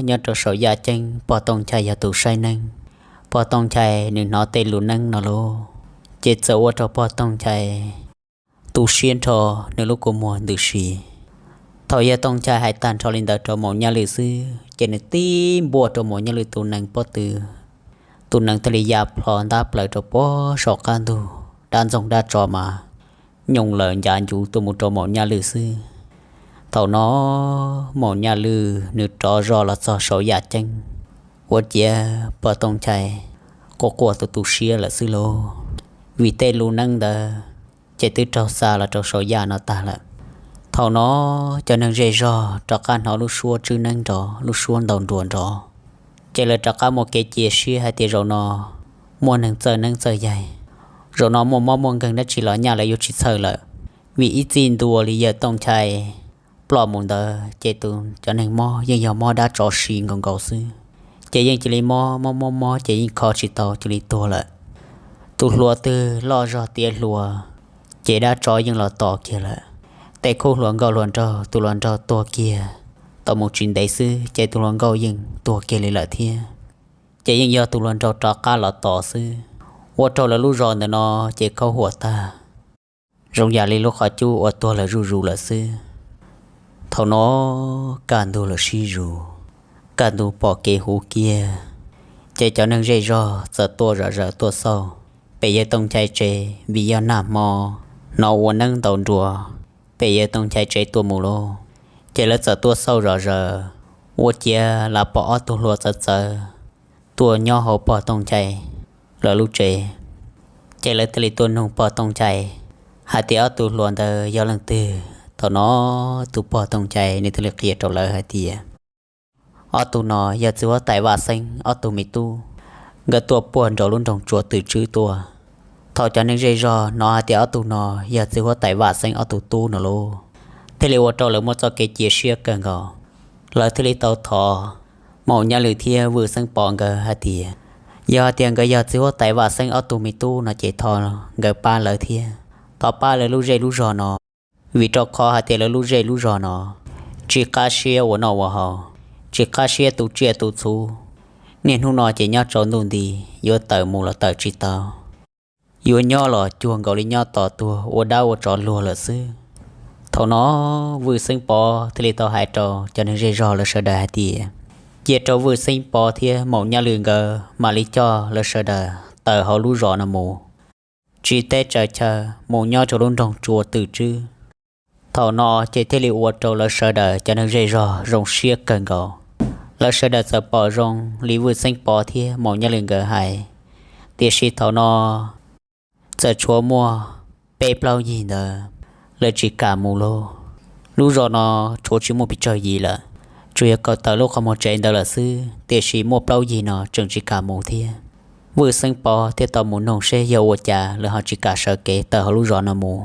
nyob rau saum yaj ceeb pog Tooj Nchai yog tus saib neeb, pog Tooj Nchai nws hnov tej lus neeb no lauj, ces txawm ua rau pog Tooj Nchai tu siab nrho, nws lub kua muag ntws si. Thaum yawg Tooj Nchai hais tag nrho li ntawd rau Maum Nyaj Lwj xwb ces nws tib npuaj rau Maum Nyaj Lwj tus nees pob tw, tus nees thiaj li ya plho ntab plaws rau pob saum qab ntug, dab ntxoog dab tso mas nyooj lawm ncav ncuv tuaj mus rau Maum Nyaj Lwj xwb. Thaum no Maum Nyaj Lwj nws rov zog los txog saum yaj ceeb, ua ciav pog Tooj Nchai quaj quaj tu tu siab lawm xwb lauj, vim tej lus neeb ntawd ces twb raug xa los rau saum yaj no tag lawm. Thaum no cov neeg zej zog rov qab hnov lub suab tswb neeb nrov, lub suab ntaus nruas nrov, ces lawv rov qab muaj kev cia siab hais tias zaum no muaj neeg txawj neeb txawj yaig, zaum no muaj mob muaj nkeeg dab tsi los nyaj lawv yuav tsis txhawj lawm, vim ib txij ntua li yawg Tooj Nchai ploj mus ntawd ces tus cov neeg mob yeej yog mob dab tsov si nkaus nkaus xwb, ces yeej cia li mob mob mob mob ces yeej kho tsis tau cia li tuag lawm. Tus hluas twg loj zog tiav hluas, ces dab tsov yeej los tos kiag lawm. Tej khub hluas nkauj hluas nraug, tus hluas nraug tuag kiag tau mus tsis ntev xwb ces tus hluas nkauj yeej tuag kiag li lawm thiab, ces yeej yog tus hluas nraug rov qab los tos xwb. Ua rau lawv lub zos ntawm no ces khaub huam tag, zoo yam li lub qhov cub uas tuag lawm zuj zus lawm xwb. Thaum no kaj ntug los sib zus, kaj ntug pom kev huv kiag, ces cov neeg zej zog txawm tuaj zom zaws tuaj xauj pem yawg Tooj Nchai tsev, vim yog nag hmo hnov ua neeb ntaus nruas, pem yawg Tooj Nchai tsev tuaj mus lauj. Ces lawv txawm tuaj xauj zom zaws, ua ciav lam pom ob tug hluas txawv txawv tuaj nyob hauv pog Tooj Nchai lawv lub tsev. Ces lawv thiaj li tuaj nug pog Tooj Nchai hais tias ob tug hluas ntawd yog leej twg. Thaum no tus pog Tooj Nchai nws thiaj li qhia rau lawv hais tias ob tug no yog txiv huab tais Vaj Xeeb ob tug me tub, nkawd tuaj puag nraum lub nroog Tsua Twm Tswb tuaj. Thaum cov neeg zej zog hnov hais tias ob tug no yog txiv huab tais Vaj Xeeb ob tug tub no lauj, thiaj li ua rau lawv muaj txoj kev cia siab kawg nkaus. Lawv thiaj li tau thov Maum Nyaj Lwm thiab Vwj Xeeb Pov nkawd hais tias yog hais tias nkawd yog txiv huab tais Vaj Xeeb ob tug me tub no ces thov nkawd pab lawv thiab, thov pab lawv lub zej lub zog no, vim rau qhov hais tias lawv lub zej lub zog no tsis qab siab ua noj ua haus, tsis qab siab tu tsiaj tu txhuv. Niaj hnub no ces nyob tsaus ntuj nti, yuav tawm mus los tawm tsis tau, yuav nyob los cuag nkaus li nyob tos tuag ua dab ua tsov luag lawm xwb. Thaum no Vwj Xeeb Pov thiaj li tau hais rau cov neeg zej zog lawv sawv daws hais tias cia rau Vwj Xeeb Pov thiab Maum Nyaj Lwm nkawd mam li coj lawv sawv daws tawm hauv lub zos no mus, tsiv teb tsaws chaw mus nyob rau lub nroog Tsua Twm Tswb. Thaum no ces thiaj li ua rau lawv sawv daws cov neeg zej zog zoo siab kawg nkaus. Lawv sawv daws txawm pom zoo li Vwj Xeeb Pov thiab Maum Nyaj Lwm nkawd hais, tiam sis thaum no txawm tshuav muaj peb plaub yig ntawd lawv tsis kam mus lauj. Lub zos no tshuav tsis muaj pes tsawg yim lawm, tsuas yog kom tawm lub qhov muag tsev ntawd lawm xwb, tiam sis muaj plaub yig no tseem tsis kam mus thiab. Vwj Xeeb Pov thiaj tau mus nug seb yog ua cas lawv ho tsis kam sawv kev tawm hauv lub zos no mus.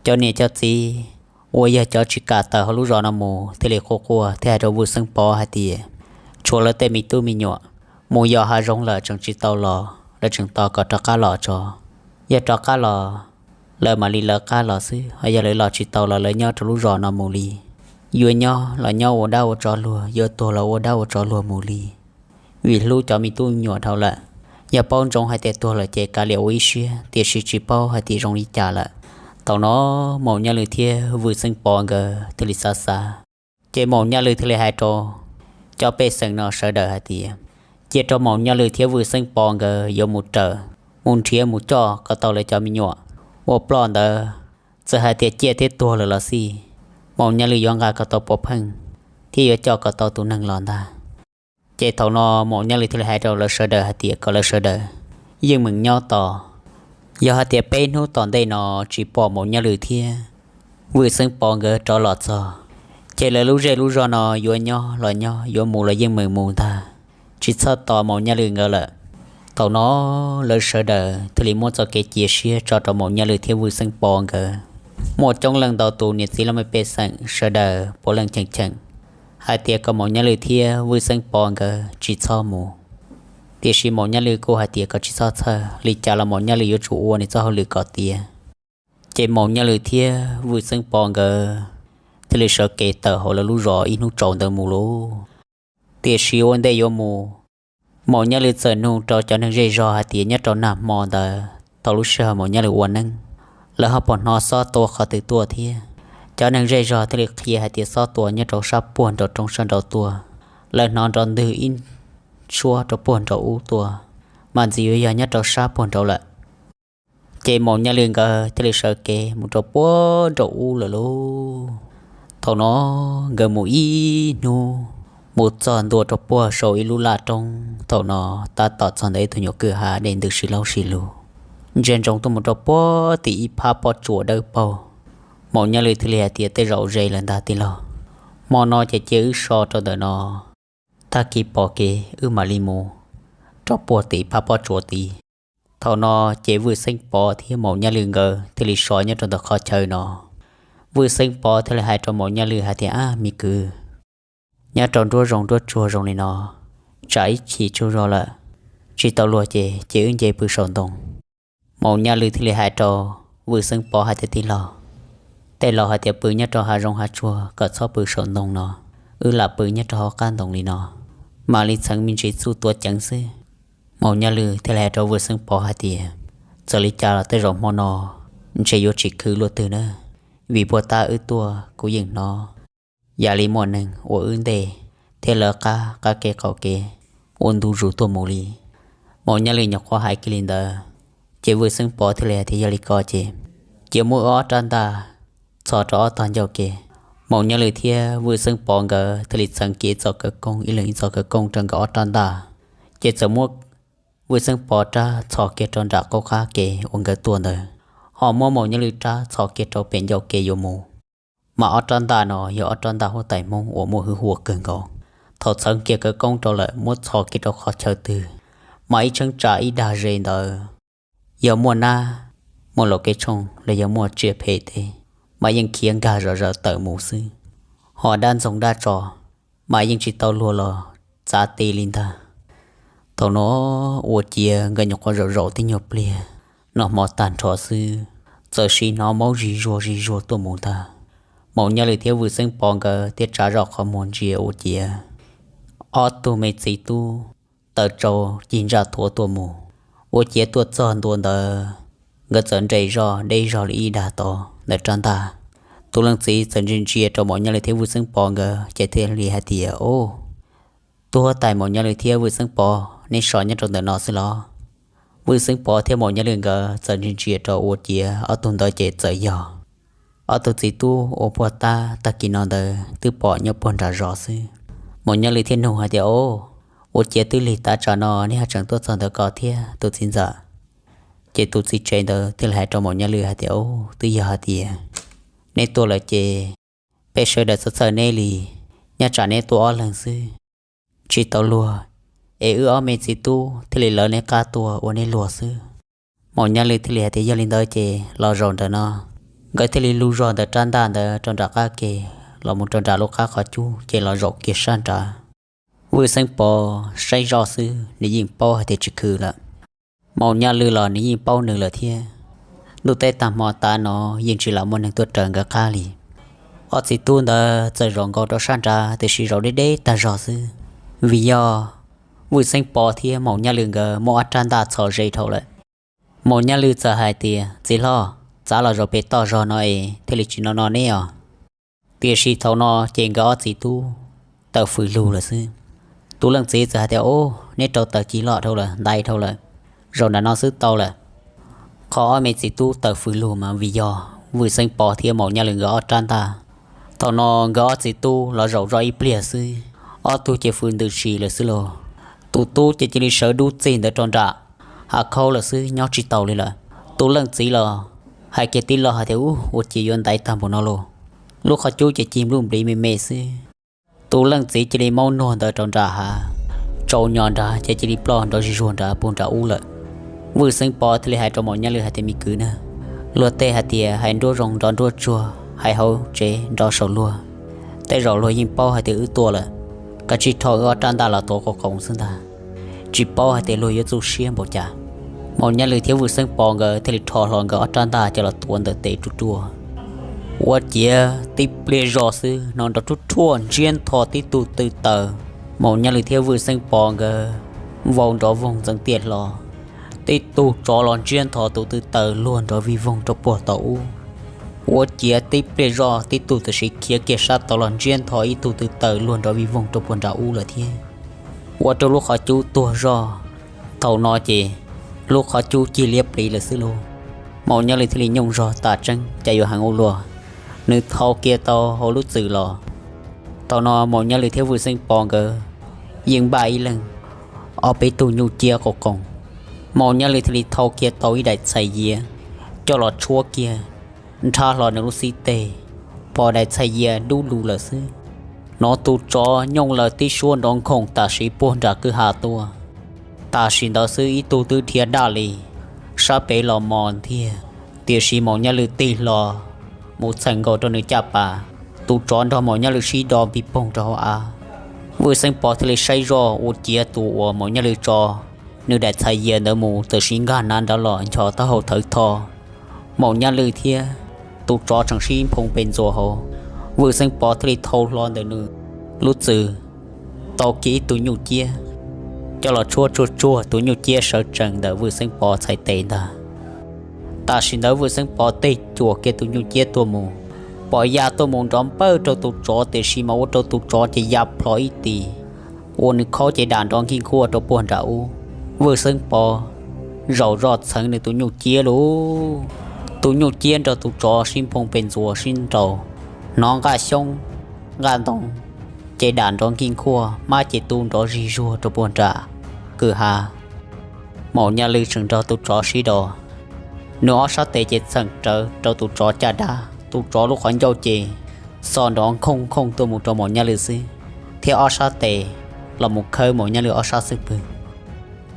Cov niam cov txiv uas yog cov tsis kam tawm hauv lub zos no mus thiaj li quaj quaj thiab hais rau Vwj Xeeb Pov hais tias, tshuav lawv tej me tub me nyuam mus yos hav zoov lawm tseem tsis tau los, lawv tseem tos kom rov qab los tso. Yog rov qab los, lawv mam li lawv qab los xwb, ho yog lawv los tsis tau los lawv nyob rau lub zos no mus li. Yuav nyob los nyob ua dab ua tsov luag, yuav tuag los ua dab ua tsov luag mus li. Vim hlub cov me tub me nyuam dhau lawm, yog paub ntsoov hais tias tuag lawm ces kav liam ua ib siab, tiam sis tsis paub hais tias zoo li cas lawm. Thaum no Maum Nyaj Lwm thiab Vwj Xeeb Pov nkawd thiaj li xav xav, ces Maum Nyaj Lwm thiaj li hais rau cov pej xeem no sawv daws hais tias, cia rau Maum Nyaj Lwm thiab Vwj Xeeb Pov nkawd yuav mus raws, mus nrhiav mus coj kom tau lawv cov me nyuam uas ploj ntawd. Txawm hais tias ciaj thiab tuag lawm los xij, Maum Nyaj Lwm yuav nqa kom tau pov pheej thiab yuav coj kom tau tus neeg los ntag. Ces thaum no Maum Nyaj Lwm thiaj li hais rau lawv sawv daws hais tias kom lawv sawv daws yeej meem nyob tos. Yog hais tias peb hnub tom ntej no tsis pom Maum Nyaj Lwm thiab Vwj Xeeb Pov nkawd rov los txog, ces lawv lub zej lub zog no yuav nyob los nyob, yuav mus los yeej meem mus ntag, tsis txhob tos Maum Nyaj Lwm nkawd lawm. Thaum no lawv sawv daws thiaj li muab txoj kev cia siab tso rau Maum Nyaj Lwm thiab Vwj Xeeb Pov nkawd. Muaj coob leej ntau tus niam txiv los me pej xeem sawv daws puav leej cheem cheem hais tias kom Maum Nyaj Lwm thiab Vwj Xeeb Pov nkawd tsis txhob mus. Tiam sis Maum Nyaj Lwm kuj hais tias kom tsis txhob txhawj, li cas los Maum Nyaj Lwm yuav tsum ua nws txoj hauj lwm kom tiav. Ces Maum Nyaj Lwm thiab Vwj Xeeb Pov nkawd thiaj li sawv kev tawm hauv lawv lub zos ib hnub tsaus ntawd mus lauj. Tiam sis ua ntej yuav mus, Maum Nyaj Lwm txawm nug rau cov neeg zej zog hais tias nyob rau nag hmo ntawd thaum lub sij hawm Maum Nyaj Lwm ua neeb, lawv ho puas hnov xob tua qhov twg tuaj thiab. Cov neeg zej zog thiaj li qhia hais tias xob tua nyob rau sab puag nraum roob sab nraud tuaj, lawv hnov nrov ntwg ib suab rau puag nraum ub tuaj, mas ntxim yuav yog nyob rau sab puag nraud lawm. Ces Maum Nyaj Lwm nkawd thiaj li sawv kev mus rau puag nraum ub lawm lauj. Thaum no nkawd mus ib hnub, mus txog ntua rau puag saum ib lub laj roob, thaum no tab tom txog ntawm ib tug nyuam kwj ha dej ntws sib laub sib lug, ntsia ntsoov tuaj mus rau puag tim ib phab pob tsuas dawb paug. Maum Nyaj Lwm thiaj li hais tias tej zaum ze lawm ntag tij laug, hmo no ces cia wb so rau ntawm no, tag kis pom kev wb mam li mus rau puag tim ib phab pob tsuas tid. Thaum no ces Vwj Xeeb Pov thiab Maum Nyaj Lwm nkawd thiaj li so nyob rau ntawm qhov chaw no. Vwj Xeeb Pov thiaj li hais rau Maum Nyaj Lwm hais tias, ab me kwv, nyob rau nruab zoov nruab tsuag zoo li no, tsam ib chim tsaug zog lawm tsis tau luag ces cia wb nce pw saum ntoo. Maum Nyaj Lwm thiaj li hais rau Vwj Xeeb Pov hais tias tij laug, tej laus hais tias pw nyob rau hav zoov hav tsuag kom txhob pw saum ntoo no, wb lam pw nyob rau hauv qab ntoo li no, mam li txheev me ntsis txuj tua ceev xwb. Maum Nyaj Lwm thiaj li hais rau Vwj Xeeb Pov hais tias, txawm li cas los tej zaum hmo no ntshe yuav tsis khwv luaj twg na, vim puag ta wb tuaj kuv yeej hnov yam li muaj neeg ua wb ntej thiab lawv qab qab kev qaum kev ua ntu zus tuaj mus li. Maum Nyaj Lwm nyuam qhuav hais kiag li ntawd, ces Vwj Xeeb Pov thiaj li hais tias yog li ko ces cia muab ob rab ntaj txhos rau ob tog ncauj ke. Maum Nyaj Lwm thiab Vwj Xeeb Pov nkawd thiaj li txheev kiag txoj khawv koob, ib leeg ib txoj khawv koob rau nkawd ob rab ntaj, ces txawm muab Vwj Xeeb Pov rab txhos kiag rau nram qab qab ke uas nkawd tuaj ntawd, ho muab Maum Nyaj Lwm rab txhos kiag rau pem ncauj ke yuav mus. Mas ob rab ntaj no yog ob rab ntaj huab tais Hmoob uas muaj hwj huam kawg nkaus. Thaum txheev kiag khawv koob rau lawm muab txhos kiag rau qhov chaw twg, mas ib cheeb tsam ib dag ze ntawd, yog muaj nab, muaj laus kev tshooj los yog muaj tsiaj phem tej, mas yeej khiav nkag zom zaws tawm mus xwb. Ho dab ntxoog dab tsov, mas yeej tsis tau luag los txav ti li ntag. Thaum no ua ciav nkawd nyuam qhuav zaum zaum tib nyuag pliag, noj hmo tag nrho xwb, txawm sim hnov maub zig zuag zig zuag tuaj mus ntag. Maum Nyaj Lwm thiab Vwj Xeeb Pov nkawd thiaj tsa zoj qhov muag ntsia ua ciav ob tug me txiv tub taw tsau cig ntsaj thuav tuaj mus. Ua ciav tuaj txog ntua ntawd, nkawd txawm nres zog deb zog li ib dag tod ntawm rab ntaj. Tus leej txiv txawm ntsia ntsia rau Maum Nyaj Lwm thiab Vwj Xeeb Pov nkawd ces thiaj li hais tias, o, tus huab tais Maum Nyaj Lwm thiab Vwj Xeeb Pov, neb so nyob rau ntawm no xwb los? Vwj Xeeb Pov thiab Maum Nyaj Lwm nkawd txawm ntsia ntsia rau ua ciav ob tug ntawd ces txawm yog ob tug txiv tub uas puag ta tag kis no ntawd twb pom nyob puag nram zos xwb. Maum Nyaj Lwm thiaj nug hais tias, o, ua ciav twb lig tav tsam no neb ho tseem tuaj txog ntawm ko thiab tus txiv ntxawm? Ces tus txiv tsev ntawd thiaj li hais rau Maum Nyaj Lwm hais tias, o, twb yog hais tias neb tuaj lawm ces peb sawv daws txhawj txhawj neb li, nyob tsam neb tuaj ob leeg xwb, tsis tau luag, es wb ob me txiv tub thiaj li lawv nej qab tuaj ua nej luag xwb. Maum Nyaj Lwm thiaj li hais tias, Yog li ntawd ces los zaum ntawm no. Nkawd thiaj li lug zog ntawm rab ntaj ntawd rau nram qab ke, los mus rau nram lub qab qhov cub ces los zaum kiag sab nrad. Vwj Xeeb Pov saib zoj xwb nws yeej paub hais tias tsis khwv lawm. Maum Nyaj Lwm los nws yeej paub nws lawm thiab. Ntuj teb tag hmo tav no yeej tsis lam muaj neeg tuaj raws nkawd qab li. Ob txiv tub ntawd txawm zaum nkaus rau sab nrad tiam sis zaum deb deb tag zog xwb, vim yog Vwj Xeeb Pov thiab Maum Nyaj Lwm nkawd muab ob rab ntaj txhos ze dhau lawm. Maum Nyaj Lwm txawm hais tias, Txiv hlob, txav los zaum pem toj zog no es thiaj li tsis no no neb os. Tiam sis thaum no ces nkawd ob txiv tub tawm fws lug lawm xwb. Tus leej txiv txawm hais tias, Ub, neb rau tawm cig loj dhau lawm, ntaiv dhau lawm, zaum nram no xwb tau lawm. Qhov ob me txiv tub tawm fws lug mas vim yog Vwj Xeeb Pov thiab Maum Nyaj Lwm nkawd ob rab ntaj. Thaum no nkawd ob txiv tub los zaum zoj ib pliag xwb, ob tug ces fws ntws si lawm xwb lauj. Tus tub ces cia li sawv dub txig ntawd rau nram hav khaub lawm xwb, nyob tsis taus li lawm. Tus leej txiv los hais kiag tib lo hais tias, Ub, ua cas yuav ntaiv tag npaum no lauj. Lub qhov cub ces cig npluj npliv me me xwb. Tus leej txiv cia li maub nuag ntawd rau nram hav, tsaus nyo nrad ces cia li ploj nrov zig zuag nrad puag nram ub lawm. Vwj Xeeb Pov thiaj li hais rau Maum Nyaj Lwm hais tias, Me kwv na, luag tej hais tias hais nruab zoo nrov nruab tsuag, hais hauv tsev nrov saum luag. Tej zaum luag yeej paub hais tias wb tuaj lawm, kav tsij rho wb ob rab ntaj los tuav qoos qoos xwb ntag. Tsis paub hais tias luag yuav txuj siab npaum cas. Maum Nyaj Lwm thiab Vwj Xeeb Pov nkawd thiaj li rho hlo nkawd ob rab ntaj coj los tuav ntawm tes ruaj ruaj. Ua ciav tib pliag zog xwb hnov nrov ruaj ruaj ntsiab ntho tib tug tw taws. Maum Nyaj Lwm thiab Vwj Xeeb Pov nkawd vau nrov voog ntxeev tiaj hlo. Tib tug tsov los ntsiab ntho tus tw taws luag nrov vij voog rau puag tom ub. Ua ciav tib pliag zoj tib tug tam sim khiav kiag sab tod los ntsiab ntho ib tug tw taws luag nrov vij voog rau puag nram ub lawm thiab. Ua rau lub qhov cub tuag zoj. Thaum no ces lub qhov cub cig liab pliv lawm xwb lauj. Maum Nyaj Lwm thiaj li nyooj zog tas tseeb cas yuav heev ua luaj. Nws thau kiag tau hauv lub txwm los. Thaum no Maum Nyaj Lwm thiab Vwj Xeeb Pov nkawd yeej npaj ib leeg ob peb tug nyuj ciab qoos qoos. Maum Nyaj Lwm thiaj li thau kiag tau ib daim txhais yias coj los tshuab kiag nrhab hlo nws lub xib teg, pom daim txhais yias dub lug lawm xwb. Hnov tus tsov nyooj laws tib suab nrov nkhooj tam sim puag nram kwj ha tuaj. Tam sim ntawd xwb ib tug twb dhia daj li sab pem los mos ntiag, tiam sis Maum Nyaj Lwm tig hlo mus txheem nkaus rau nws caj pas. Tus tsov nrog Maum Nyaj Lwm sib do npig poog rau hauv av. Vwj Xeeb Pov thiaj li saib zoj ua ciav tus uas Maum Nyaj Lwm tso nws daim txhais yias ntawd mus tam sim nkag nav nrad los nchos taub hau thawv tho. Maum Nyaj Lwm thiab tus tsov tseem sib nphoo pes ntxuas hauv. Vwj Xeeb Pov thiaj li thau hlo ntawm nws lub txwm tau kiag ib tug nyuj ciab coj los tshuab tsuag tsuag tus nyuj ciab sawv tsees ntawm Vwj Xeeb Pov txhais tes ntag. Tam sim ntawd Vwj Xeeb Pov tig cuam kiag tus nyuj ciab tuaj mus, pom ya tuaj mus nrov npawj rau tus tsov tiam sis mas ua rau tus tsov ces ya plho ib tis, ua nws khaub ces dam nrov nkig nkuaj rau puag nram ub. Vwj Xeeb Pov zaum zoj txheev nws tus nyuj ciab lauj. Tus nyuj ciab nrog tus tsov sib nphoo pes ntxuas sib nraus, hnov nqaj xyoob nqaj ntoo ces dam nrov nkig nkuaj, hmab ces tu nrov zig zuag rau puag nram kwj ha. Maum Nyaj Lwm tseem nrog tus tsov sib do, nws ob sab tes ces txheem rawv rau tus tsov caj dab, tus tsov lub qhov ncauj ces xo nrov nkhooj nkhooj tuaj mus rau Maum Nyaj Lwm xwb, thiab ob sab tes los mus khawb Maum Nyaj Lwm ob sab xub pwg,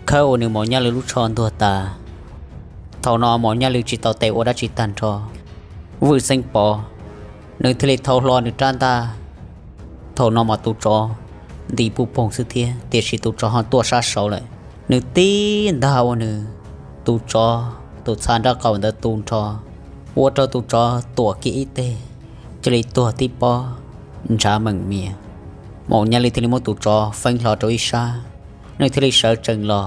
khawb ua nws Maum Nyaj Lwm lub tsho ntuag tas. Thaum no Maum Nyaj Lwm tsis tau tes ua dab tsi tag nrho, Vwj Xeeb Pov nws thiaj li thau hlo nws rab ntaj. Thaum no mas tus tsov nti puj poog xwb thiab, tiam sis tus tsov ho tuaj sab saud lawm. Nws tib ntag ua nws tus tsov tus txha nraub qaum ntawd tu nrho, ua rau tus tsov tuam kiag ib teg, cia li tuag tib pob ntshav meem mias. Maum Nyaj Lwm thiaj li muab tus tsov feeb hlo rau ib sab, nws thiaj li sawv tsees los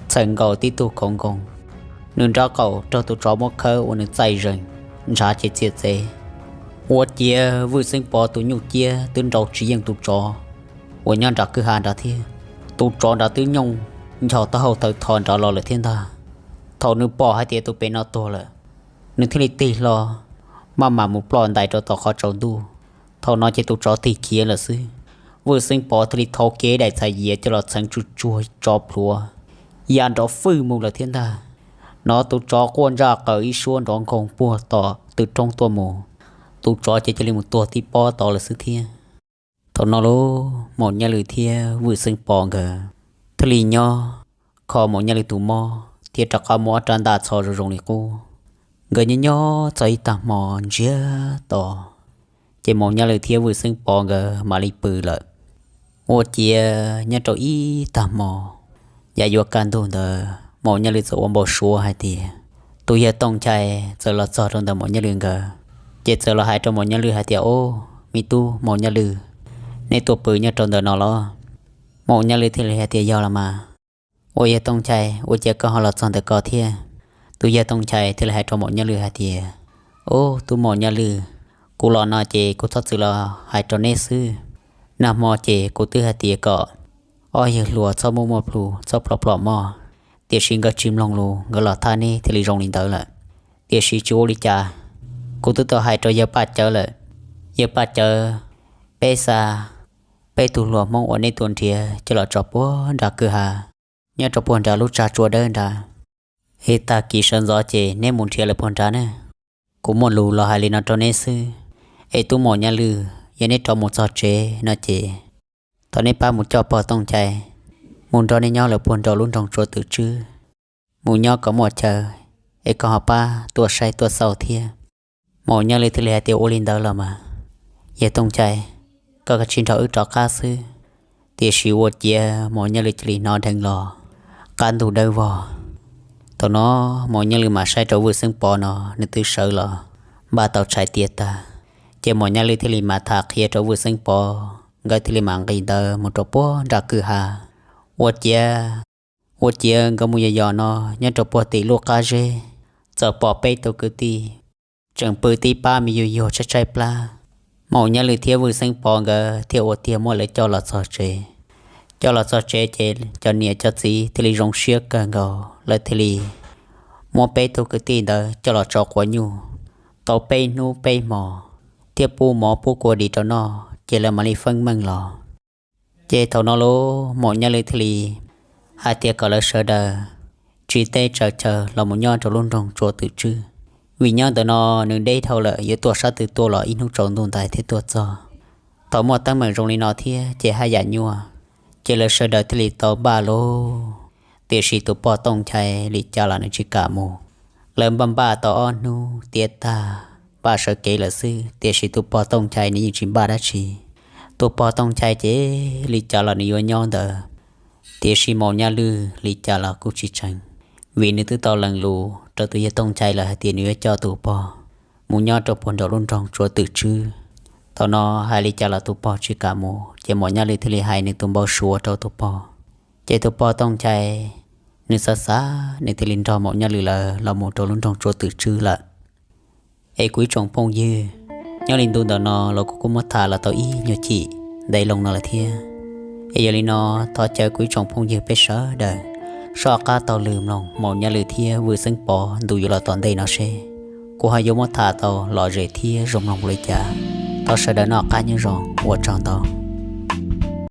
txheem nkaus tib tug khoov nkoos. Nws nraub qaum raug tus tsov muab khawb ua nws txaij zees, ntshav ces txiav txev. Ua ciav Vwj Xeeb Pov tus nyuj ciab twb nrau tsis yeej tus tsov uas nyob nram kwj ha nrad thiab. Tus tsov nrad twb nyooj nchos taub hau thawv tho nrad los lawm thiab ntag. Thaum nws pom hais tias tus pem no tuag lawm, nws thiaj li tig hlo maj mam mus ploj ntais rau tom qhov tsaus ntuj. Thaum no ces tus tsov tig khiav lawm xwb. Vwj Xeeb Pov thiaj li thau kiag daim txhais yias coj los txheev tsuj tsuag tsov plhuav, ya nrov fwj mus lawm thiab ntag. Hnov tus tsov quaj ntsaj qaws ib suab nrov nkhoos puag tom tw roob tuaj mus, tus tsov ces cia li mus tuag tib pob tod lawm xwb thiab. Thaum no lauj, Maum Nyaj Lwm thiab Vwj Xeeb Pov nkawd thiaj li nyob kho Maum Nyaj Lwm tus mob thiab rov qab muab ob rab ntaj txhos zoo zoo li qub. Nkawd nyob nyob txog ib tag hmo ntsiag to, ces Maum Nyaj Lwm thiab Vwj Xeeb Pov nkawd mam li pw lawm. Ua ciav nyob rau ib tag hmo, yav yuav kaj ntug ntawd Maum Nyaj Lwm txawm ua npau suav hais tias tus yawg Tooj Nchai txawm los txog rau ntawm Maum Nyaj Lwm nkawd, ces txawm los hais rau Maum Nyaj Lwm hais tias, Au, me tub Maum Nyaj Lwm, nej tuaj pw nyob rau ntawm no los? Maum Nyaj Lwm thiaj li hais tias, Yog los mas. Ua, yawg Tooj Nchai, ua cas koj ho los txog ntawm ko thiab? Tus yawg Tooj Nchai thiaj li hais rau Maum Nyaj Lwm hais tias, Au, tub Maum Nyaj Lwm, kuv los no ces kuv txhob txwm los hais rau neb xwb. Nag hmo ces kuv twb hais tias kom ob yawg hluas txhob muaj muaj plhus, txhob plhom plhom moj, tiam sis nkawd tsis mloog lus, nkawd los thab neb thiaj li zoo li ntawd lawm. Tiam sis tsis ua li cas, kuv twb tau hais rau yawg Paj Cawv lawm. Yawg Paj Cawv, peb xa peb tug hluas Hmoob uas neb tuaj nrhiav coj los tso puag nram kwj ha, nyob rau puag nram lub tsag tsua dawb nrad. Es tag kis sawv ntxov ces neb mus nrhiav lawv puag nrad na. Kuv muaj lus los hais li no rau neb xwb, es tub Maum Nyaj Lwm, yog neb rov mus txog tsev no ces thov neb pab mus coj pog Tooj Nchai mus nrog nej nyob lawm puag nram lub nroog Tsua Twm Tswb, mus nyob kom muaj chaw, es koj ho pab tuaj saib tuaj xauj thiab. Maum Nyaj Lwm thiaj li hais tias, Ua li ntawd los mas, yawg Tooj Nchai, koj kav tsij nrog wb rov qab xwb. Tiam sis ua ciav Maum Nyaj Lwm cia li hnov dheev los, qab ntug dawb vog. Thaum no Maum Nyaj Lwm mam saib rau Vwj Xeeb Pov no nws twb sawv los npaj tau tshais tiav tag, ces Maum Nyaj Lwm thiaj li mam tham qhia rau Vwj Xeeb Pov, nkawd thiaj li mam nqis ntawd mus rau puag nram kwj ha. Ua ciav, ua ciav nkawd mus yos yos no nyob rau puag tim lub qab zeb, txawm pom peb tug kwv tij tseem pw tib pab me yuag yuag tshaib tshaib plab. Maum Nyaj Lwm thiab Vwj Xeeb Pov nkawd thiaj ua tiag muab lawv coj los txog tsev. Coj los txog tsev ces cov niam cov txiv thiaj li zoo siab kawg nkaus, lawv thiaj li muab peb tug kwv tij ntawd coj los tso quav nyuj tau peb hnub peb hmos, thiab pub mov pub kua dis rau noj, ces lawv mam li feeb meej los. Ces thaum no lub Maum Nyaj Lwm thiaj li hais tias kom lawv sawv daws tsiv teb tsaws chaw los mus nyob rau lub nroog Tsua Twm Tswb, vim nyob ntawm no nws deb dhau lawm, yuav tuaj sab twg tuaj los ib hnub tsaus ntuj ntais thiaj tuaj txog. Thaum muaj teeb meem zoo li no thiab ces haj yam nyuaj, ces lawv sawv daws thiaj li tau npaj lauj. Tiam sis tus pog Tooj Nchai li cas los nws tsis kam mus. Lawv npaj npaj tau ob hnub tiav tag, npaj sawv kev lawm xwb, tiam sis tus pog Tooj Nchai nws yeej tsis npaj dab tsi. Tus pog Tooj Nchai ces li cas los nws yuav nyob ntawd, tiam sis Maum Nyaj Lwm li cas los kuj tsis tseev, vim nws twb tau lees lus rau tus yawg Tooj Nchai lawm hais tias nws yuav coj tus pog mus nyob rau puag nram lub nroog Tsua Twm Tswb. Thaum no hais li cas los tus pog tsis kam mus, ces Maum Nyaj Lwm thiaj li hais nws tus npau suav rau tus pog. Ces tus pog Tooj Nchai nws xav xav, nws thiaj li nrog Maum Nyaj Lwm lawv los mus rau lub nroog Tsua Twm Tswb lawm. Es kuv ib tsoom phooj ywg, nyob li ntu ntawm no los kuv kuj muab tham los tau ib nyuag chim ntev loo no lawm thiab. Es yog li no, thov caw kuv ib tsoom phooj ywg peb sawv daws soj qab taug lw mloog Maum Nyaj Lwm thiab Vwj Xeeb Pov ntu yuav los tom ntej no seb kuv ho yuav muab tham tau lom zem thiab zoo mloog li cas. Thov sawv daws noj qab nyob zoo, ua tsaug ntau.